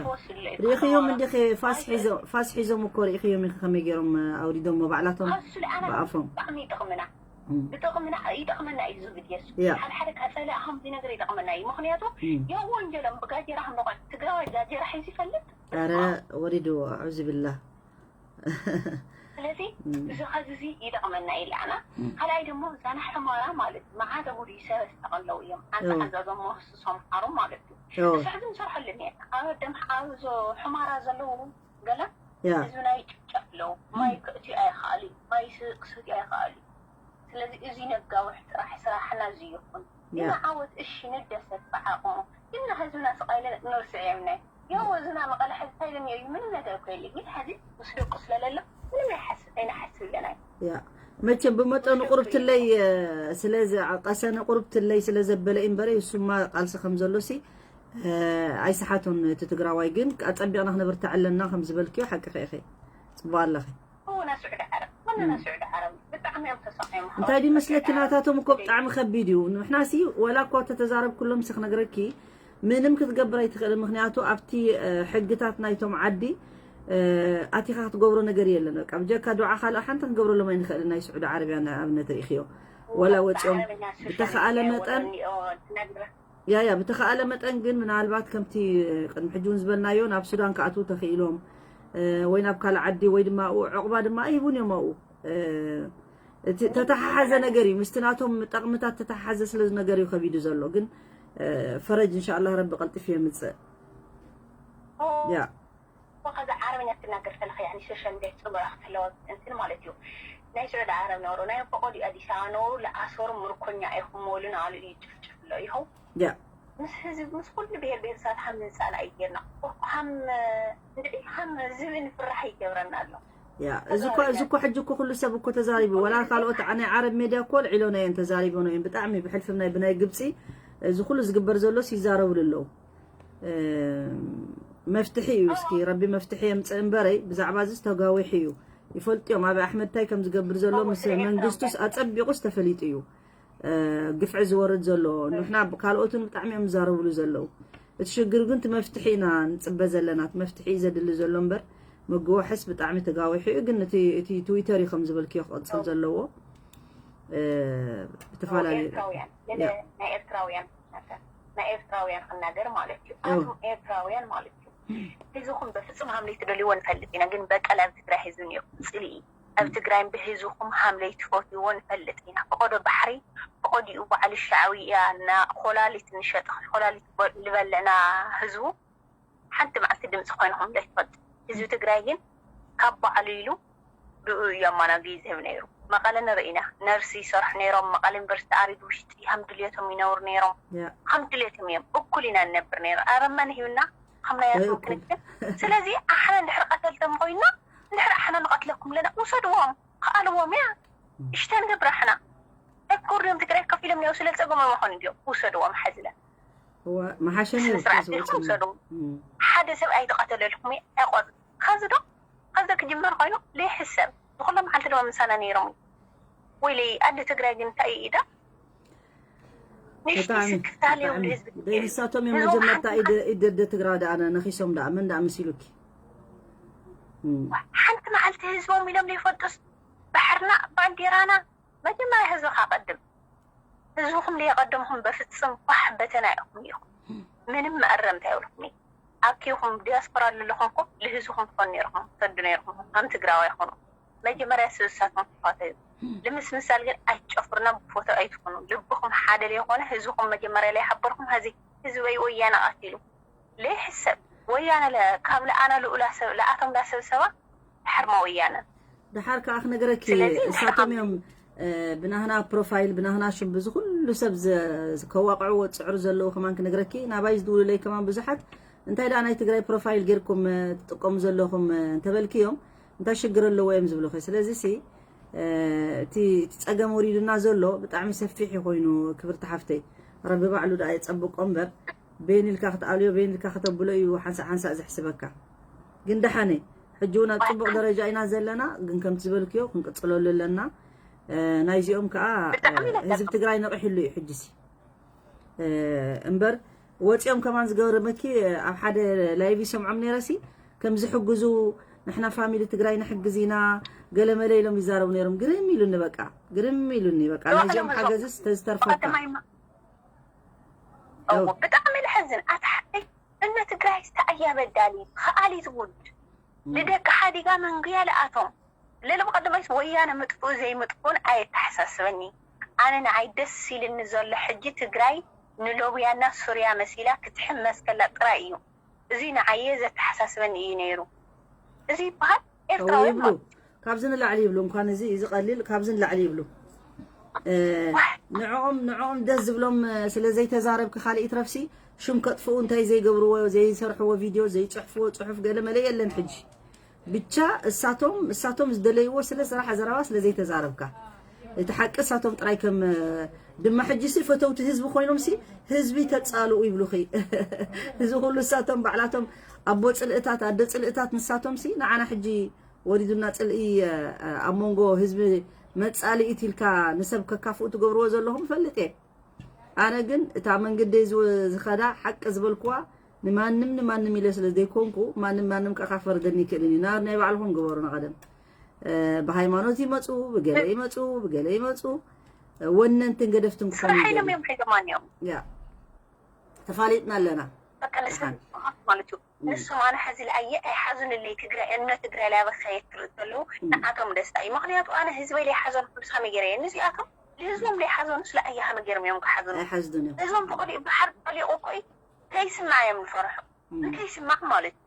ርኢኽዮም እንዲኺ ፋስ ሒዞም ፋስ ሒዞም እኮ ርኢኽዮም ኢኺ ከመይ ገይሮም ኣውሪዶሞ ባዕላቶም ኣሱ ለኣና ብኣፎም ብጣዕሚ ይጠቕምና እም፣ ይጠቕምና ይጠቕመና እዩ ዝብል የሱ ያ ሓደ ሓደ ካብ ጸላእ ከም ዝነገር ይጠቕመና እዩ ምክንያቱ እም። የወንጀሎም ብጋዜራ ከም ደቋ ትግራዋይ ጋዜራ ሒዙ ይፈልጥ ኧረ ወሪድዎ ኣዑዚ ብላ ስለዚ እም፣ እዚ ኸዚ እዚ ይጠቕመና ኢላና እም። ካልኣይ ደሞ እዛና ሕማራ ማለት መዓት ኣቡድ ይሰበስተ ከለዉ እዮም ኣንታ እዎ። ኣዛዞም መህስሶም ሓሩ ማለት እዩ እዎ። ንስሕዚ ንሰርሐሉ እኒአ ኣብ ደም ኣብ ዞ ሕማራ ዘለዉ ገለ ያ ህዝብና ይጭፍጨፍ ኣለዉ ማይ ክእትዩ ኣይኸኣሉ እዩ ማይ ስ- ክሰትዩ ኣይኸኣሉ እዩ ስለዚ እዚ ነጋውሕ ጥራሕ ስራሕና እዚ ይኹን ኢና ያ ዓወት እሺ ንደሰት ብዓቕሙ ግና ህዝብና ስቓይለ ንርስዕ የምናይ የወ እዝና መቐለ ሕዚ ታይለኒ እዩ ምንም ነገር እኮ የለ ግን ሕዚ ምስ ደቁ ስለለሎ ምንም ኣይሓስ- ኣይንሓስብ ኣለና እዩ ያ መቸም ብመጠኑ ቁርብትለይ እ፣ ስለ ዝዓቀሰነ ቁርብትለይ ስለ ዘበለ እምበረ እሱማ ቃልሲ ከም ዘሎ ሲ እ፣ ኣይሰሓቶን እቲ ትግራዋይ ግን ኣጸቢቕና ክነብርትዕ ኣለና ከም ዝበልክዮ ሓቂ ኸኢኸ ጽቡቕ ኣለኸ ሆና ስዑዲ ዓረብ ሆና ስዑዲ ዓረብ ብጣዕሚ እዮም ተሳቂዮም እንታይ ድዩ መስለኪ ናታቶም እኮ ብጣዕሚ ከቢድ እዩ ንሕና ሲ ወላ እኳ ተተዛረብ ኩሎም ሲ ክነግረኪ ምንም ክትገብር ኣይትኽእል ምክንያቱ ኣብቲ እ፣ ሕግታት ናይቶም ዓዲ ኣቲኻ ክትገብሮ ነገር የለን። በቃ ብጀካ ዱዓ ካልእ ሓንቲ ክንገብረሎም ኣይንኽእልን። ናይ ስዑዲ ዓረብያ ንኣብነት ርኢኽዮ፣ ወላ ወፂኦም ብተኸኣለ መጠን ያ ያ ብተኸኣለ መጠን ግን ምናልባት ከምቲ ቅድሚ ሕጂ እውን ዝበልናዮ ናብ ሱዳን ክኣትዉ ተኽኢሎም ወይ ናብ ካልእ ዓዲ ወይ ድማ ኣብኡ ዕቑባ ድማ ኣይህቡን እዮም። ኣብኡ እቲ ተተሓሓዘ ነገር እዩ፣ ምስቲ ናቶም ጠቕምታት ተተሓሓዘ ስለ ነገር እዩ ከቢዱ ዘሎ። ግን ፈረጅ እንሻላ ረቢ ቀልጢፍ የምፅእ። ያ ከዚ ዓረብኛ ትናገር ከለካ ያኒ ሶሻል ሚድያ ትፅምበራ ከለዋ እንትን ማለት እዩ። ናይ ስዑዲ ዓረብ ነብሩ ናይ ፈቆዲ ኣዲስ ኣበባ ነብሩ ለኣሰሩ ምርኮኛ ኢኹም ወሉ ናሉ እዩ ጭፍጭፍ ኣሎ ይኸው ያ ምስ ህዝብ ምስ ኩሉ ብሄር ብሄረሰባት ሃም ንፃላእ ይገርና። ሃም እንድዒ ሃም ዝብኢ ንፍራሕ ይገብረና ኣሎ። ያ እዚ እኮ እዚ እኮ ሕጂ እኮ ኩሉ ሰብ እኮ ተዛሪቡ፣ ወላ ካልኦት ናይ ዓረብ ሜድያ እኮ ልዒሎና እየን ተዛሪቦ ነው ብጣዕሚ ብሕልፍም ናይ ብናይ ግብፂ እዚ ኩሉ ዝግበር ዘሎስ ይዛረብሉ ኣለዉ። መፍትሒ እዩ። እስኪ ረቢ መፍትሒ የምፅእ እምበረይ ብዛዕባ እዚ ዝተጋዊሑ እዩ። ይፈልጡ እዮም ኣብ ኣሕመድ እንታይ ከም ዝገብር ዘሎ ምስ መንግስቱስ ኣፀቢቑስ ተፈሊጡ እዩ። ግፍዒ ዝወርድ ዘሎ ንሕና ካልኦትን ብጣዕሚ እዮም ዝዛረብሉ ዘለዉ። እቲ ሽግር ግን እቲ መፍትሒ ኢና ንፅበ ዘለና። እቲ መፍትሒ እዩ ዘድሊ ዘሎ እምበር ምግዋሕስ ብጣዕሚ ተጋዊሑ እዩ። ግን እቲ ትዊተር እዩ ከም ዝበልክዮ ክቕፅል ዘለዎ። ብተፈላለዩ ናይ ኤርትራውያን ክናገር ማለት እዩ። ኣቱም ኤርትራውያን ማለት እዩ። ህዝብኹም በፍፁም ሃም ለይትደልይዎ ንፈልጥ ኢና። ግን በቀል ኣብ ትግራይ ህዝቢ እኒኦ ፅልኢ ኣብ ትግራይ ብህዝብኹም ሃም ለይትፈትይዎ ንፈልጥ ኢና። ፈቆዶ ባሕሪ ፈቆዲኡ ባዕሉ ሻዕብያ እና ኮላሊት ንሸጥ ኮላሊት ልበልዕና ህዝቡ ሓንቲ መዓልቲ ድምፂ ኮይንኹም ለይትፈልጡ። ህዝቢ ትግራይ ግን ካብ ባዕሉ ኢሉ ብኡ እዩ ኣማናጊ ዝህብ ነይሩ። መቐለ ንርኢ ኢና ነርሲ ይሰርሑ ነይሮም። መቐለ ዩኒቨርሲቲ ኣሪዱ ውሽጢ ከም ድልየቶም ይነብሩ ነይሮም። ከም ድልየቶም እዮም እኩል ኢና ንነብር ነይሩ። ኣረመን ሂብና ከም ናይ ኣቶም ክንክን። ስለዚ ኣሕና እንድሕር ቀተልቶም ኮይና እንድሕር ኣሕና ንቐትለኩም ኣለና ውሰድዎም፣ ከኣልዎም እያ። እሽተ ንገብር ኣሕና። ተኩር ድዮም ትግራይ ከፊሎም ነው ስለ ዝፀገሙ ይኾኑ ድዮም ውሰድዎም ሓዝለን። መሓሸኒ ስነ ስርዓት ኢልኩም ውሰዱ። ሓደ ሰብ ኣይተቐተለልኩም ኣይቆርጥ። ከዚ ዶ ከዚ ክጅመር ኮይኑ ዘይሕሰብ ብኩሎም ሓንቲ ድማ ምሳና ነይሮም ወይለይ ኣደ ትግራይ ግን እንታይ ኢዳ ንሽቲ ስክፍታል የብሉ ህዝቢ ትግራይ። ንሳቶም እዮም መጀመርታ ኢደደ ትግራ ደኣ ነኺሶም ደኣ መን ደኣ መሲሉኪ? ሓንቲ መዓልቲ ህዝቦም ኢሎም ዘይፈልጡስ ባሕርና ባንዴራና መጀመርያ ህዝብኻ ቀድም። ህዝብኹም ለየቐደምኹም በፍፅም ኳሕ በተና ኢኹም ኢኹም ምንም መኣረምታ የብልኩም። ኣኪኹም ዲያስፖራ ለለኹምኩም ልህዝኹም ትኾኑ ነይርኹም ትሰዱ ነይርኹም ከም ትግራዋይ ኹኑ። መጀመርያ ስብሳትኩም ትፋተዩ። ልምስምሳል ግን ኣይትጨፍሩና ብፎቶ ኣይትኹኑ። ልብኹም ሓደ ለይኾነ ህዝብኹም መጀመርያ ለይሓበርኩም ሀዚ ህዝበይ ወያነ ቐቲሉ ለይሕሰብ ወያነ ለ ካብ ለኣና ልኡላ ሰብ ለኣቶም ላሰብሰባ ድሓር ማ ወያነ ድሓር ከዓ ክነገረኪ እሳቶም እዮም ብናህና ፕሮፋይል ብናህና ሽም ብዚ ኩሉ ሰብ ከዋቅዕዎ ዝፅዕሩ ዘለዉ ከማን ክነግረኪ ናባይ ዝድውሉለይ ከማን ብዙሓት እንታይ ደኣ ናይ ትግራይ ፕሮፋይል ጌርኩም ትጥቀሙ ዘለኹም እንተበልክዮም እንታይ ሽግር ኣለዎ እዮም ዝብሉኺ ስለዚ ሲ እቲ ፀገም ወሪዱና ዘሎ ብጣዕሚ ሰፊሕ ኮይኑ ክብርቲ ሓፍተይ ረቢ ባዕሉ ደኣ የፀብቆ እምበር ቤን ኢልካ ክትኣልዮ ቤን ኢልካ ከተብሎ እዩ ሓንሳእ ሓንሳእ ዘሕስበካ ግን ደሓነ ሕጂ እውን ኣብ ፅቡቅ ደረጃ ኢና ዘለና ግን ከምቲ ዝበልክዮ ክንቅፅለሉ ኣለና ናይዚኦም ከዓ ህዝቢ ትግራይ ነቂሕሉ እዩ ሕጂሲ እምበር ወፂኦም ከማን ዝገረመኪ ኣብ ሓደ ላይቭ ይሰምዖም ነይረሲ ከም ዝሕግዙ ንሕና ፋሚሊ ትግራይ ንሕግዝ ኢና ገለመለ ኢሎም ይዛረቡ ነይሮም ግርም ኢሉኒ በቃ ግርም ኢሉኒ በቃ ናይዚኦም ሓገዝስ ተዝተርፈካ ብጣዕሚ ልሕዝን ኣታ ሓተይ እነ ትግራይ ዝተኣያ በዳሊ ከኣሊት ውድ ንደቂ ሓዲጋ መንጉያ ለኣቶም ለለ ብቐደማይስ ወያነ ምጥፍኡ ዘይምጥፍኡን ኣየተሓሳስበኒ ኣነ ንዓይ ደስ ኢልኒ ዘሎ ሕጂ ትግራይ ንሎብያና ሱርያ መሲላ ክትሕመስ ከላ ጥራይ እዩ እዚ ንዓየ ዘተሓሳስበኒ እዩ ነይሩ እዚ ይበሃል ኤርትራዊ ይብሉ ካብዚ ንላዕሊ ይብሉ እንኳን እዚ እዚ ቀሊል ካብዚ ንላዕሊ ይብሉ ንዕኦም ንዕኦም ደስ ዝብሎም ስለ ዘይተዛረብኪ ካልእ ይትረፍሲ ሽም ከጥፍኡ እንታይ ዘይገብርዎ ዘይሰርሕዎ ቪድዮ ዘይፅሕፍዎ ፅሑፍ ገለ መለ የለን ሕጂ ብቻ እሳቶም እሳቶም ዝደለይዎ ስለ ስራሕ ዘረባ ስለ ዘይተዛረብካ እቲ ሓቂ እሳቶም ጥራይ ከም ድማ ሕጂ ሲ ፈተውቲ ህዝቢ ኮይኖም ሲ ህዝቢ ተፃልኡ ይብሉኺ እዚ ኩሉ እሳቶም ባዕላቶም ኣቦ ፅልእታት ኣደ ፅልእታት ንሳቶም ሲ ንዓና ሕጂ ወሪዱና ፅልኢ ኣብ መንጎ ህዝቢ መፃልኢት ኢልካ ንሰብ ከካፍኡ ትገብርዎ ዘለኹም ፈልጥ እየ ኣነ ግን እታ መንገደይ ዝኸዳ ሓቂ ዝበልክዋ ንማንም ንማንም ኢለ ስለ ዘይኮንኩ፣ ማንም ማንም ከኣ ካፈርደኒ ይክእልን እዩ። ና-፣ ናይ ባዕልኹም ግበሩ። ንቐደም፣ እ፣ ብሃይማኖት ይመጹ፣ ብገለ ይመጹ፣ ብገለ ይመጹ፣ እ፣ ወነንትን ገደፍትን ክኾኑ ስራሕ ኢሎም ይደልዩ። እዮም ሒዞማን እዮም። ያ፣ ተፋሊጥና ኣለና። በቃ ንስኻ ደሓን። ማለት እዩ። እም። ንሶም ኣነ ሐዚ ለኣየ ኣይሓዙንለይ ትግራይ፣ እነ ትግራይ ላይ ኣበሳ የትርእ ዘለዉ እም። ንኣቶም ደስታ እዩ። ምኽንያቱ ኣነ ህዝበይ ለይሓዞን ክምሳ መጌረ እየ። ንዚኣቶም ንህዝቦም ለይሓዞንስ ለኣየ ሃመ ገይሮም እዮም ክሓዙን። ኣይሓዝዱን እዮም። ህዝቦም ተቐሊኡ ባሕር ተቐሊቑ እኮ እዩ። ከይስማዕ እዮም ዝፈርሑ። እም። ንከይስማዕ ማለት እዩ።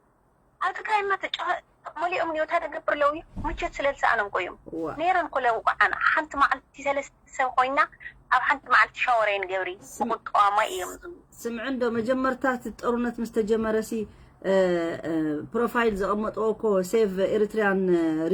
ኣብ ትግራይማ ተጫ-፣ መሊኦም እኒኦ፣ እንታይ ተገብር ኣለዉ እዩ? ምቸት ስለ ዝሰኣኖም እኮ እዮም። እዋ። ነይረን እኮ ለውቋዓና። ሓንቲ መዓልቲ ሰለስተ ሰብ ኮይና፣ ኣብ ሓንቲ መዓልቲ ሻወር ኣይንገብሪ። ስም-፣ ብቁጠባ ማይ እዮም ዝብሉ። ስምዒ እንዶ መጀመርታ እቲ ጦርነት ምስ ተጀመረ ሲ፣ እ፣ እ፣ ፕሮፋይል ዘቐመጥዎ እኮ ሴቭ ኤሪትሪያን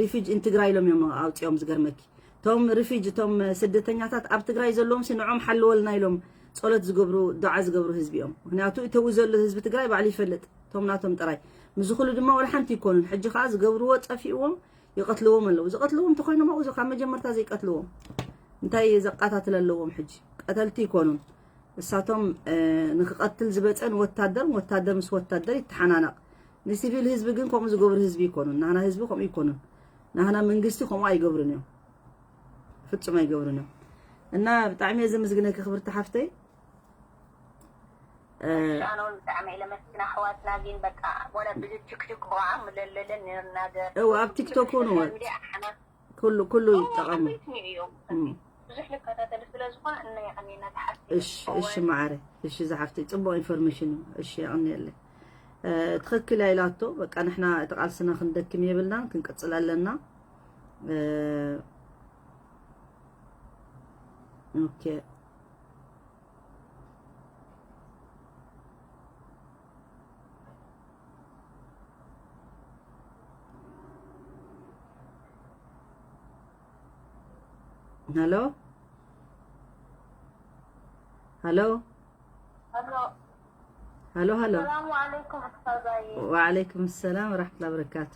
ሪፊጅ ኢን ትግራይ ኢሎም እዮም ኣውፂኦም። ዝገርመኪ፣ እቶም ሪፊጅ፣ እቶም ስደተኛታት ኣብ ትግራይ ዘለዎም ሲ ንዖም ሓልወልና ኢሎም ጸሎት ዝገብሩ፣ ዱዓ ዝገብሩ ህዝቢ እዮም። ምክንያቱ እተዊ ዘሎ ህዝቢ ትግራይ ባዕሉ ይፈልጥ፣ እቶም ናቶም ጥራይ። ምስ ኩሉ ድማ ወላ ሓንቲ ይኮኑን። ሕጂ ከዓ ዝገብርዎ ጠፊእዎም፣ ይቐትልዎም ኣለዉ። ዝቐትልዎም እንተኮይኖም ኣብኡ ካብ መጀመርታ ዘይቀትልዎም። እንታይ ዘቃታትል ኣለዎም ሕጂ? ቀተልቲ ይኮኑን። እሳቶም፣ እ፣ ንክቐትል ዝበጸ ንወታደር፣ ወታደር ምስ ወታደር ይተሓናነቕ። ንሲቪል ህዝቢ ግን ከምኡ ዝገብሩ ህዝቢ ይኮኑን። ናህና ህዝቢ ከምኡ ይኮኑን። ናህና መንግስቲ ከምኡ ኣይገብሩን እዮም። ፍጹም ኣይገብሩን እዮም። እና ብጣዕሚ እየ ዘመስግነኪ ክብርቲ ሓፍተይ። እ፣ ኣነ እውን ብጣዕሚ እየ ለመስግን ኣሕዋትና፣ ግን በቃ ወላ ብዙ ቲክቶክ ብቐዓም ለለለን ንናገር። እው፣ ኣብ ቲክቶክ እውን እወ። ሚድያ ኣሕና ኩሉ፣ ኩሉ እው፣ ይጠቐሙ። ዓበይቲ እዮም። እም። ብዙሕ ልከታተል ስለ ዝኾነ እና የቐኔና ዝሓፍቲ እሺ፣ እወ። እሺ መዓረ፣ እሺ ዝሓፍቲ፣ ጽቡቕ ኢንፎርሜሽን እዩ። እሺ፣ የቐኔለይ። እ፣ ትኽክል እያ ኢላቶ። በቃ ንሕና እቲ ቃልስና ክንደክም የብልናን፣ ክንቅጽል ኣለና። እ፣ ኦኬ። ሄሎ፣ ሄሎ፣ ሄሎ። ሄሎ፣ ሄሎ። ሰላሙ ዓለይኩም ኡስታዛይ። ወዓለይኩም ሰላም ወራህመቱላሂ ወበረካቱ።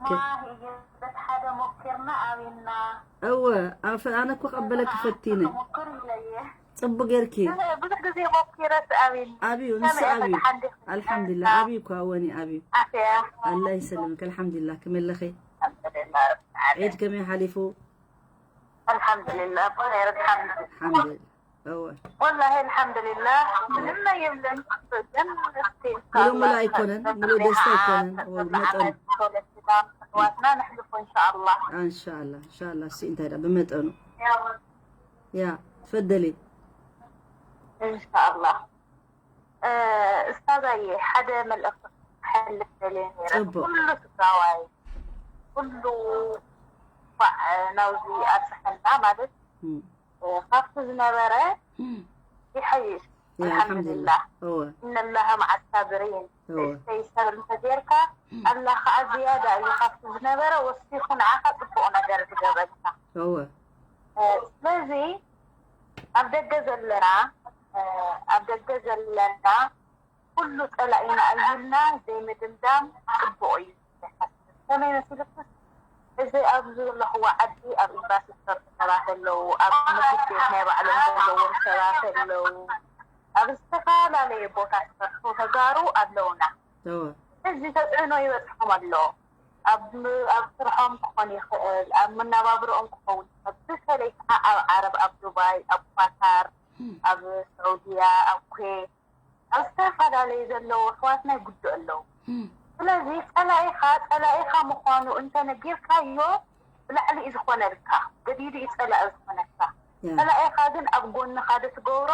ማሂ እዩ፣ በቲ ሓደ ሞኪርና ኣብና። እወ፣ ኣፈ-፣ ኣነ እኮ ቀበለኪ ፈቲነ። ተሞክር ኢለየ። ጽቡቅ ጌርኪ። ብዙሕ፣ ብዙሕ ግዜ ሞኪረስ ኣብን። ኣብዩ፣ ንሱ ከመይ ኣብዩ። ኣበካ ሓንዲኺ? ኣልሓምዱሊላህ፣ ኣዎ። ኣብዩ እኮ፣ ኣወኒ ኣብዩ። ዓፍያ። ኣላህ ይሰልምክ፣ ኣልሓምዱሊላህ፣ ከመይ ኣለኺ? ኣልሓምዱሊላህ፣ ረብል ዓለሚን። ዒድ ከመይ ሓሊፉ? ኣልሓምዱሊላህ፣ ብኸይር፣ ኣልሓምዱሊላህ። ኣልሓምዱሊላህ፣ እወ። ወላሂ፣ ኣልሓምዱሊላህ፣ ምንም ኣይብልን። ግን እስኪ ሙሉ፣ ሙሉ ኢንሻአላህ፣ ኣይኮነን፣ ሙሉ ደስታ ኣይኮነን፣ እወ፣ መጠኑ። ዓመት፣ ሰለስተ ኣሕዋትና ነሕልፎ፣ ኢንሻአላህ። ኣንሻላ፣ ኢንሻላ፣ እሲ እንታይ ደኣ ብመጠኑ። ያ ረብ። ያ፣ ትፈደሊ። ኢንሻአላህ። እ፣ እስታዛዬ፣ ሓደ መልእኽቲ ክሕልፍ ደልየ ነይረ። ጽቡቕ። ኩሉ ትግራዋይ፣ ኩሉ እንኳዕ ናብዚ ኣብጽሐና ማለት፣ እም። እ፣ ካብቲ ዝነበረ እም። ይሐይሽ። ያ፣ ኣልሓምዱሊላህ። ኣልሓምዱሊላህ። እወ። ኢነላህ መዓ ሳብሪን። እወ። እስተይ ሰብሪ እንተጌርካ፣ እም። ኣላህ ከኣ ዝያዳ እዩ ካብቲ ዝነበረ ወሲኹ ንዓኻ ጽቡቕ ነገር ዝገብረልካ። እወ። እ፣ ስለዚ ኣብ ደገ ዘለና፣ እ፣ ኣብ ደገ ዘለና ኩሉ ጸላኢና እዩ ኢልና ዘይምድምዳም ጽቡቕ እዩ። ከመይ መሲልክስ፣ እዚ ኣብዚ ዘለኽዎ ዓዲ ኣብ ኤምባሲ ዝሰርሑ ሰባት ኣለዉ፣ ኣብ ምግብ ቤት ናይ ባዕሎም ዘለዎም ሰባት ኣለዉ፣ ኣብ ዝተፈላለየ ቦታ ዝሰርሑ ተጋሩ ኣለዉና። እወ። እዚ ተጽዕኖ ይበጽሖም ኣሎ። ኣብ ም-፣ ኣብ ስርሖም ክኾን ይኽእል፣ ኣብ መነባብሮኦም ክኸውን ይኽእል። ብተለይ ከዓ ኣብ ዓረብ፣ ኣብ ዱባይ፣ ኣብ ኳታር፣ እም። ኣብ ስዑድያ፣ ኣብ ኩዌት፣ ኣብ ዝተፈላለየ ዘለዉ ኣሕዋትና ይጉድኡ ኣለዉ። እም። ስለዚ ጸላኢኻ፣ ጸላኢኻ ምዃኑ እንተነጊርካዮ፣ ብላዕሊ እዩ ዝኾነልካ፣ ገዲዱ እዩ ጸላኢ ዝኾነልካ። ያ። ጸላኢኻ ግን ኣብ ጎንኻ ዶ ትገብሮ፣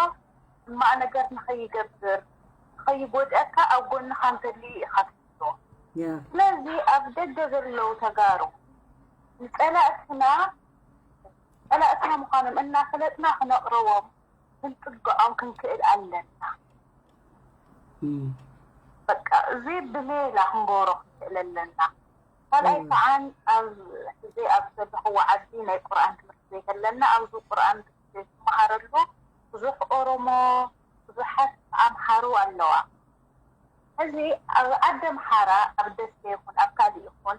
ሕማቕ ነገር ንኸይገብር፣ ንኸይጎድኣካ ኣብ ጎንኻ እንተልዩ ኢኻ ትሕዞ። ያ። ስለዚ ኣብ ደገ ዘለዉ ተጋሩ ንጸላእትና፣ ጸላእትና ምዃኖም እናፈለጥና ክነቕርቦም፣ ክንጽግዖም ክንክእል ኣለና። እም። በቃ፣ እዚ ብሜላ ክንገብሮ ክንክእል ኣለና። ካልኣይ እም። ከዓን ኣብ፣ እዚ ኣብ ዘለኽዎ ዓዲ ናይ ቁርኣን ትምህርቲ ቤት ኣለና። ኣብዚ ቁርኣን ትምህርቲ ቤት ዝመሃረሉ ብዙሕ ኦሮሞ፣ ብዙሓት ኣምሓሩ ኣለዋ። እዚ ኣብ ዓዲ ኣምሓራ፣ ኣብ ደሴ ይኹን ኣብ ካልእ ይኹን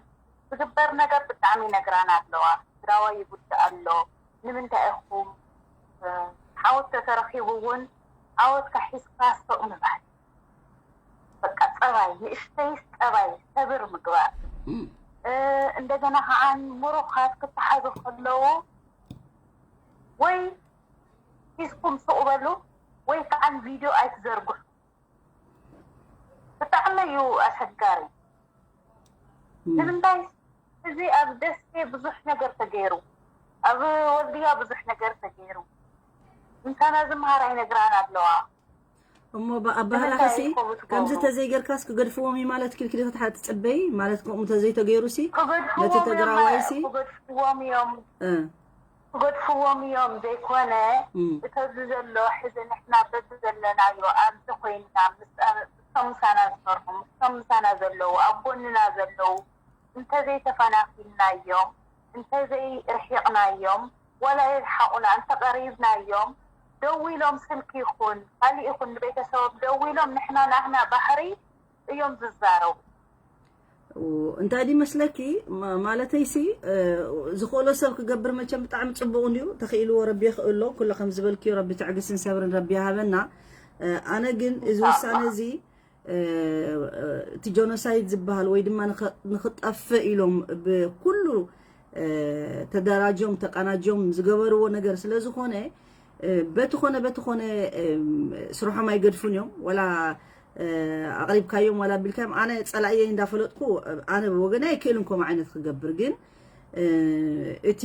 ዝግበር ነገር ብጣዕሚ ይነግራና ኣለዋ። ትግራዋይ ይጉዳእ ኣሎ፣ ንምንታይ ኢኹም፣ እ፣ ዓወት ተተረኺቡ እውን ዓወትካ ሒዝካ ስቕ ምባል። ጠባይ፣ ንእሽተይስ ጠባይ ሰብር ምግባር። እንደገና ከዓ ምሩኻት ክተሓዙ ከለዉ ወይ ሒዝኩም ስቕ በሉ ወይ ከዓ ቪድዮ ኣይትዘርግሑ። ብጣዕሚ እዩ ኣሸጋሪ። ንምንታይ እዚ ኣብ ደሴ ብዙሕ ነገር ተገይሩ፣ ኣብ ወልድያ ብዙሕ ነገር ተገይሩ። ምሳና ዝመሃራ ይነግራና ኣለዋ። እሞ ኣባህላኸሲ ከምዚ ተዘይገርካስ ክገድፍዎም እዩ ማለት ኪልኪ ክትሓ ትፅበይ ማለት ከምኡ ተዘይተገይሩ ሲ ነቲ ተግራዋይ ሲ ክገድፍዎም እዮም። ክገድፍዎም እዮም ዘይኮነ እተዚ ዘሎ ሕዚ ንሕና በዚ ዘለናዮ ኣብዚ ኮይንና ምስቶም ምሳና ዝሰርሑ ምስቶም ምሳና ዘለዉ ኣብ ጎንና ዘለዉ እንተዘይተፈናፊልናዮም እንተዘይርሒቕናዮም ዋላ ይርሓቑና እንተቐሪብናዮም ደዊሎም ስልኪ ይኹን ካሊእ ይኹን ንቤተሰቦም ደዊሎም ንሕና ናህና ባህሪ እዮም ዝዛረቡ። እንታይ ድዩ መስለኪ ማለተይሲ ዝኽእሎ ሰብ ክገብር መቸም ብጣዕሚ ፅቡቅ እንድዩ ተኽኢልዎ ረቢ የኽእሎ ኩሎ ከም ዝበልክዮ ረቢ ትዕግስትን ሰብርን ረቢ ይሃበና። ኣነ ግን እዚ ውሳነ እዚ እቲ ጀኖሳይድ ዝበሃል ወይ ድማ ንኽጠፍእ ኢሎም ብኩሉ ተደራጅዮም ተቀናጅዮም ዝገበርዎ ነገር ስለዝኾነ በቲ ኮነ በቲ ኮነ ስርሖም ኣይገድፉን እዮም ወላ ኣቕሪብካዮም ዋላ ኣቢልካዮም ኣነ ፀላእየይ እንዳፈለጥኩ ኣነ ብወገነይ ኣይክእልን ከምኡ ዓይነት ክገብር ግን እቲ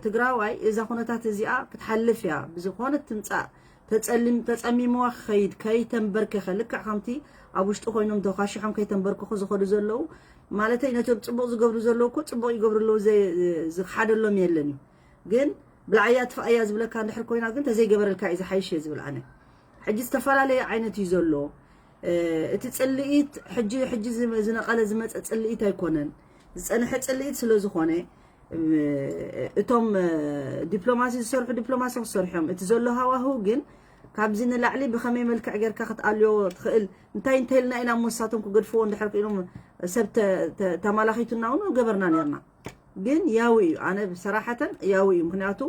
ትግራዋይ እዛ ኩነታት እዚኣ ክትሓልፍ እያ ብዝኾነ ትምፃእ ተፀሚምዋ ክኸይድ ከይተንበርከኸ ልክዕ ከምቲ ኣብ ውሽጢ ኮይኖም ተኳሽሖም ከይተንበርከኹ ዝኸዱ ዘለዉ ማለተይ ነቶም ፅቡቅ ዝገብሩ ዘለዉ እኮ ፅቡቅ ይገብሩ ኣለዉ ዝሓደሎም የለን እዩ ግን ብላዕያ ትፍኣያ ዝብለካ እንድሕር ኮይና ግን ተዘይገበረልካ እዩ ዝሓይሽ እየ ዝብል ኣነ ሕጂ ዝተፈላለየ ዓይነት እዩ ዘሎ እቲ ፅልኢት ሕጂ ሕጂ ዝነቐለ ዝመፀ ፅልኢት ኣይኮነን ዝፀንሐ ፅልኢት ስለ ዝኾነ እቶም ዲፕሎማሲ ዝሰርሑ ዲፕሎማሲ ክሰርሑ እዮም እቲ ዘሎ ሃዋህው ግን ካብዚ ንላዕሊ ብኸመይ መልክዕ ጌርካ ክትኣልዮ ትኽእል እንታይ እንተልና ኢና እሞ ንሳቶም ክገድፍዎ እንድሕር ክኢሎም ሰብ ተማላኺቱና እውን ገበርና ነርና ግን ያው እዩ ኣነ ብሰራሐተን ያው እዩ ምክንያቱ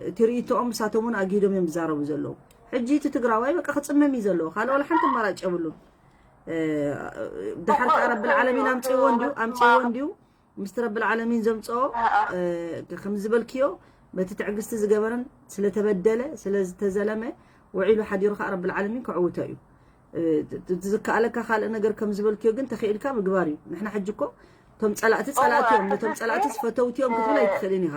እቲ ርእይቶኦም ንሳቶም እውን ኣግሂዶም እዮም ዝዛረቡ ዘለዉ ሕጂ እቲ ትግራዋይ በቃ ክፅመም እዩ ዘለዎ ካልእ ዋላ ሓንቲ ኣማራጭ የብሉን ድሓር ከዓ ረብል ዓለሚን ኣምፅዎ እንድዩ ኣምፅዎ እንድዩ ምስቲ ረብል ዓለሚን ዘምፅኦ ከም ዝበልክዮ በቲ ትዕግስቲ ዝገበረን ስለተበደለ ስለዝተዘለመ ውዒሉ ሓዲሩ ከዓ ረብል ዓለሚን ክዕውቶ እዩ ዝከኣለካ ካልእ ነገር ከም ዝበልክዮ ግን ተኽኢልካ ምግባር እዩ ንሕና ሕጂ እኮ እቶም ፀላእቲ ፀላእቲ እዮም ነቶም ፀላእቲ ዝፈተውቲ እዮም ክትብል ኣይትኽእልን ኢኻ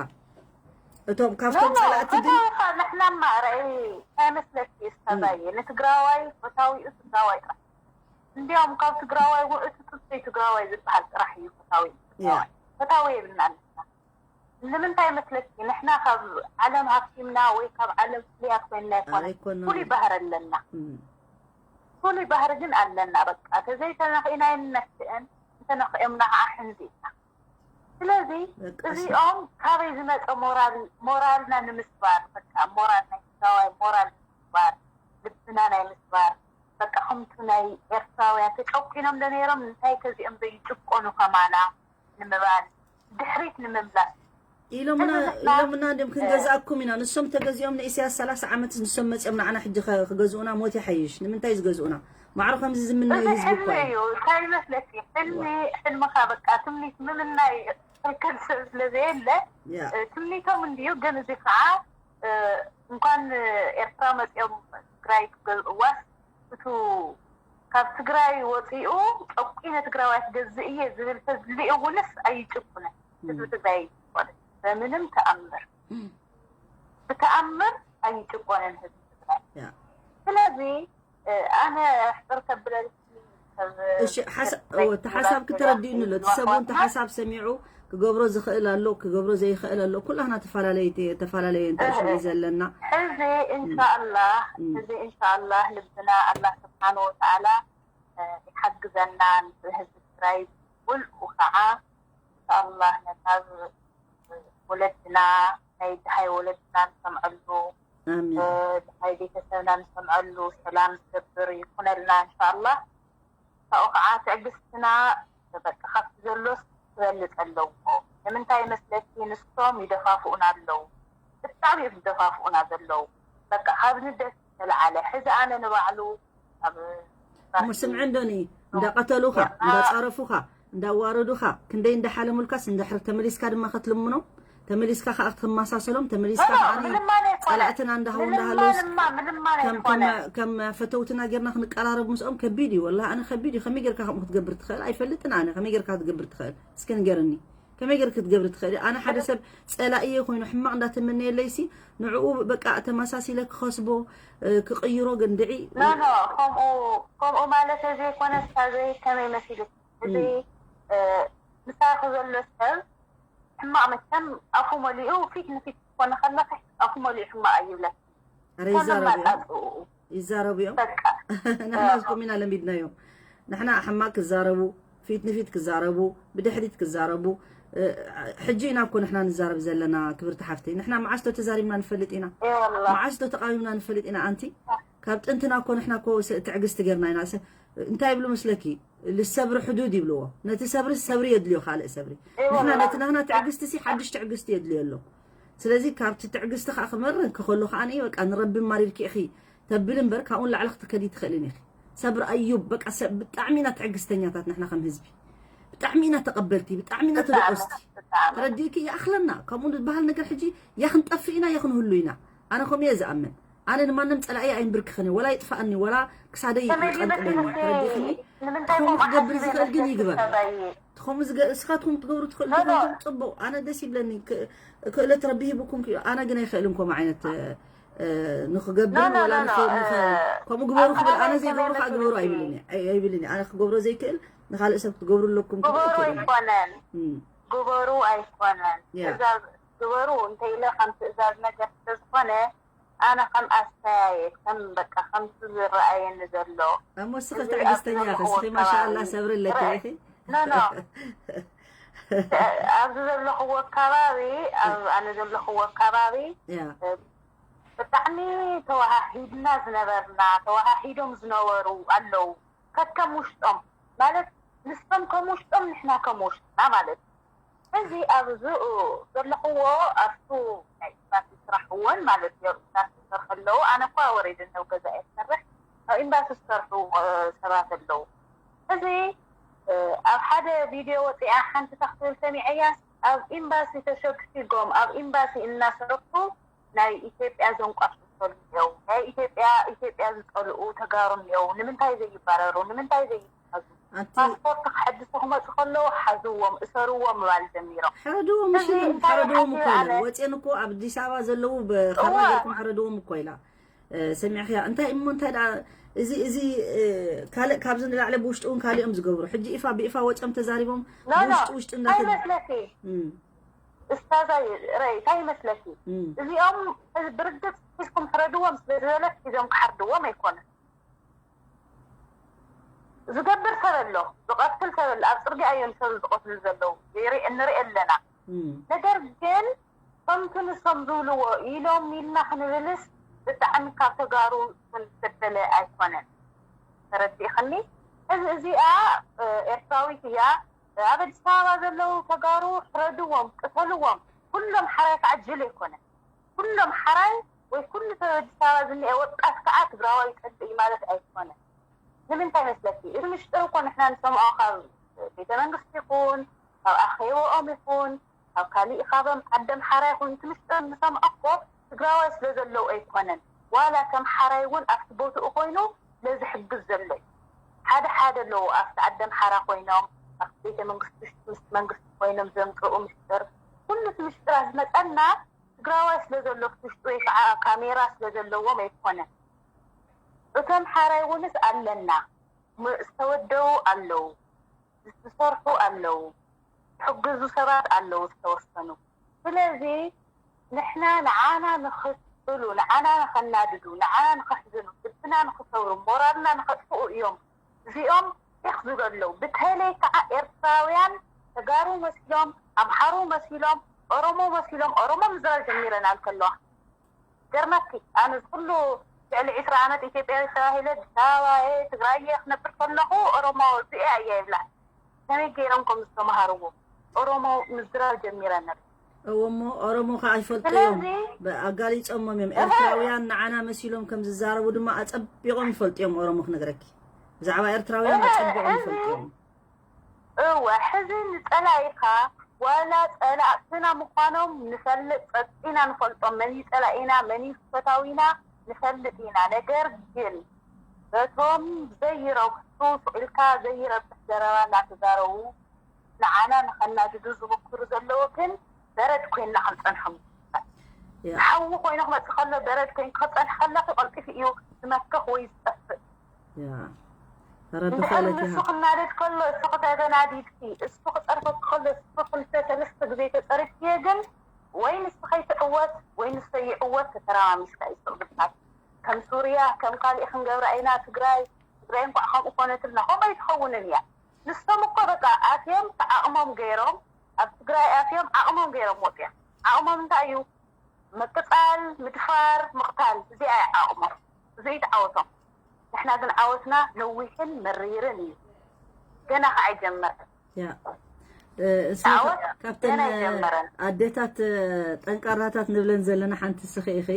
እቶም ካብቶም ፀላእቲ ግን ንሕናማ ርኣይ እንታይ መስለኪ ዝተባየ ንትግራዋይ ፈታዊኡ ትግራዋይ ጥራሕ እንዲያውም ካብ ትግራዋይ እውን እቲ ጥብሰይ ትግራዋይ ዝበሃል ጥራሕ እዩ ፈታዊ ፈታዊ የብልና ኣለና ንምንታይ መስለኪ ንሕና ካብ ዓለም ሃብቲምና ወይ ካብ ዓለም ፍልያት ኮይንና ይኮነ ፍሉይ ባህር ኣለና ፍሉይ ባህር ግን ኣለና በቃ ተዘይተነኺእና ይንነክእን እንተነኽእዮምና ከዓ ሕንዚእና ስለዚ እዚኦም ካበይ ዝመፀ ሞራል ሞራልና ንምስባር በቃ ሞራል ናይ ትግራዋይ ሞራል ንምስባር ልብና ናይ ምስባር በቃ ከምቱ ናይ ኤርትራውያን ተጨቁኖም ዶ ነይሮም እንታይ ከዚኦም ዘይጭቆኑ ከማና ንምባል ድሕሪት ንምምላስ ኢሎምና ኢሎምና እንዲም ክንገዛእኩም ኢና ንሶም ተገዚኦም ንኢሳያስ ሰላሳ ዓመት ንሶም መፅኦም ንዓና ሕጂ ክገዝኡና ሞት ይሓይሽ ንምንታይ ዝገዝኡና ማዕሮ ከምዚ ዝምነዩ ህዝቢ እኮ እዩ እንታይ ይመስለኪ ሕልሚ ሕልምኻ በቃ ትምኒት ምምናይ ክልክል ሰብ ስለዘየለ ትምኒቶም እንድዩ ግን እዚ ከዓ እንኳን ኤርትራ መፂኦም ትግራይ ክገዝእዋስ እቱ ካብ ትግራይ ወፂኡ ጨቂነ ትግራዋይ ክገዝእ እየ ዝብል ተዝሊኡ እውንስ ኣይጭቁነ ህዝቢ ትግራይ ኣይጭቆነ በምንም ተኣምር ብተኣምር ኣይጭቆነን ህዝቢ ትግራይ ስለዚ ኣነ ሕፅር ከብለልኪ እሺ ሓሳብ እወ እቲ ሓሳብ ክተረድእኒ ኣሎ እቲ ሰብ እውን እቲ ሓሳብ ሰሚዑ ክገብሮ ዝኽእል ኣሎ ክገብሮ ዘይኽእል ኣሎ ኩላህና ተፈላለየ ተፈላለየ እንታይ ሽሙ ዘለና ሕዚ እንሻኣላህ ሕዚ እንሻኣላህ ልብና ኣላህ ስብሓን ወተዓላ ይሓግዘና ህዝቢ ትግራይ ውልቁ ከዓ እንሻኣላህ ነታ ወለድና ናይ ድሃይ ወለድና ንሰምዐሉ ናይ ቤተሰብና ንሰምዐሉ ሰላም ዝገብር ይኩነልና እንሻላ ካብኡ ከዓ ትዕግስትና በቃ ካብቲ ዘሎስ ክበልፅ ኣለዎ ንምንታይ መስለኪ ንሶም ይደፋፍኡና ኣለዉ ብጣዕሚ እዮም ዝደፋፍኡና ዘለዉ በቃ ካብ ንደት ተለዓለ ሕዚ ኣነ ንባዕሉ ኣብ እሞ ስምዒ እንዶኒ እንዳቀተሉኻ እንዳጻረፉኻ እንዳዋረዱኻ ክንደይ እንዳሓለሙልካስ እንድሕር ተመሊስካ ድማ ክትልምኖም ተመሊስካ ከዓ ክትመሳሰሎም ተመሊስካ ከዓ ጸላእትና እንዳሃው እንዳሃለውስ ከም ፈተውትና ጌርና ክንቀራረብ ምስኦም ከቢድ እዩ። ወላ ኣነ ከቢድ እዩ። ከመይ ጌርካ ከምኡ ክትገብር ትኽእል ኣይፈልጥን። ኣነ ከመይ ጌርካ ክትገብር ትኽእል እስኪ ንገርኒ። ከመይ ጌርክ ክትገብሪ ትኽእሊ? ኣነ ሓደ ሰብ ጸላእየ ኮይኑ ሕማቕ እንዳተመነየለይሲ ንዕኡ በቃ ተመሳሲለ ክኸስቦ ክቕይሮ ገንድዒ ኖ ኖ ከምኡ ከምኡ ማለት ዘይኮነ ሳዘይ ከመይ መሲሉ እዚ ምሳኺ ዘሎ ሰብ ሕማቕ መቸም ኣፉ መሊኡ ፊት ንፊት ክኾነ ከለኺ ኣፉ መሊኡ ሕማቕ ኣይብለኪ ኣረ ይዛረቡ እዮም ይዛረቡ እዮም ንሕና ዝኮም ኢና ለሚድናዮም ንሕና ሕማቅ ክዛረቡ ፊት ንፊት ክዛረቡ ብድሕሪት ክዛረቡ ሕጂ ኢና እኮ ንሕና ንዛረብ ዘለና ክብርቲ ሓፍተይ ንሕና መዓስ ዶ ተዛሪብና ንፈልጥ ኢና መዓስ ዶ ተቃዊምና ንፈልጥ ኢና ኣንቲ ካብ ጥንትና እኮ ንሕና እኮ ትዕግስቲ ገርና ኢና እንታይ ይብሉ መስለኪ ልሰብሪ ሕዱድ ይብልዎ ነቲ ሰብሪ ሰብሪ የድልዮ ካልእ ሰብሪ ንሕና ነቲ ናህና ትዕግስቲ ሲ ሓድሽ ትዕግስቲ የድልዮ ኣሎ ስለዚ ካብቲ ትዕግስቲ ከዓ ክመር ከኸሎ ከዓ በቃ ንረቢ ማሪርኪ ኢኺ ተብል እምበር ካብኡ ንላዕሊ ክትከዲ ትኽእልን ኢኺ። ሰብሪ ኣዩብ በቃ ሰብ ብጣዕሚ ኢና ትዕግስተኛታት ንሕና ከም ህዝቢ ብጣዕሚ ኢና ተቐበልቲ ብጣዕሚ ኢና ተደቆስቲ ተረዲእኪ ይኣኽለና ከምኡ ዝበሃል ነገር ሕጂ ያ ክንጠፍእ ኢና ያ ክንህሉ ኢና ኣነ ከምኡ እየ ዝኣምን ኣነ ንማንም ፀላኢ ኣይንብርክኽን እየ ወላ ይጥፋእኒ ወላ ክሳደይ ይቐንጥለኒ ተረዲእክኒ ከምኡ ክገብር ዝኽእል ግን ይግበር ትኸሙ ዝገ እስኻትኩም ትገብሩ ትኽእሉ ትኾንኩም ጽቡቕ ኣነ ደስ ይብለኒ ክእለት ረቢ ሂብኩም ክዩ ኣነ ግን ኣይኽእልን ኮም ዓይነት ንክገብር ወላ ከምኡ ግበሩ ክብል ኣነ ዘይገብሩ ከዓ ግበሩ ኣይብልን ኣይብልን ኣነ ክገብሮ ዘይክእል ንካልእ ሰብ ክትገብሩ ኣለኩም ክብል ኣይክእልን ኣይኮነን ግበሩ ኣይኮነን ትእዛዝ ግበሩ እንተኢለ ከም ትእዛዝ ነገር ስለዝኮነ ኣነ ከም ኣስተያየት ከም በቃ ከምቲ ዝረኣየኒ ዘሎ እሞ እስኺ ትዕግስተኛ ኢኺ እስኺ ማሻኣላ ሰብሪ ኣለኪ ኢኺ ኖ ኖ ኣብዚ ዘለኽዎ ከባቢ ኣብ ኣነ ዘለኽዎ ከባቢ ብጣዕሚ ተዋሃሂድና ዝነበርና ተዋሃሂዶም ዝነበሩ ኣለዉ ከከም ውሽጦም ማለት ንሶም ከም ውሽጦም ንሕና ከም ውሽጥና ማለት እዩ። ሕዚ ኣብዚ ዘለኽዎ ኣብቱ ናይ ኤምባሲ ስራሕ እውን ማለት እዩ ኣብ ኤምባሲ ዝሰርሑ ኣለዉ። ኣነ እኳ ወሪደ ናብ ገዛ እየ ዝሰርሕ። ኣብ ኤምባሲ ዝሰርሑ ሰባት ኣለዉ። ሕዚ ኣብ ሓደ ቪድዮ ወፂኣ ሓንቲ እንታይ ክትብል ሰሚዐያ ኣብ ኤምባሲ ተሸግሺጎም ኣብ ኤምባሲ እናሰርሑ ናይ ኢትዮጵያ ዘንቋሽሾ እኒአው ናይ ኢትዮጵያ ኢትዮጵያ ዝፀልኡ ተጋሩ እኒአው ንምንታይ ዘይባረሩ ንምንታይ ዘይተሓዙ ኣንቲ ፓስፖርት ክሐድሱ ክመፁ ከለዉ ሓዝዎም እሰርዎም ምባል ጀሚሮም ሕረድዎም እሺ እዚ እንታይ ሕረድዎም እኮ ሓሲብ ኢላ ኣነ ወፅየን እኮ ኣብ ኣዲስ ኣበባ ዘለዉ ብ- እዋ። ካርድ ጌርኩም ሕረድዎም እኮ ኢላ እ፣ ሰሚዕኽያ እንታይ እሞ እንታይ ደኣ እዚ እዚ እ፣ ካልእ ካብዚ ንላዕሊ ብውሽጢ እውን ካልእ እዮም ዝገብሩ ሕጂ ኢፋ ብኢፋ ወፅዮም ተዛሪቦም ኖ ኖ ብውሽጢ ውሽጢ እንታይ እንዳተ ይመስለኪ እም፣ እስታዛ ራይ እንታይ ይመስለኪ እም። እዚኦም ብርግፅ ሒዝኩም ሕረድዎም ስለ ዝበለት ሒዞም ክሓርድዎም ኣይኮነን ዝገብር ሰብ ኣሎ ዝቐትል ሰብ ኣሎ ኣብ ፅርጊያ እዮም ሰብ ዝቐትሉ ዘለዉ ይርኢ- ንርኢ ኣለና እም። ነገር ግን ከምቲ ንሶም ዝብልዎ ኢሎም ኢልና ክንብልስ ብጣዕሚ ካብ ተጋሩ ዝተበደለ ኣይኮነን ተረዲእኽኒ እዚ እዚኣ እ፣ ኤርትራዊት እያ ኣብ ኣዲስ ኣበባ ዘለዉ ተጋሩ ሕረድዎም ቅተልዎም ኩሎም ሓራይ ከዓ ጅል ኣይኮነን ኩሎም ሓራይ ወይ ኩሉ ሰብ ኣዲስ ኣበባ ዝኒአ ወጣት ከዓ ትግራዋይ ይፀልእ እዩ ማለት ኣይኮነን ንምንታይ መስለኪ እቲ ምሽጥር እኮ ንሕና ንሰምዖ ካብ ቤተ መንግስቲ ይኹን ካብ ኣኼባኦም ይኹን ካብ ካሊእ ካብ ዓዲ ኣምሓራ ይኹን እቲ ምሽጥር ንሰምዖ እኮ ትግራዋይ ስለ ዘለዉ ኣይኮነን ዋላ ከም ሓራይ እውን ኣብቲ ቦትኡ ኮይኑ ስለ ዝሕግዝ ዘሎ እዩ ሓደ ሓደ ኣለዉ ኣብቲ ዓዲ ኣምሓራ ኮይኖም ኣብቲ ቤተ መንግስቲ ውሽጢ ምስ መንግስቲ ኮይኖም ዘምፅኡ ምሽጥር ኩሉ እቲ ምሽጥራት ዝመፀና ትግራዋይ ስለ ዘሎ ውሽጡ ወይ ከዓ ካሜራ ስለ ዘለዎም ኣይኮነን። እቶም ሓራይ እውንስ ኣለና ዝተወደቡ ኣለዉ፣ ዝሰርሑ ኣለዉ፣ ዝሕግዙ ሰባት ኣለዉ ዝተወሰኑ። ስለዚ ንሕና ንዓና ንኽጥሉ፣ ንዓና ንኸናድዱ፣ ንዓና ንኸሕዝኑ፣ ልብና ንኽሰብሩ፣ ሞራልና ንኸጥፍኡ እዮም እዚኦም ዒኽ ዝብሉ ኣለዉ። ብተለይ ከዓ ኤርትራውያን ተጋሩ መሲሎም፣ ኣምሓሩ መሲሎም፣ ኦሮሞ መሲሎም፣ ኦሮሞ ምዝራብ ጀሚረናል ከለዋ ገርመኪ ኣነ ኩሉ ልዕሊ ዕስራ ዓመት ኢትዮጵያዊ ተባሂለ ኣዲስ ኣበባ እየ ትግራይ እየ ክነብር ከለኹ ኦሮሞ እዚአ እያ ይብላ ከመይ ገይሮም ከም ዝተምሃርዎ ኦሮሞ ምዝራብ ጀሚረ ነበር እወ እሞ ኦሮሞ ከዓ ይፈልጡ እዮም ስለዚ ኣጋሊፆሞም እዮም ኤርትራውያን ንዓና መሲሎም ከም ዝዛረቡ ድማ ኣፀቢቆም ይፈልጡ እዮም ኦሮሞ ክነግረኪ ብዛዕባ ኤርትራውያን ኣጸቢቖም ይፈልጡ እዮም። እወ፣ ሕዚ ንጸላኢኻ ዋላ ጸላእትና ምዃኖም ንፈልጥ፣ ጸጺና ንፈልጦም፣ መን እዩ ጸላኢና፣ መን እዩ ፈታዊና ንፈልጥ ኢና። ነገር ግን በቶም ዘይረብሑ፣ ስቕ ኢልካ ዘይረብሕ ዘረባ እናተዛረቡ ንዓና ንኸናድዱ ዝምክሩ ዘለዉ ግን በረድ ኮይንና ክንጸንሖም ይግባእ። ያ ሓዊ ኮይኑ ክመጽእ ከሎ በረድ ኮይኑ ክጸንሕ ከለኺ ቀልጢፉ እዩ ዝመክኽ ወይ ዝጠፍእ። ያ ተረዲ እንድሕር ክእለት ንሱ ይሃብ። ክናደድ ከሎ እሱ ክተተናዲድኪ፣ እሱ ክጸርፈኪ ከሎ እሱ ክልተ ሰለስተ ግዜ ተጸሪፍክዮ ግን ወይ ንሱ ከይትዕወት ወይ ንሱ ይዕወት ተተራማሚስካ እዩ ዝስቕ ግድሓት። ከም ሱርያ ከም ካሊእ ክንገብራ ኢና ትግራይ ትግራይ እንኳዕ ከምኡ ኮነትልና ከምኡ ኣይትኸውንን እያ። ንሶም እኮ በቃ ኣትዮም ተዓቕሞም ገይሮም ኣብ ትግራይ ኣትዮም ዓቕሞም ገይሮም ወፅዮም። ዓቕሞም እንታይ እዩ? ምቅፃል፣ ምድፋር፣ ምቕታል። እዚኣ እያ ዓቕሞም። እዚ እዩ ተዓወቶም። ንሕና ግን ዓወትና ነዊሕን መሪርን እዩ። ገና ከዓ ኣይጀመረን። ያ እ፣ እስኺ ተዓወት ካብተን ገና ኣይጀመረን። ኣዴታት እ፣ ጠንቃራታት ንብለን ዘለና ሓንቲ እስኺ ኢኺ።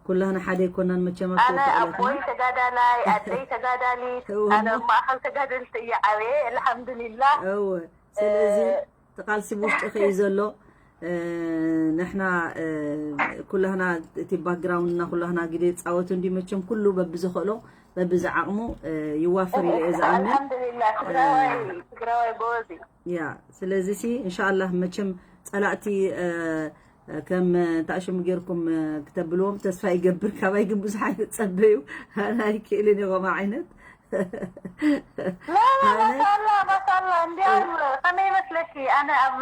ኩላህና ሓደ ኣይኮናን መቸም ኣብ ኣነ ክልተ ኣቦይ ዕለትና። ተጋዳላይ ኣደይ ተጋዳሊት እወ። ኣነ ኣብ ማእኸል ተጋደልቲ እየ ዓብየ ኣልሓምዱሊላህ። እወ ስለዚ እቲ ቃልሲ ብውሽጥኺ እዩ ዘሎ። እ፣ ንሕና እ፣ ኩላህና እቲ ባክግራውንድና ኩላህና ግደ ይፃወት እንዲ መቸም ኩሉ በብዝኽእሎ በብዝዓቕሙ እ፣ ይዋፈር ኢለ እየ ዝኣምን። ኣልሓምዱሊላህ ትግራዋይ ትግራዋይ ጎበዝ እዩ። ያ ስለዚ ሲ እንሻላህ መቸም ፀላእቲ እ፣ ከም እንታይ ሽሙ ጌርኩም እ፣ ክተብልዎም ተስፋ ይገብር። ካባይ ግን ብዙሕ ኣይትፀበዩ። ኣነ ኣይክእልን እየ ከምኡ ዓይነት لا لا ما شاء الله ما شاء الله እንዲያውም ከመይ ይመስለኪ ኣነ ኣብ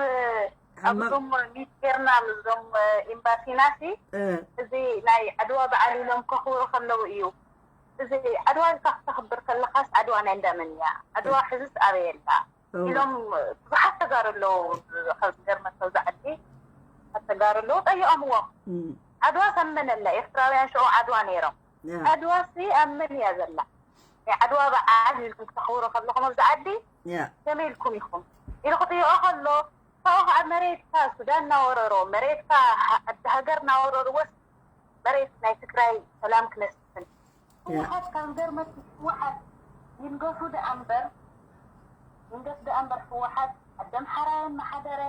ኣብ ሕማቕ ዙም ሚት ጌርና ምስዞም ኤምባሲና ሲ እ፣ እዚ ናይ ዓድዋ በዓል ኢሎም ከኽብሩ ከለዉ እዩ። እዚ ዓድዋ ኢልካ ክተኽብር ከለኻስ ዓድዋ ናይ እንዳመን እያ? ዓድዋ ሕዝስ ኣበይ ኣላ? እወ። ኢሎም ብዙሓት ተጋሩ ኣለዉ። ካብ ገርመት ኣብዚ ዓዲ ብዙሓት ተጋሩ ኣለዉ ጠይቖምዎም። እም፣ ዓድዋ ሰመን ኣላ ኤርትራውያን ሽዑ ዓድዋ ነይሮም። ያ ዓድዋ ሲ ኣብ መን እያ ዘላ? ናይ ዓድዋ በዓል ኢልኩም ክተኽብሩ ከለኹም ኣብዚ ዓዲ ያ ከመይ ኢልኩም ኢኹም ኢሉ ክጥይቆ ከሎ ካብኡ ከዓ መሬትካ ሱዳን እናወረሮ መሬትካ ዓዲ ሃገር እናወረርዎስ መሬት ናይ ትግራይ ሰላም ክነስፍን ህወሓት ካብ ገርመት ህወሓት ይንገሱ ደኣ እምበር ይንገስ ደኣ እምበር ህወሓት ዓዲ ኣምሓራ የመሓደረ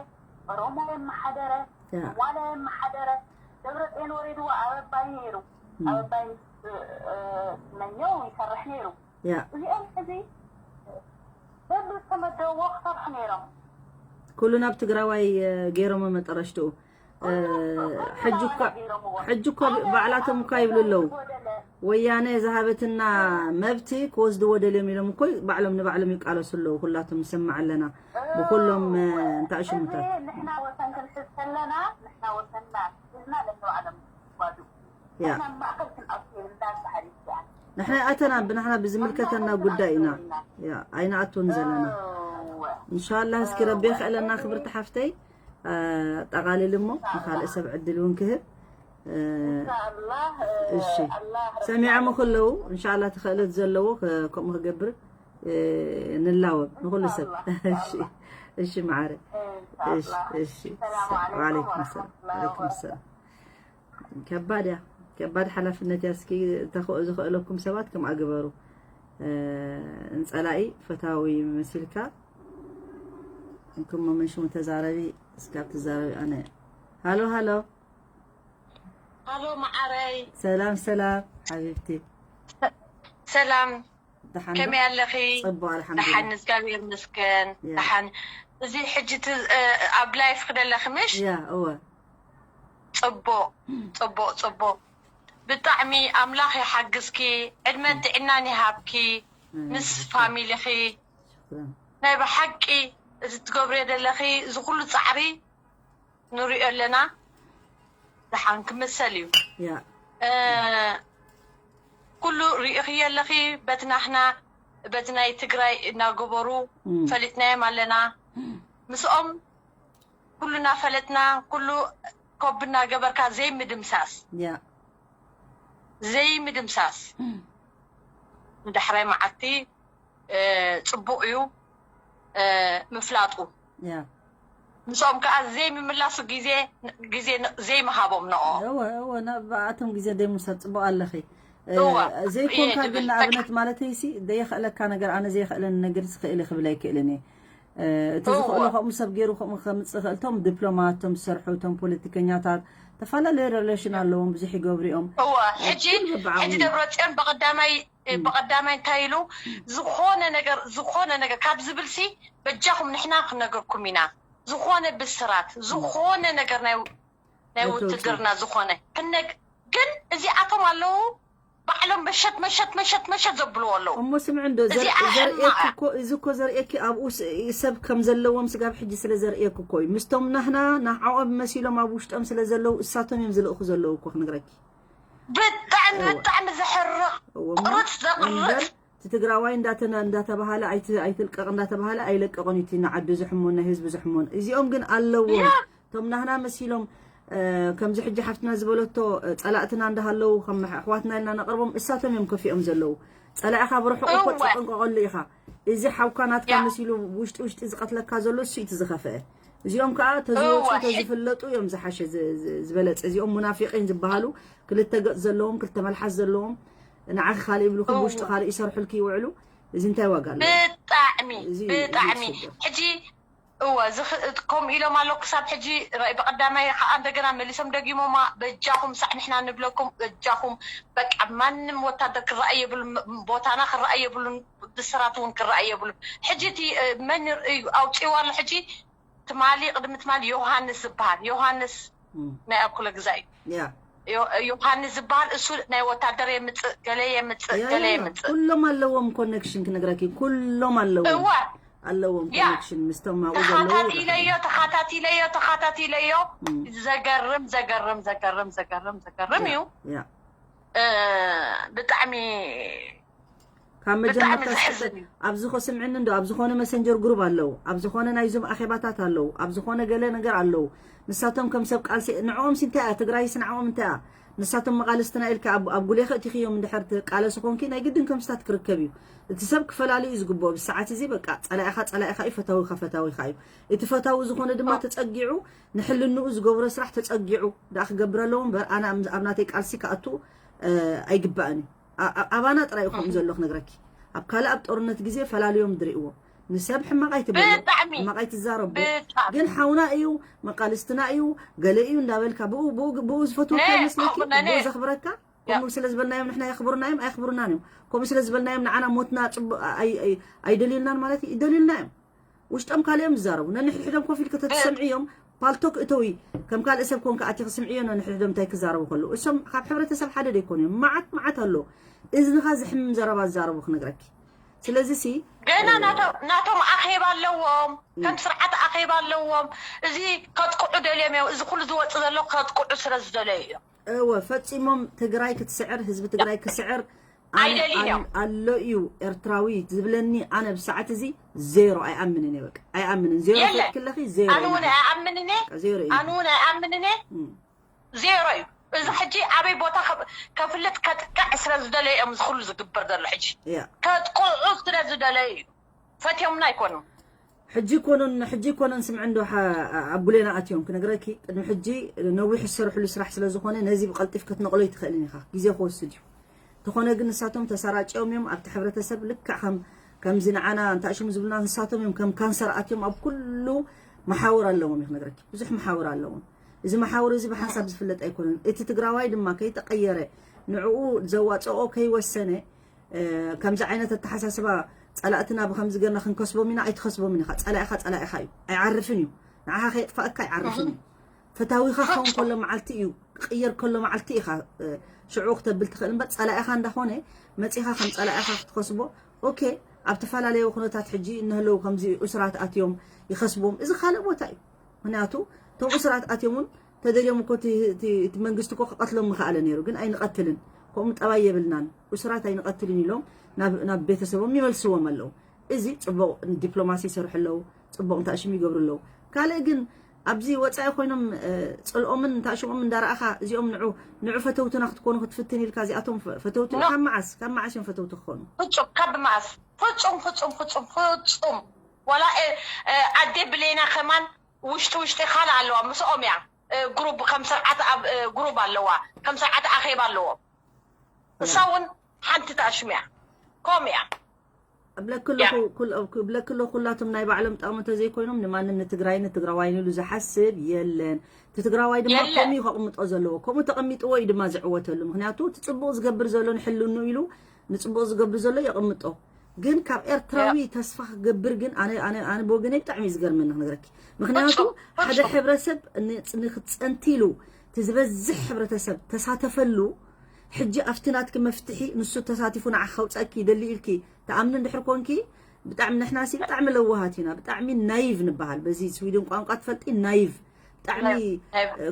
ኦሮሞ የመሓደረ ያ ሶማልያ የመሓደረ ደብረፅዮን ወሪድዎ ኣብ ኣባይ ነይሩ ኣብ ኣባይ ምስ እ፣ ስመኘው ይሰርሕ ነይሩ ያ እዚኦም ሕዚ በብዝተመደብዎ ክሰርሑ ነይሮም። ኩሉ ናብ ትግራዋይ እ፣ ገይሮሞ መጠረሽትኡ እ፣ ሕጂ እኳ ሕጂ እኳ ባዕላቶም እኳ ይብሉ ኣለዉ። ወያነ ዝሃበትና መብቲ ክወስድዎ ደልዮም ኢሎም እኮ ባዕሎም ንባዕሎም ይቃለሱ ኣለዉ። ኩላቶም ንሰምዕ ኣለና ብኩሎም እ፣ እንታይ ሽሙታት ንሕና ወሰን ክንሕዝ ከለና ንሕና ወሰንና ሒዝና ነተባዕሎም ይጓዱ ያ ንሕና ማእከል ክንኣቱ የብልና ዝበሃል እዩ። ንሕና ኣይኣተናን ብንሕና ብዝምልከተና ጉዳይ ኢና ያ ኣይንኣቱን ዘለና። እንሻላ እስኪ ረቢ የኽእለና ክብርቲ ሓፍተይ። እ፣ ጠቓልል እሞ ንኻልእ ሰብ ዕድል እውን ክህብ እ፣ ኢንሻኣላህ እ፣ እሺ ኣላህ ሰሚዖም ከለዉ እንሻላ ተኽእለት ዘለዎ ከ- ከምኡ ክገብር እ፣ ንላወብ ንኹሉ ሰብ። እሺ እሺ ማዓረ እሺ እሺ ሰላሙ ሰ- ዓለይኩም ወዓለይኩም ሰላም ወረሕመቱላሂ ወዓለይኩም ሰላም። ከባድ እያ ከባድ ሓላፍነት እያ። እስኪ ተኽእኡ ዝኽእለኩም ሰባት ከምኣ ግበሩ። እ፣ ንፀላኢ ፈታዊ መሲልካ እንክሞ መን ሽሙ ተዛረቢ እስካብ ትዛረቢ ኣነ ሃሎ ሃሎ ሃሎ መዓረይ ሰላም ሰላም ሓቢብቲ ሰላም ደሓን ዶ? ከመይ ኣለኺ? ፅቡቅ ደሓን ኣልሓምዱሊላ እግዚኣብሔር ይመስገን። ያ። ደሓን እዚ ሕጂ እቲ እ፣ ኣብ ላይፍ ክደለኺ ምሽ? ያ እወ ጽቡቅ ጽቡቅ ጽቡቅ ብጣዕሚ ኣምላኽ ይሓግዝኪ ዕድመን ጥዕናን ይሃብኪ ምስ ፋሚሊኺ ሽክራን ናይ ብሓቂ እዚ ትገብርዮ ዘለኺ እዚ ኩሉ ፃዕሪ ንሪኦ ኣለና። ደሓን ክምሰል እዩ። ያ እ፣ ኩሉ ሪኢኽዮ ኣለኺ። በቲ ናህና በቲ ናይ ትግራይ እናገበሩ እም፣ ፈሊጥናዮም ኣለና። ምስኦም ኩሉ እናፈለጥና ኩሉ ኮብ እናገበርካ ዘይምድምሳስ ያ ዘይምድምሳስ እም፣ ንዳሕራይ መዓልቲ እ፣ ፅቡቅ እዩ እ፣ ምፍላጡ። ያ ምስኦም ከዓ ዘይምምላሱ ግዜ ግዜ ዘይምሃቦም ንኦ እወ እወ ናብኣቶም ግዜ ደይ ምውሳድ ፅቡቅ ኣለኺ። ዘይኮንካ ግን ንኣብነት ማለተይሲ ዘይኽእለካ ነገር ኣነ ዘይኽእለኒ ነገር ስኽእል ክብል ኣይክእልን እየ። እቲ ዝኽእሎ ከምኡ ሰብ ገይሩ ከምኡ ከምፅእ ክእል እቶም ዲፕሎማት እቶም ዝሰርሑ እቶም ፖለቲከኛታት ተፈላለዩ ሬሌሽን ኣለዎም ብዙሕ ይገብሩ እዮም። እወ ሕጂ ሕጂ ደብረፅዮን ብቐዳማይ ብቐዳማይ እንታይ ኢሉ ዝኾነ ነገር ዝኾነ ነገር ካብ ዝብልሲ በጃኹም ንሕና ክነገርኩም ኢና ዝኾነ ብስራት ዝኾነ ነገር ናይ ናይ ውትድርና ዝኾነ ክነግ ግን እዚኣቶም ኣለዉ ባዕሎም መሸት መሸት መሸት መሸት ዘብልዎ ኣለዉ። እሞ ስምዒ እንዶ ዘርእየኪ እኮ እዚ እኮ ዘርእየኪ ኣብኡ ሰብ ከም ዘለዎም ስጋብ ሕጂ ስለ ዘርእየኪ እኮ እዩ። ምስቶም ናህና ንዓኦም መሲሎም ኣብ ውሽጦም ስለ ዘለዉ እሳቶም እዮም ዝልእኹ ዘለዉ እኮ ክነግረኪ። ብጣዕሚ ብጣዕሚ ዘሕርቕ ቁርፅ ዘቕርፅ እቲ ትግራዋይ እንዳተባሃለ ኣይትልቀቕ እንዳተባሃለ ኣይለቀቕን እዩ። እቲ ንዓዱ ዝሕሞን ናይ ህዝቢ ዝሕሞን እዚኦም ግን ኣለዎም። እቶም ናህና መሲሎም ከምዚ ሕጂ ሓፍትና ዝበለቶ ፀላእትና እንዳሃለዉ ከም ኣሕዋትና ኢልና ነቕርቦም እሳቶም እዮም ከፊኦም ዘለዉ። ፀላኢኻ ብርሑቕ እኮ ትጥንቀቐሉ ኢኻ። እዚ ሓውካ ናትካ መሲሉ ውሽጢ ውሽጢ ዝቐትለካ ዘሎ እሱ እቲ ዝኸፍአ። እዚኦም ከዓ ተዝወፁ ተዝፍለጡ እዮም ዝሓሸ ዝበለፀ። እዚኦም ሙናፊቂን ዝበሃሉ ክልተ ገፅ ዘለዎም ክልተ መልሓስ ዘለዎም ንዓኺ ካልእ ይብሉኺ ብውሽጢ ካልእ ይሰርሑልኪ ይውዕሉ። እዚ እንታይ ዋጋ ኣለዎ? ብጣዕሚ ብጣዕሚ ሕጂ እወ ከምኡ ኢሎም ኣሎ ክሳብ ሕጂ ራይ ብቀዳማይ ከዓ እንደገና መሊሶም ደጊሞማ በጃኹም ሳዕ ንሕና ንብለኩም በጃኹም በቃ ማንም ወታደር ክረኣይ የብሉ ቦታና ክረኣይ የብሉን ብስራት እውን ክረኣይ የብሉን ሕጂ እቲ መን ኣውፅዋ ኣሎ ሕጂ ትማሊ ቅድሚ ትማሊ ዮሃንስ ዝበሃል ዮሃንስ ናይ ኣኩለ ግዛ እዩ ዮሃንስ ዝበሃል እሱ ናይ ወታደር የምፅእ ገለ የምፅእ ገለ የምፅእ ኩሎም ኣለዎም ኮኔክሽን ክነግረኪ ኩሎም ኣለዎም እዋ ኣለዎም ኮኔክሽን ምስቶም ኣብኡ ዘለዉ ተኻታቲለዮ ተኻታቲለዮ ተኻታቲለዮ ዘገርም ዘገርም ዘገርም ዘገርም ዘገርም እዩ ብጣዕሚ ካብ መጀመርታ ኣብዚ ኮ ስምዕኒ እንዶ ኣብ ዝኾነ መሰንጀር ግሩብ ኣለዉ ኣብ ዝኾነ ናይ ዙም ኣኼባታት ኣለዉ ኣብ ዝኾነ ገለ ነገር ኣለዉ ንሳቶም ከም ሰብ ቃልሲ ንዕኦም ሲ እንታይ እያ ትግራይስ ንዕኦም እንታይ እያ ንሳቶም መቓልስትና ኢልካ ኣብ ጉሌ ከእቲኽዮም እንድሕር ትቃለሲ ኮንኪ ናይ ግድን ከም ስታት ክርከብ እዩ እቲ ሰብ ክፈላሊ እዩ ዝግብኦ ብሰዓት እዚ በቃ ፀላኢኻ ፀላኢኻ እዩ ፈታዊኻ ፈታዊኻ እዩ እቲ ፈታዊ ዝኾነ ድማ ተፀጊዑ ንሕልንኡ ዝገብሮ ስራሕ ተፀጊዑ ደኣ ክገብር ኣለዎ እምበር ኣነ ኣብ ናተይ ቃልሲ ክኣቱ ኣይግባእን እዩ ኣባና ጥራይ እዩ ከምኡ ዘሎ ክነግረኪ ኣብ ካልእ ኣብ ጦርነት ግዜ ፈላልዮም ድርእዎ ንሰብ ሕማቕ ኣይትበሎ ሕማቕ ኣይትዛረቡ ግን ሓውና እዩ መቃልስትና እዩ ገለ እዩ እንዳበልካ ብኡ ዝፈትወካ ይመስለኪ ብኡ ዘኽብረካ ከምኡ ስለ ዝበልናዮም ንሕና የኽብሩና እዮም ኣየኽብሩናን እዮም ከምኡ ስለ ዝበልናዮም ንዓና ሞትና ፅቡቅ ኣይደልዩልናን ማለት እዩ ይደልዩልና እዮም ውሽጦም ካልኦም ዝዛረቡ ነንሕድሕዶም ኮፍ ኢልኪ ተትሰምዕዮም ፓልቶክ እተዊ ከም ካልእ ሰብ ኮንካ ኣቲኺ ስምዕዮ ነንሕድሕዶም እንታይ ክዛረቡ ከለዉ እሶም ካብ ሕብረተሰብ ሓደ ደይኮኑ እዮም መዓት መዓት ኣሎ እዝንኻ ዝሕምም ዘረባ ዝዛረቡ ክነግረኪ ስለዚ ሲ ገና ናቶም ኣኼባ ኣለዎም ከም ስርዓት ኣኼባ ኣለዎም እዚ ከጥቅዑ ደልዮም እዮም እዚ ኩሉ ዝወፅ ዘሎ ከጥቅዑ ስለ ዝደለዩ እዮም እወ ፈፂሞም ትግራይ ክትስዕር ህዝቢ ትግራይ ክስዕር ኣነ ኣይደልይን እዮም። ኣል- ኣሎ እዩ ኤርትራዊ ዝብለኒ ኣነ ብሰዓት እዚ ዜሮ ኣይኣምንን እየ በቃ ኣይኣምንን ዜሮ የለ። ፈትክለኺ ዜሮ ኣነ እውን ኣይኣምንን እየ። በቃ ዜሮ እዩ ኣነ እውን ኣይኣምንን እየ። እም። ዜሮ እዩ። እዚ ሕጂ ኣበይ ቦታ ከብ- ከፍልጥ ከጥቅዕ ስለ ዝደለየ እዮም እዚ ኩሉ ዝግበር ዘሎ ሕጂ ያ ከጥቅዑ ስለ ዝደለዩ እዩ። ፈትዮምና ኣይኮኑን። ሕጂ ኮኖን ሕጂ ኮኖን ስምዕ እንዶ ኣቡሌና ኣትዮም ክነግረኪ ቅድሚ ሕጂ ነዊሕ ዝሰርሕሉ ስራሕ ስለ ዝኾነ ነዚ ብቀልጢፍ ክትነቕሎ ይትኽእልን ኢኻ ግዜ ክወስድ እዩ ተኾነ ግን ንሳቶም ተሰራጭዮም እዮም ኣብቲ ሕብረተሰብ ልክዕ ከም ከምዚ ንዓና እንታሽሙ ዝብሉና ንሳቶም እዮም ከም ካንሰር ኣትዮም ኣብ ኩሉ መሓውር ኣለዎም እዩ ክነግረኪ ብዙሕ መሓውር ኣለዎም እዚ መሓውር እዚ ብሓንሳብ ዝፍለጥ ኣይኮነን እቲ ትግራዋይ ድማ ከይተቀየረ ንዕኡ ዘዋፅኦ ከይወሰነ ከምዚ ዓይነት ኣተሓሳስባ ፀላእትና ብከምዚ ገርና ክንከስቦም ኢና ኣይትኸስቦምን ኢኻ ፀላኢኻ ፀላኢኻ እዩ ኣይዓርፍን እዩ ንዓኻ ከየጥፋእካ ኣይዓርፍን እዩ ፈታዊኻ ክኸውን ከሎ መዓልቲ እዩ ክቅየር ከሎ መዓልቲ ኢኻ ሽዑ ክተብል ትኽእል እምበር ፀላኢኻ እንዳኾነ መፂኻ ከም ፀላኢኻ ክትኸስቦ ኦኬ ኣብ ተፈላለየ ኩነታት ሕጂ እነህለው ከምዚ እሱራት ኣትዮም ይኸስቦም እዚ ካልእ ቦታ እዩ ምክንያቱ እቶም እሱራት ኣትዮም እውን ተደልዮም እኮ እቲ መንግስቲ እኮ ክቀትሎም ምኸኣለ ነይሩ ግን ኣይንቀትልን ከምኡ ጠባይ የብልናን እሱራት ኣይንቀትልን ኢሎም ናብ ቤተሰቦም ይመልስዎም ኣለዉ እዚ ፅቡቅ ዲፕሎማሲ ይሰርሑ ኣለዉ ፅቡቅ እንታሽም ይገብሩ ኣለዉ ካልእ ግን ኣብዚ ወፃኢ ኮይኖም ፅልኦምን እንታሽሞም እንዳረኣኻ እዚኦም ንዑ ንዑ ፈተውትና ክትኮኑ ክትፍትን ኢልካ እዚኣቶም ፈተውቲ ካብ መዓስ ካብ መዓስ እዮም ፈተውቲ ክኾኑ ፍፁም ካብ መዓስ ፍፁም ፍፁም ፍፁም ፍፁም ዋላ ኣዴ ብሌና ከማን ውሽጢ ውሽጢ ካልእ ኣለዋ ምስኦም እያ ግሩብ ከም ስርዓት ኣብ ግሩብ ኣለዋ ከም ስርዓት ኣኼባ ኣለዎም እሳ እውን ሓንቲ ተኣሽሙ እያ። ከምኡ እያ። እብለክለኹ ኩላቶም ናይ ባዕሎም ጠቕሚ ተዘይኮይኖም ንማንም ንትግራይ ንትግራዋይን ኢሉ ዝሓስብ የለን። እቲ ትግራዋይ ድማ ከምኡ ከቕምጦ ዘለዎ፣ ከምኡ ተቐሚጥዎ እዩ ድማ ዝዕወተሉ። ምክንያቱ እቲ ፅቡቕ ዝገብር ዘሎ ንሕልኑ ኢሉ ንፅቡቕ ዝገብር ዘሎ የቕምጦ። ግን ካብ ኤርትራዊ ተስፋ ክገብር ግን ኣነ ኣነ ኣነ ብወገነይ ብጣዕሚ እዩ ዝገርመኒ ክነግረኪ። ምክንያቱ ሓደ ሕብረተሰብ ንክፀንት ኢሉ እቲ ዝበዝሕ ሕብረተሰብ ተሳተፈሉ ሕጂ ኣብቲ ናትኪ መፍትሒ ንሱ ተሳቲፉ ንዓኺ ከውፀእኪ ይደሊ ኢልኪ ትኣምኒ እንድሕር ኮንኪ ብጣዕሚ ንሕናሲ ብጣዕሚ ለዋሃት ኢና፣ ብጣዕሚ ናይቭ ንበሃል። በዚ ስዊድን ቋንቋ ትፈልጢ ናይቭ ብጣዕሚ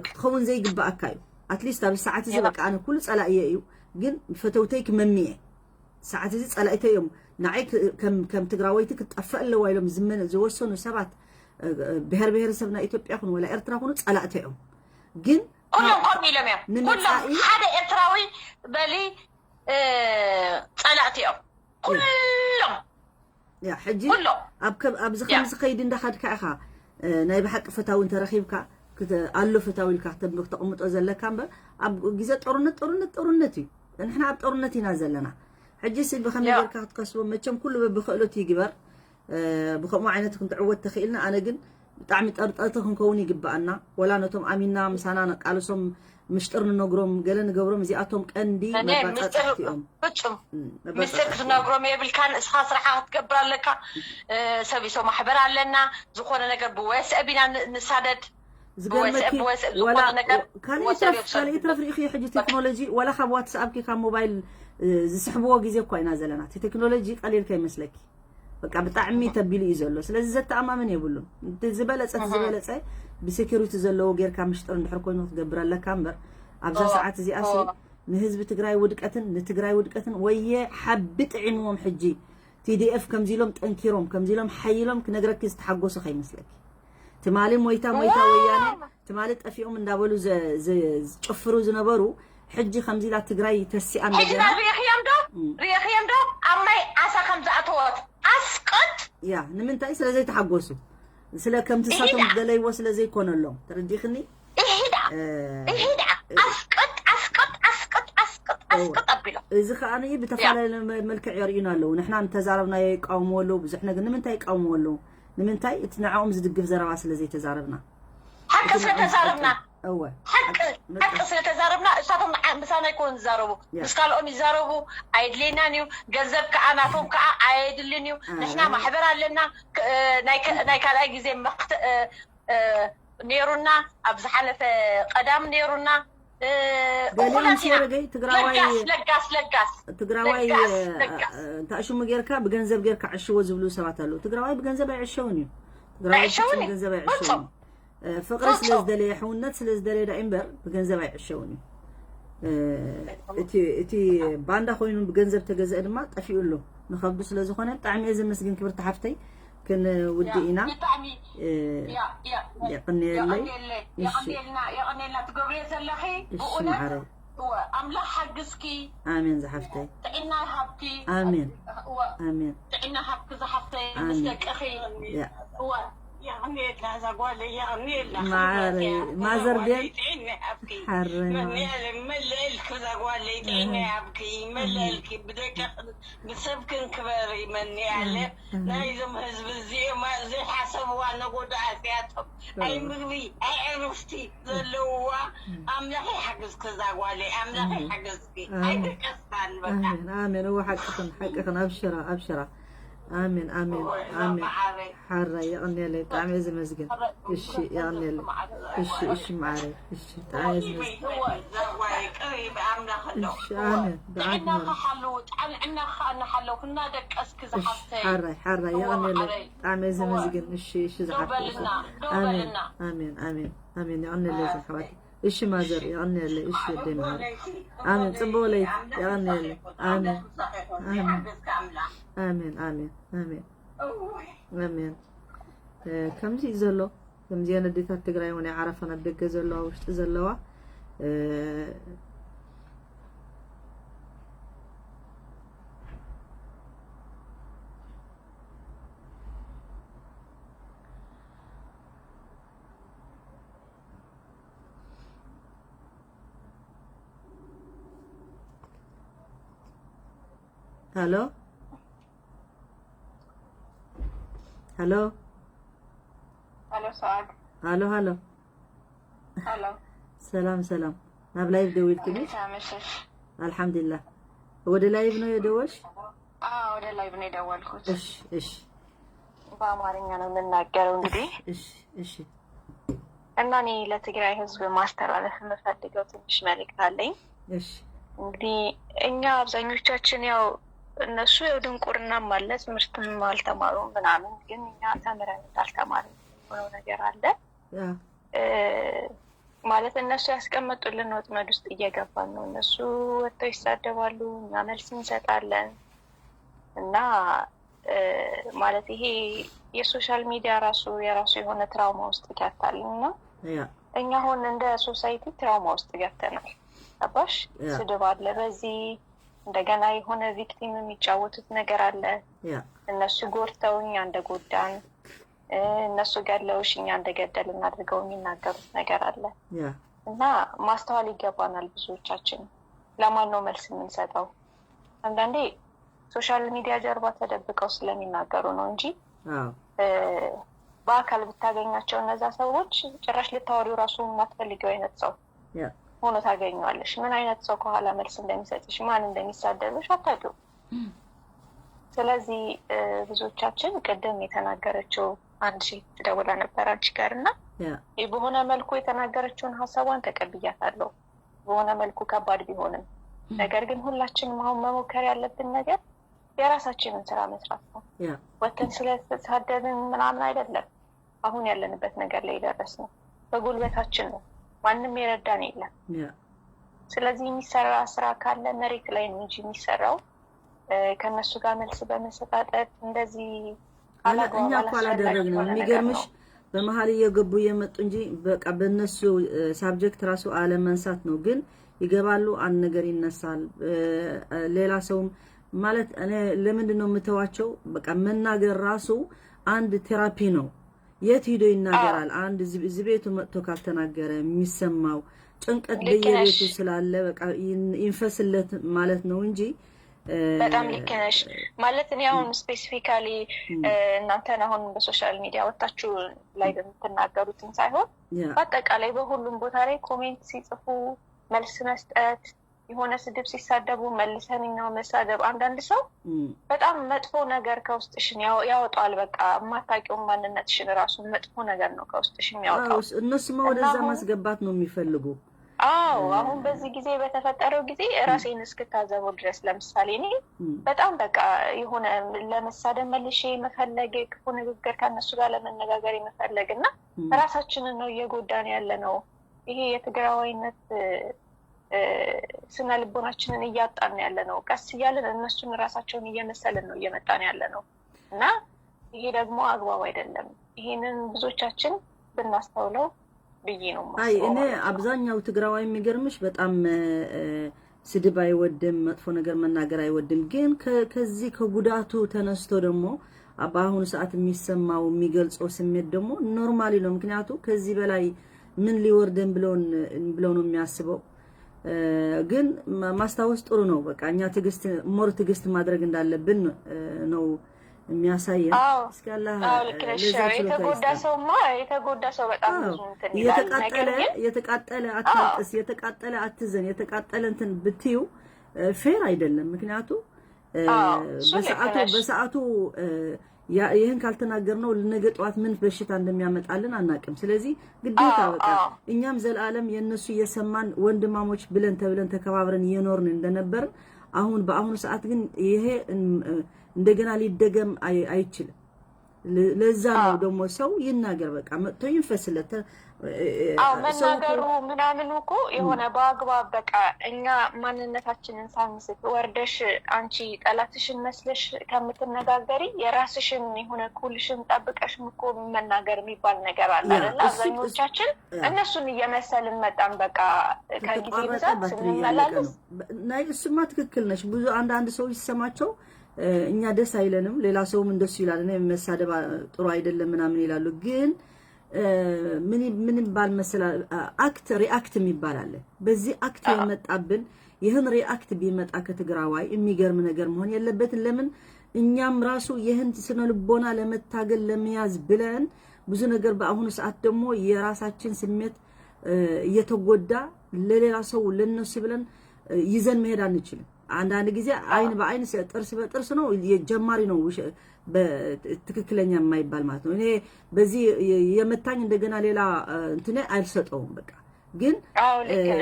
ክትኸውን ዘይግባኣካ እዩ። ኣትሊስት ኣብ ሰዓት እዚ በቃ ኣነ ኩሉ ፀላእየ እዩ፣ ግን ፈተውተይ ክመምየ ሰዓት እዚ ፀላእተይ እዮም ንዓይ ከም ትግራወይቲ ክትጠፍእ ኣለዋ ኢሎም ዝወሰኑ ሰባት ብሄር ብሄረሰብ ናይ ኢትዮጵያ ኩን ወላ ኤርትራ ኩኑ ፀላእተይ እዮም። ግን ኩሎም ከምኡ ኢሎም እዮም። ኩሎም ሓደ ኤርትራዊ በሊ ፀላእቲ እዮም ኩሎም። ያ ሕጂ ኣብዚ ከምዚ ከይዲ እንዳኻድካ ኢኻ ናይ ብሓቂ ፈታዊ እንተረኺብካ ኣሎ ፈታዊ ኢልካ ክተቕምጦ ዘለካ እምበር ኣብ ግዜ ጦርነት ጦርነት ጦርነት እዩ። ንሕና ኣብ ጦርነት ኢና ዘለና። ሕጂ ሲ ብኸመይ ጌርካ ክትከስቦ መቸም ኩሉ በብክእሎት ይግበር። ብከምኡ ዓይነት ክንትዕወት ተኽኢልና ኣነ ግን ብጣዕሚ ጠርጠርቲ ክንከውን ይግባኣና። ወላ ነቶም ኣሚንና ምሳና ነቃልሶም ምሽጥር ንነግሮም ገለ ንገብሮም እዚኣቶም ቀንዲ መባፃፅሕቲ እዮም። ፍፁም ምስጢር ክትነግሮም የብልካን። እስኻ ስራሓ ክትገብር ኣለካ። ሰቢሶ ማሕበር ኣለና። ዝኾነ ነገር ብወስአብ ኢና ንሳደድ። ዝገርመኪ ካልእ ይትረፍ ርእኽዮ ሕጂ ቴክኖሎጂ ወላ ካብ ዋትስኣፕኪ ካብ ሞባይል ዝስሕብዎ ግዜ እኳ ኢና ዘለና። እቲ ቴክኖሎጂ ቀሊል ከይመስለኪ። በቃ ብጣዕሚ ተቢሉ እዩ ዘሎ። ስለዚ ዘተኣማምን የብሉን። እቲ ዝበለፀ እቲ ዝበለፀ ብሴኪሪቲ ዘለዎ ጌርካ ምሽጥር እንድሕር ኮይኑ ክትገብር ኣለካ እምበር ኣብዛ ሰዓት እዚኣ ሲ ንህዝቢ ትግራይ ውድቀትን ንትግራይ ውድቀትን ወየ ሓቢ ጥዒምዎም ሕጂ ቲዲኤፍ ከምዚ ኢሎም ጠንኪሮም ከምዚ ኢሎም ሓይሎም ክነግረኪ ዝተሓጎሱ ከይመስለኪ። ትማሊ ሞይታ ሞይታ ወያነ ትማሊ ጠፊኦም እንዳበሉ ዝጭፍሩ ዝነበሩ ሕጂ ከምዚ ኢላ ትግራይ ተሲኣ እንደገና ሪእኽዮም ዶ ሪእኽዮም ዶ ኣብ ማይ ዓሳ ከም ዝኣተወት ኣስቀጥ ያ ንምንታይ ስለ ዘይተሓጎሱ ስለ ከምቲ ሳቶም ዝደለይዎ ስለ ዘይኮነሎም ተረዲኽኒ ይሄዳ ይሄዳ ኣስቀጥ ኣስቀጥ ኣስቀጥ ኣስቀጥ ኣስቀጥ ኣቢሎም እዚ ከዓ ብተፈላለየ መልክዕ የርእዩና ኣለዉ ንሕና እንተዛረብናዮ ይቃወምዎ ኣለዉ ብዙሕ ነገር ንምንታይ ይቃወምዎ ኣለዉ ንምንታይ እቲ ንዕኦም ዝድግፍ ዘረባ ስለ ዘይተዛረብና ሓቂ ስለተዛረብና እወ ሓቂ ሓቂ ስለተዛረብና እሳቶም ምሳና ይኮን ዝዛረቡ ምስ ካልኦም ይዛረቡ ኣየድልየናን እዩ ገንዘብ ከዓ ናቶም ከዓ ኣየድልን እዩ ንሕና ማሕበር ኣለና ናይ ካልኣይ ግዜ መክት ነይሩና ኣብ ዝሓለፈ ቀዳም ነይሩና ገሊኦም ሰረገይ ትግራዋይ ለጋስ ለጋስ ትግራዋይ እንታሽሙ ጌርካ ብገንዘብ ጌርካ ዕሽዎ ዝብሉ ሰባት ኣለዉ ትግራዋይ ብገንዘብ ኣይዕሸውን እዩ ትግራዋይ ብፍፁም ገንዘብ ኣይዕሸውን ፍቅሪ ስለ ዝደለየ ሕውነት ስለ ዝደለየ ዳ እምበር ብገንዘብ ኣይዕሸውን እዩ እቲ ባንዳ ኮይኑ ብገንዘብ ተገዘአ ድማ ጠፊኡ ኣሎ ንኸብዱ ስለ ዝኾነ ብጣዕሚ እየ ዘመስግን ክብርቲ ሓፍተይ ክንውድእ ኢና የቕንየለይ የቕንየልና ትገብርዮ ዘለኺ ብእውነት ኣምላኽ ሓግዝኪ ኣሜን ዝሓፍተይ ጥዕና ይሃብኪ ኣሜን ኣሜን ጥዕና ሃብኪ ዝሓፍተይ ምስ ደቅኺ ማዓረይ ማዘር ድየን ሓረይ መለልኪ ዛጓለይ ጥዕና ይሃብኪ መለልኪ ብደቅኺ ብሰብክን ክበሪ መኒ ኣለ ናይዞም ህዝቢ እዚኦም ዘይሓሰብዋ ነጎዳ ኣፅያቶም ኣይ ምግቢ ኣይ ዕርፍቲ ዘለውዋ ኣምላኽ ይሓግዝኪ እዛ ጓለይ ኣምላኽ ይሓግዝኪ ኣይደቀስካን በቃ ኣሜን እወ ሓቅኽን ሓቅኽን ኣብሽራ ኣብሽራ ኣሜን ኣሜን ኣሜን ሓራ የቐንየለይ ብጣዕሚ እየ ዝመስግን እሺ የቐንየለይ እሺ እሺ ማዓረይ እሺ ብጣዕሚ እየ ዝመስግን እዛ ጓለይ ቅሪ ብኣምላኽ ኣለኹ እሺ ኣሜን ብዓት ጥዕናኻ ሓልው ጥዕናኻ እናሓለውክ እናደቀስክ ዝሓፍተይ ሓራይ ሓራይ የቐንየለይ ብጣዕሚ እየ ዘመስግን እሺ እሺ ዝሓፍተይ ዶበልና ዶበልና ኣሜን ኣሜን ኣሜን የቐንየለይ ዝሓዋት እሺ ማዘር የቐንየለይ እሺ ወደይ መሃሪ ኣሜን ፅቡቅ ለይቲ የቐንየለይ ኣሜን ኣሜን ኣሜን ኣሜን ኣሜን ኣሜን ከምዚ እዩ ዘሎ ከምዚአን ኣዴታት ትግራይ እውን ይዓረፈን ኣብ ደገ ዘለዋ ውሽጢ ዘለዋ ሃሎ፣ ሃሎ፣ ሄሎ ሰዓድ፣ ሃሎ፣ ሃሎ። ሄሎ። ሰላም ሰላም። ናብ ላይቭ ደዊልክኒ? እንዴት አመሸሽ? አልሐምዱሊላህ። ወደ ላይቭ ነው የደወልሽ? አዎ፣ ወደ ላይቭ ነው የደወልኩት። እሺ እሺ በአማርኛ ነው የምናገረው እንግዲህ እሺ እሺ እና እኔ ለትግራይ ህዝብ ማስተላለፍ የምፈልገው ትንሽ መልእክት አለኝ። እሺ እንግዲህ እኛ አብዛኞቻችን ያው እነሱ ያው ድንቁርናም አለ ትምህርትም አልተማሩም ምናምን፣ ግን እኛ ተምረን እንዳልተማርን የሆነው ነገር አለ። ያ እ፣ ማለት እነሱ ያስቀመጡልን ወጥመድ ውስጥ እየገባን ነው። እነሱ ወጥተው ይሳደባሉ፣ እኛ መልስ እንሰጣለን እና እ፣ ማለት ይሄ የሶሻል ሚዲያ ራሱ የራሱ የሆነ ትራውማ ውስጥ ይከታል እና ያ እኛ አሁን እንደ ሶሳይቲ ትራውማ ውስጥ ገብተናል። ገባሽ? ያ። ስድብ አለ በዚህ እንደገና የሆነ ቪክቲም የሚጫወቱት ነገር አለ። ያ እነሱ ጎድተው እኛ እንደጎዳን፣ እ፣ እነሱ ገድለውሽ እኛ እንደገደልን አድርገው የሚናገሩት ነገር አለ ያ እና ማስተዋል ይገባናል። ብዙዎቻችን ለማን ነው መልስ የምንሰጠው? አንዳንዴ ሶሻል ሚዲያ ጀርባ ተደብቀው ስለሚናገሩ ነው እንጂ አዎ እ፣ በአካል ብታገኛቸው እነዛ ሰዎች ጭራሽ ልታወሪው ራሱ የማትፈልጊው አይነት ሰው ያ ሆኖ ታገኘዋለሽ። ምን አይነት ሰው ከኋላ መልስ እንደሚሰጥሽ፣ ማን እንደሚሳደብሽ አታውቂው። ስለዚህ እ፣ ብዙዎቻችን ቅድም የተናገረችው አንድ ሴት ትደውላ ነበር አንቺ ጋር እና ያ ይህ በሆነ መልኩ የተናገረችውን ሀሳቧን ተቀብያታለሁ። በሆነ መልኩ ከባድ ቢሆንም ነገር ግን ሁላችንም አሁን መሞከር ያለብን ነገር የራሳችንን ስራ መስራት ነው። ያ ወተን ስለተሳደብን ምናምን አይደለም አሁን ያለንበት ነገር ላይ የደረስነው፣ በጉልበታችን ነው። ማንም የረዳን የለም። ያ ስለዚህ የሚሰራ ስራ ካለ መሬት ላይ ነው እንጂ የሚሰራው እ፣ ከእነሱ ጋር መልስ በመሰጣጠት እንደዚህ አላ- አላግባብ እኛ እኮ አላስፈላጊ አላደረግንም። የሆነ ነገር የሚገርምሽ ነው። በመሀል እየገቡ እየመጡ እንጂ በቃ በእነሱ ሳብጀክት ራሱ አለመንሳት ነው። ግን ይገባሉ፣ አንድ ነገር ይነሳል። እ፣ ሌላ ሰውም ማለት እኔ ለምንድን ነው የምተዋቸው? በቃ መናገር ራሱ አንድ ቴራፒ ነው። የት ሂዶ ይናገራል? አንድ እዚህ እዚህ ቤቱ መጥቶ ካልተናገረ የሚሰማው ጭንቀት ልክ ነሽ። በየቤቱ ስላለ በቃ ይን- ይንፈስለት ማለት ነው እንጂ እ፣ በጣም ልክ ነሽ። ማለት እኔ አሁን ስፔሲፊካሊ እናንተን አሁን በሶሻል ሚዲያ ወጥታችሁ ላይ በምትናገሩትን ሳይሆን ያ በአጠቃላይ በሁሉም ቦታ ላይ ኮሜንት ሲጽፉ መልስ መስጠት፣ የሆነ ስድብ ሲሳደቡ መልሰን እኛው መሳደብ። አንዳንድ ሰው እም፣ በጣም መጥፎ ነገር ከውስጥሽን ያው- ያወጣዋል። በቃ የማታውቂውን ማንነትሽን ራሱ መጥፎ ነገር ነው ከውስጥሽ የሚያወጣው። አዎ፣ እነሱማ ወደዛ አሁን ማስገባት ነው የሚፈልጉ። አዎ አሁን በዚህ ጊዜ በተፈጠረው ጊዜ ራሴን እስክታዘበው ድረስ ለምሳሌ እኔ እም፣ በጣም በቃ የሆነ ለመሳደብ መልሼ የመፈለግ፣ የክፉ ንግግር ከነሱ ጋር ለመነጋገር የመፈለግ እና እም፣ ራሳችንን ነው እየጎዳን ያለ ነው። ይሄ የትግራዋይነት እ፣ ስነ ልቦናችንን እያጣን ያለ ነው። ቀስ እያልን እነሱን ራሳቸውን እየመሰልን ነው እየመጣን ያለ ነው እና ይሄ ደግሞ አግባብ አይደለም። ይሄንን ብዙዎቻችን ብናስተውለው ብዬ ነው አይ የማስበው እኔ ማለት ነው። አብዛኛው ትግራዋይ የሚገርምሽ በጣም እ፣ ስድብ አይወድም፣ መጥፎ ነገር መናገር አይወድም። ግን ከ- ከዚህ ከጉዳቱ ተነስቶ ደግሞ በአሁኑ ሰዓት የሚሰማው የሚገልጸው ስሜት ደግሞ ኖርማሊ ነው። ምክንያቱ ከዚህ በላይ ምን ሊወርደን ብሎን ብለው ነው የሚያስበው። እ፣ ግን ማ- ማስታወስ ጥሩ ነው። በቃ እኛ ትዕግስት ሞር ትዕግስት ማድረግ እንዳለብን እ፣ ነው የሚያሳየን። አዎ እስኪ አላህ አዎ ልክ ነሽ። ለዛ ችሎታ የተጎዳ ይስጠን። ሰውማ የተጎዳ ሰው በጣም አዎ ብዙ እንትን ይላል። ነገር የተቃጠለ ግን የተቃጠለ አታልቅስ፣ የተቃጠለ አትዘን፣ የተቃጠለ እንትን ብትዩ ፌር አይደለም። ምክንያቱ እ፣ አዎ እሱ ልክ በሰዓቱ ነሽ። በሰዓቱ እ፣ ያ- ይህን ካልተናገርነው ነገ ጠዋት ምን በሽታ እንደሚያመጣልን አናቅም። ስለዚህ ግዴታ አዎ በቃ አዎ እኛም ዘላለም የእነሱ እየሰማን ወንድማሞች ብለን ተብለን ተከባብረን እየኖርን እንደነበርን አሁን በአሁኑ ሰዓት ግን ይሄ እን- እ፣ እንደገና ሊደገም አይ- አይችልም። ለ- ለዛ ነው አዎ ደግሞ ሰው ይናገር፣ በቃ መጥቶ ይንፈስለት። ተ- እ- እ- አዎ ሰው እኮ መናገሩ ምናምን እኮ የሆነ በአግባብ በቃ እኛ ማንነታችንን ሳንስት ወርደሽ አንቺ ጠላትሽን መስለሽ ከምትነጋገሪ የራስሽን የሆነ ኩልሽን ጠብቀሽም እኮ መናገር የሚባል ነገር አለ ያ አይደለ? እሱ እሱ አብዛኞቻችን ያ እነሱን እየመሰልን መጣን። በቃ ከጊዜ ከተቋረጠ ብዛት ባትሪ እያለቀ ስንመላለስ ነው። በ- ናይ እሱማ ትክክል ነሽ። ብዙ አንዳንድ ሰው ይሰማቸው እ፣ እኛ ደስ አይለንም፣ ሌላ ሰውም እንደሱ ይላል። እኔ መሳደብ አ- ጥሩ አይደለም ምናምን ይላሉ። ግን እ፣ ምን ይ- ምን ይባል መሰላ አክት ሪአክት የሚባል አለ። በዚህ አክት አዎ የመጣብን ይህን ሪአክት ቢመጣ ከትግራዋይ የሚገርም ነገር መሆን የለበትም። ለምን እኛም ራሱ ይህን ስነ ልቦና ለመታገል ለመያዝ ብለን ብዙ ነገር በአሁኑ ሰዓት ደግሞ የራሳችን ስሜት እየተጎዳ ለሌላ ሰው ለነሱ ብለን ይዘን መሄድ አንችልም። አንዳንድ ጊዜ አይን በአይን ጥርስ በጥርስ ነው፣ የጀማሪ ነው ትክክለኛ የማይባል ማለት ነው። እኔ በዚህ የመታኝ እንደገና ሌላ እንትኔ አልሰጠውም። በቃ ግን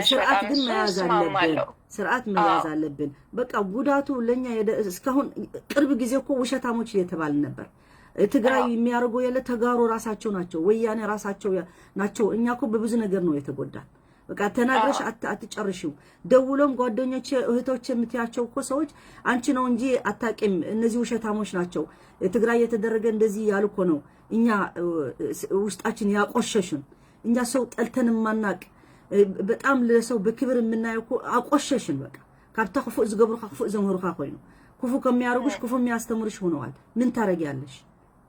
ስርዓት ግን መያዝ አለብን። ስርዓት መያዝ አለብን። በቃ ጉዳቱ ለኛ እስካሁን ቅርብ ጊዜ እኮ ውሸታሞች እየተባልን ነበር። ትግራይ የሚያደርጉ የለ ተጋሩ ራሳቸው ናቸው፣ ወያኔ ራሳቸው ናቸው። እኛ እኮ በብዙ ነገር ነው የተጎዳን። በቃ ተናግረሽ አትጨርሺው። ደውሎም ጓደኞቼ እህቶቼ የምትያቸው እኮ ሰዎች አንቺ ነው እንጂ አታቂም፣ እነዚህ ውሸታሞች ናቸው። ትግራይ የተደረገ እንደዚህ ያሉ እኮ ነው እኛ ውስጣችን ያቆሸሹን። እኛ ሰው ጠልተን የማናቅ በጣም ለሰው በክብር የምናየው እኮ አቆሸሽን። በቃ ካብታ ክፉእ ዝገብሩካ ክፉእ ዘምህሩካ ኮይኑ ክፉ ከሚያደርጉሽ ክፉ የሚያስተምሩሽ ሆነዋል። ምን ታረጊያለሽ?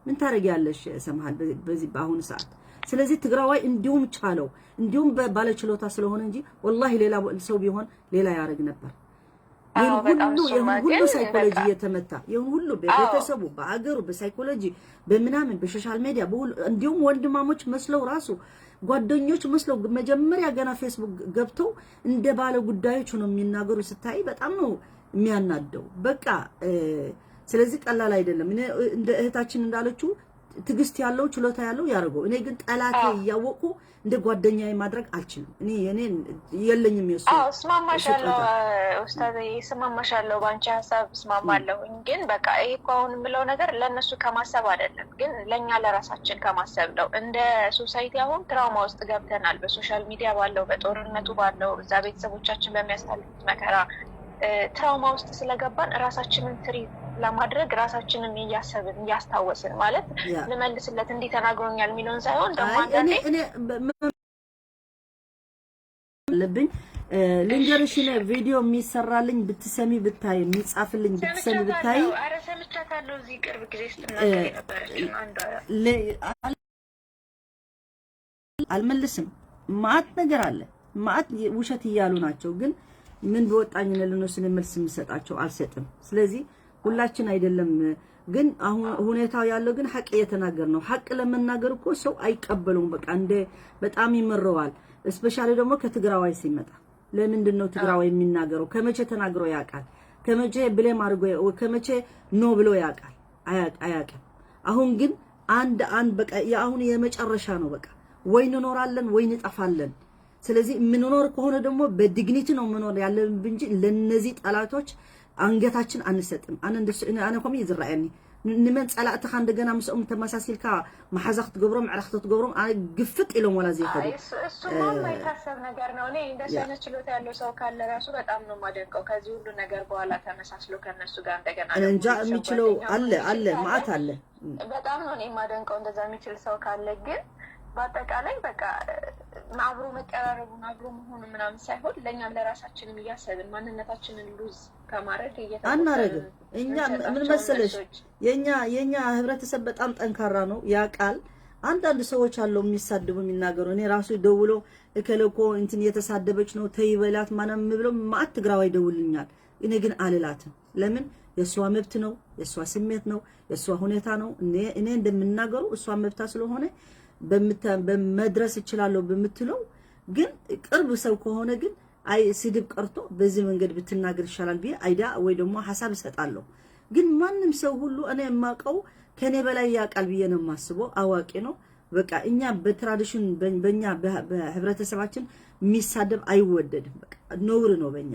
ምን ታረጊያለሽ ሰምሃል በዚህ በአሁኑ ሰዓት? ስለዚህ ትግራዋይ እንዲሁም ቻለው እንዲሁም ባለችሎታ ስለሆነ እንጂ ወላሂ ሌላ ሰው ቢሆን ሌላ ያደርግ ነበር። ይህን ሁሉ ይህን ሁሉ ሳይኮሎጂ እየተመታ ይህን ሁሉ ቤተሰቡ በሀገሩ በሳይኮሎጂ በምናምን በሶሻል ሜዲያ በሁሉ እንዲሁም ወንድማሞች መስለው ራሱ ጓደኞች መስለው መጀመሪያ ገና ፌስቡክ ገብተው እንደ ባለ ጉዳዮች ነው የሚናገሩ ስታይ በጣም ነው የሚያናደው። በቃ ስለዚህ ቀላል አይደለም። እኔ እንደ እህታችን እንዳለችው ትዕግስት ያለው ችሎታ ያለው ያደርገው። እኔ ግን ጠላቴ እያወቁ እንደ ጓደኛዬ ማድረግ አልችልም። እኔ የኔ የለኝም የሱ እስማማሻለሁ ኡስታዝ፣ እስማማሻለሁ፣ በአንቺ ሀሳብ እስማማለሁ። ግን በቃ ይሄ እኮ አሁን የምለው ነገር ለእነሱ ከማሰብ አይደለም፣ ግን ለእኛ ለራሳችን ከማሰብ ነው። እንደ ሶሳይቲ አሁን ትራውማ ውስጥ ገብተናል። በሶሻል ሚዲያ ባለው፣ በጦርነቱ ባለው፣ እዛ ቤተሰቦቻችን በሚያሳልፉት መከራ ትራውማ ውስጥ ስለገባን ራሳችንን ትሪት ለማድረግ ራሳችንን እያሰብን እያስታወስን ማለት ልመልስለት እንዲህ ተናግሮኛል የሚለውን ሳይሆን ደግሞ አንዳንዴ አለብኝ ልንገርሽ፣ እኔ ቪዲዮ የሚሰራልኝ ብትሰሚ ብታይ፣ የሚጻፍልኝ ብትሰሚ ብታይ። ኧረ ሰምቻታለሁ። እዚህ ቅርብ ጊዜ ስትናገር የነበረች አንዷ አልመልስም። ማአት ነገር አለ፣ ማአት ውሸት እያሉ ናቸው። ግን ምን በወጣኝ ነው ለነሱ መልስ የምሰጣቸው? አልሰጥም። ስለዚህ ሁላችን አይደለም ግን አሁን ሁኔታው ያለው ግን ሀቅ እየተናገር ነው። ሀቅ ለመናገር እኮ ሰው አይቀበለውም። በቃ እንደ በጣም ይመረዋል። እስፔሻሊ ደግሞ ከትግራዋይ ሲመጣ ለምንድን ነው ትግራዋይ የሚናገረው? ከመቼ ተናግሮ ያውቃል? ከመቼ ብሌም አድርጎ ከመቼ ኖ ብሎ ያውቃል? አያውቅም። አሁን ግን አንድ አንድ በቃ የአሁን የመጨረሻ ነው። በቃ ወይ እንኖራለን ወይ እንጠፋለን። ስለዚህ የምንኖር ከሆነ ደግሞ በዲግኒቲ ነው መኖር ያለብን እንጂ ለነዚህ ጠላቶች አንገታችን አንሰጥም። ኣነ እንደሱ ኣነ ኮም እዩ ዝረኣየኒ። ንመን ጸላእትኻ እንደገና ምስኦም ተመሳሲልካ መሓዛ ክትገብሮም ዕረኽቲ ክትገብሮም ኣነ ግፍጥ ኢሎም ወላ ዘይኸዱ። እሱማ የማይታሰብ ነገር ነው። እኔ እንደሱ አይነት ችሎታ ያለው ሰው ካለ ራሱ በጣም ነው የማደንቀው። ከዚህ ሁሉ ነገር በኋላ ተመሳስሎ ከነሱ ጋር እንደገና እንጃ የሚችለው አለ አለ ማአት አለ። በጣም ነው እኔ የማደንቀው እንደዛ የሚችል ሰው ካለ። ግን በአጠቃላይ በቃ አብሮ መቀራረቡን አብሮ መሆኑ ምናምን ሳይሆን ለእኛም ለራሳችንም እያሰብን ማንነታችንን ሉዝ ከማድረግ አናረግም። እኛ ምን መሰለሽ የኛ የኛ ህብረተሰብ በጣም ጠንካራ ነው። ያ ቃል አንዳንድ ሰዎች አለው የሚሳድቡ የሚናገሩ። እኔ ራሱ ደውሎ እከለ እኮ እንትን እየተሳደበች ነው ተይበላት ማንም ብሎ ማአት ትግራዋይ ደውልኛል። እኔ ግን አልላትም። ለምን የእሷ መብት ነው፣ የእሷ ስሜት ነው፣ የእሷ ሁኔታ ነው። እኔ እንደምናገሩ እሷ መብታ ስለሆነ በመድረስ እችላለሁ በምትለው ግን ቅርብ ሰው ከሆነ ግን አይ ስድብ ቀርቶ በዚህ መንገድ ብትናገር ይሻላል ብዬ አይዳ ወይ ደግሞ ሀሳብ እሰጣለሁ። ግን ማንም ሰው ሁሉ እኔ የማውቀው ከኔ በላይ ያውቃል ብዬ ነው የማስበው። አዋቂ ነው። በቃ እኛ በትራዲሽን በእኛ በህብረተሰባችን የሚሳደብ አይወደድም። በቃ ነውር ነው በእኛ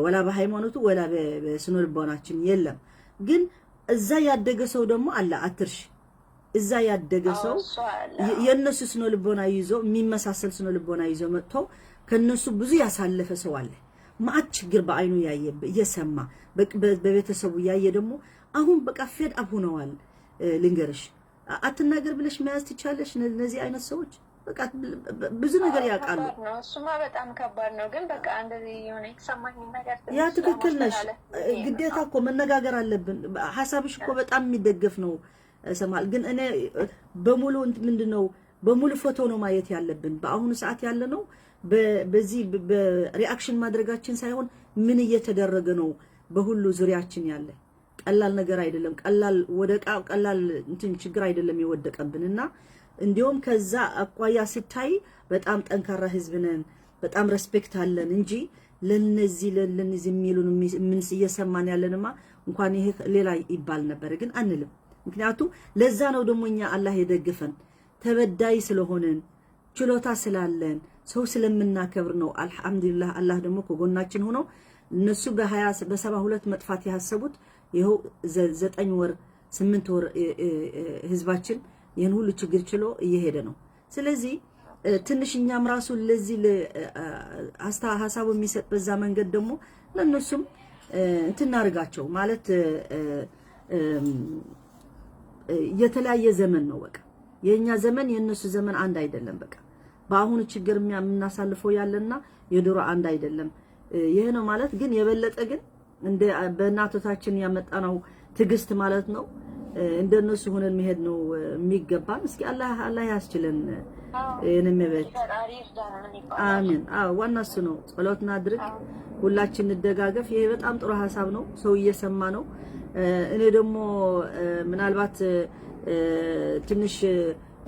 ወላ በሃይማኖቱ ወላ በስነ ልቦናችን የለም። ግን እዛ ያደገ ሰው ደግሞ አለ አትርሽ። እዛ ያደገ ሰው የእነሱ ስነ ልቦና ይዞ የሚመሳሰል ስነ ልቦና ይዞ መጥቶ ከነሱ ብዙ ያሳለፈ ሰው አለ። ማአት ችግር በአይኑ ያየ እየሰማ በቤተሰቡ ያየ ደግሞ አሁን በቃ ፌድ አፕ ሆነዋል። ልንገርሽ አትናገር ብለሽ መያዝ ትቻለሽ። እነዚህ አይነት ሰዎች በቃ ብዙ ነገር ያውቃሉ። እሱማ በጣም ከባድ ነው። ግን በቃ እንደዚህ የሆነ የተሰማኝ ነገር ያ ትክክል ነሽ። ግዴታ እኮ መነጋገር አለብን። ሀሳብሽ እኮ በጣም የሚደገፍ ነው ሰማል። ግን እኔ በሙሉ ምንድን ነው በሙሉ ፎቶ ነው ማየት ያለብን። በአሁኑ ሰዓት ያለ ነው በ- በዚህ በ- በ- reaction ማድረጋችን ሳይሆን ምን እየተደረገ ነው በሁሉ ዙሪያችን ያለ ቀላል ነገር አይደለም። ቀላል ወደ ቃ ቀላል እንትን ችግር አይደለም የወደቀብን እና እንዲሁም ከዛ አኳያ ስታይ በጣም ጠንካራ ህዝብ ነን፣ በጣም respect አለን እንጂ ለነዚህ ለነዚህ የሚሉን የምን እየሰማን ያለንማ እንኳን ይሄ ሌላ ይባል ነበር፣ ግን አንልም። ምክንያቱ ለዛ ነው ደግሞ እኛ አላህ የደገፈን ተበዳይ ስለሆንን ችሎታ ስላለን ሰው ስለምናከብር ነው። አልሐምዱሊላህ አላህ ደግሞ ከጎናችን ሆኖ እነሱ በ20 በ72 መጥፋት ያሰቡት ይኸው ዘ- ዘጠኝ ወር ስምንት ወር እ- እ- እ- ህዝባችን ይህን ሁሉ ችግር ችሎ እየሄደ ነው። ስለዚህ እ፣ ትንሽ እኛም ራሱ ለዚህ ለ- እ- እ- አስታ ሀሳቡ የሚሰጥ በዛ መንገድ ደግሞ ለእነሱም እ፣ እንትን እናርጋቸው ማለት እ- እ- እም፣ እ፣ የተለያየ ዘመን ነው። በቃ የእኛ ዘመን የእነሱ ዘመን አንድ አይደለም። በቃ በአሁኑ ችግር የሚያ- የምናሳልፈው ያለና የድሮ አንድ አይደለም። እ፣ ይሄ ነው ማለት ግን የበለጠ ግን እንደ በእናቶታችን ያመጣነው ትዕግስት ማለት ነው። እ፣ እንደነሱ ሆነን መሄድ ነው እ፣ የሚገባን። እስኪ አላህ አላህ ያስችለን። የኔም ቤት አሚን። አዎ ዋና እሱ ነው። ጸሎት እናድርግ፣ ሁላችን እንደጋገፍ። ይሄ በጣም ጥሩ ሀሳብ ነው። ሰው እየሰማ ነው። እ፣ እኔ ደግሞ እ፣ ምናልባት እ፣ ትንሽ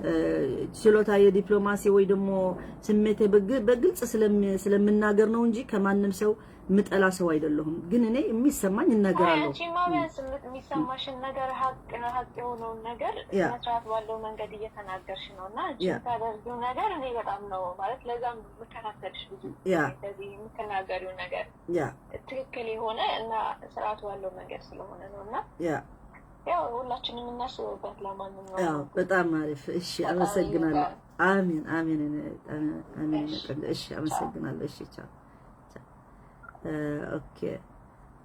እ፣ ችሎታ የዲፕሎማሲ ወይ ደግሞ ስሜቴ በግ- በግልጽ ስለሚ- ስለምናገር ነው እንጂ ከማንም ሰው ምጠላ ሰው አይደለሁም። ግን እኔ የሚሰማኝ እናገራለሁ። አንቺማ ቢያንስ የምት- የሚሰማሽን ነገር ሀቅ ሀቅ የሆነውን ነገር ያ። መስራት ባለው መንገድ እየተናገርሽ ነው እና አንቺ ያ። የምታደርጊው ነገር እኔ በጣም ነው ማለት ለዛም የምከታተልሽ ብዙ ያ። እንደዚህ የምትናገሪው ነገር ያ ትክክል የሆነ እና ስርዓት ባለው መንገድ ስለሆነ ነው እና ያ ያው ሁላችንም እናስብበት። ለማንኛውም ያው በጣም አሪፍ። እሺ ፈጣሪ አመሰግናለሁ። ይርዳን። አሚን አሚን። እኔ በጣም አሚን። እሺ። እሺ አመሰግናለሁ። እሺ ቻው። ቻው። እ፣ ኦኬ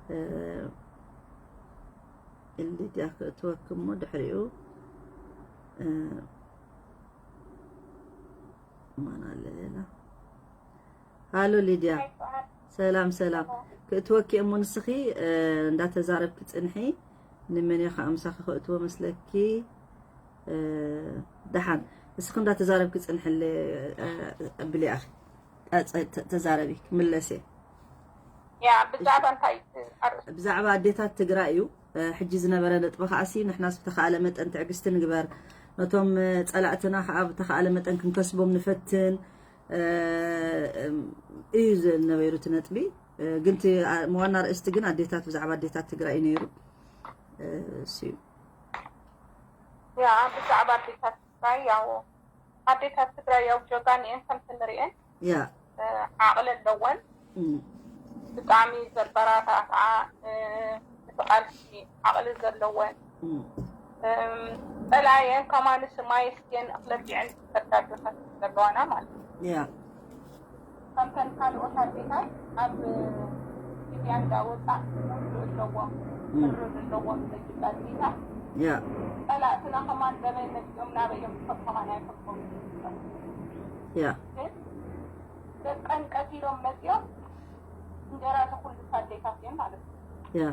እ፣ ሊድያ ክትወክሞ ድሕሪኡ እ፣ ማን ኣለ ሌላ? ሃሎ ሊድያ፣ ሰላም ሰላም። ክትወኪ እሞ ንስኺ እ፣ እንዳተዛረብኪ ጽንሒ። ንመን እየ ከዓ ምሳኺ ከእትዎ መስለኪ? እ፣ ደሓን እስኺ እንዳተዛረብኪ ጽንሕለ እ፣ ኣብሊ ኣኺ ተ- ተ- ተዛረቢ ክምለስ እየ። ያ ብዛዕባ እንታይ ኣርእስቲ? ብዛዕባ ኣዴታት ትግራይ እዩ። እ፣ ሕጂ ዝነበረ ነጥቢ ከዓሲ ንሕናስ ብተኻእለ መጠን ትዕግስቲ ንግበር፣ ነቶም እ፣ ጸላእትና ከዓ ብተኻእለ መጠን ክንከስቦም ንፈትን እ፣ እም፣ እዩ ዝነበሩ እቲ ነጥቢ። እ፣ ግን እቲ ኣ- ዋና ኣርእስቲ ግን ኣዴታት ብዛዕባ ኣዴታት ትግራይ እዩ ነይሩ። እ፣ እሱ እዩ። ያ ብዛዕባ ኣዴታት ትግራይ ያው ኣዴታት ትግራይ ያው ጀጋን እየን ከምቲ ንሪኤን ያ እ፣ ዓቕሊ ኣለወን እም፣ ብጣዕሚ ዘበራታታ እ፣ እቲ ቃልሲ ዓቕሊ ዘለወን እም፣ እም፣ ጸላእየን ከማንስ ማይ ስትየን እኽሊ ኣብሊዐን ዝሰዳ ኣዴታት ዘለዋና ማለት እዩ። ያ ከምተን ካልኦት ኣዴታት ኣብ ሚድያ እንዳወፃ ውግእ ኣለዎም እም፣ ምርር ኣለዎም ደቂ ጻድቂታት ያ ጸላእትና ከማን በበይ መፂኦም ናበይ እዮም ዝፈትሖም ኣይፈልጦም ያ ግን ደቀን ቀቲሎም መፂኦም እንጀራ ዝኹልሳ ኣዴታት እየን ማለት እዩ። ያ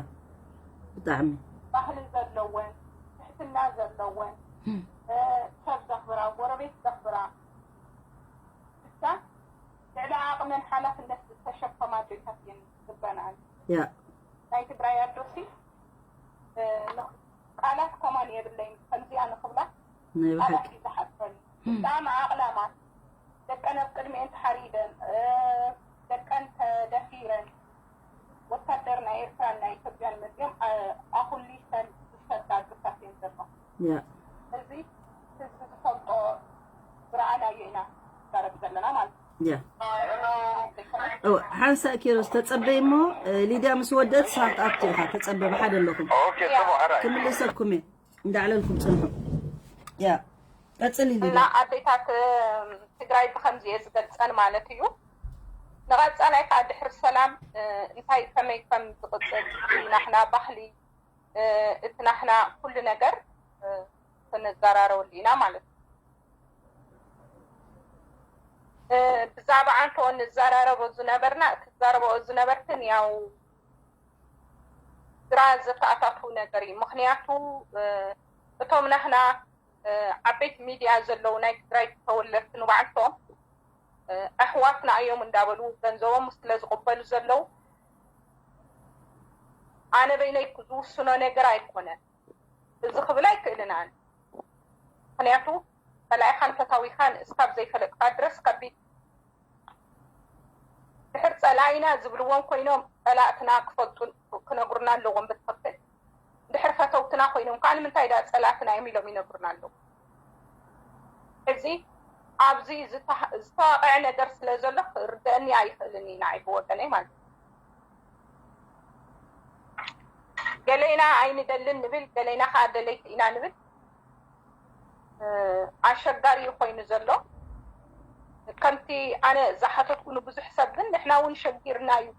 ብጣዕሚ ባህሊ ዘለወን ትሕትና ዘለወን እ፣ ሰብ ዘኽብራ ጎረቤት ዘኽብራ ብቻ ልዕሊ ዓቕመን ሓላፍነት ዝተሸከማ ኣዴታት እየን ዝግበናን። ያ ናይ ትግራይ ኣዶሲ እ፣ ቃላት ከማን የብለይን ከምዚኣ ንኽብላ ናይ ብሓቂ ቃላት እዩ ዝሓፅረኒ። ብጣዕሚ ኣቕላማት ደቀን ኣብ ቅድሚኤን ተሓሪደን እ፣ ደቀን ተደፊረን ወታደር ናይ ኤርትራን ናይ ኢትዮጵያን መፅኦም እ፣ ኣኹሊሰን ዝሰዳ ኣዴታት እየን ዘሎ። ያ እዚ ህዝቢ ዝፈልጦ ዝረኣናዮ ኢና ንዛረብ ዘለና ማለት እዩ። ያ ኦ፣ ሓንሳእ ኪሮስ ተጸበይ እሞ እ፣ ሊድያ ምስ ወደት ሳት ኣፕቲ ኢኻ ተጸበ ብሓደ ኣለኹም ኦኬ ጽቡቅ ሕራይ ክምልሰኩም እየ እንዳዕለልኩም ጽንሑ። ያ ቀጽሊ እና ሊድያ። ኣዴታት እ፣ ትግራይ ብከምዚ እየ ዝገልፀን ማለት እዩ። ንቐፃላይ ከዓ ድሕሪ ሰላም እ፣ እንታይ ከመይ ከም ዝቕፅል ናሕና ባህሊ እ፣ እቲ ናሕና ኩሉ ነገር እ፣ ክንዘራረበሉ ኢና ማለት እዩ። እ፣ ብዛዕባ ኣንቶ ንዘራረቦ ዝነበርና ትዛረቦ ዝነበርክን ያው ግራ ዘተኣታትው ነገር እዩ። ምክንያቱ እ፣ እቶም ናህና እ፣ ዓበይቲ ሚድያ ዘለዉ ናይ ትግራይ ተወለድቲ ንባዕልቶም ኣሕዋትና እዮም እንዳበሉ ገንዘቦም ስለ ዝቕበሉ ዘለዉ ኣነ በይነይ ዝውስኖ ነገር ኣይኮነን። እዚ ክብል ኣይክእልን ኣነ። ምኽንያቱ ጸላኢኻን ፈታዊኻን እስካብ ዘይፈለጥካ ድረስ ከቢድ። ድሕር ጸላኢና ዝብልዎም ኮይኖም ጸላእትና ክፈልጡ ክነግሩና ኣለዎም ብትኽክል። ድሕር ፈተውትና ኮይኖም ከዓ ንምንታይ ዳ ጸላእትና እዮም ኢሎም ይነግሩና ኣለዉ። እዚ ኣብዚ ዝተዋቀዐ ነገር ስለ ዘሎ ክርደአኒ ኣይኽእልን እዩ ንዓይ ብወገነይ ማለት እዩ። ገሌና ኣይንደልን ንብል፣ ገሌና ከዓ ደለይቲ ኢና ንብል። ኣሸጋሪ እዩ ኮይኑ ዘሎ። ከምቲ ኣነ ዝሓተትኩ ንብዙሕ ሰብ ግን ንሕና እውን ሸጊርና እዩ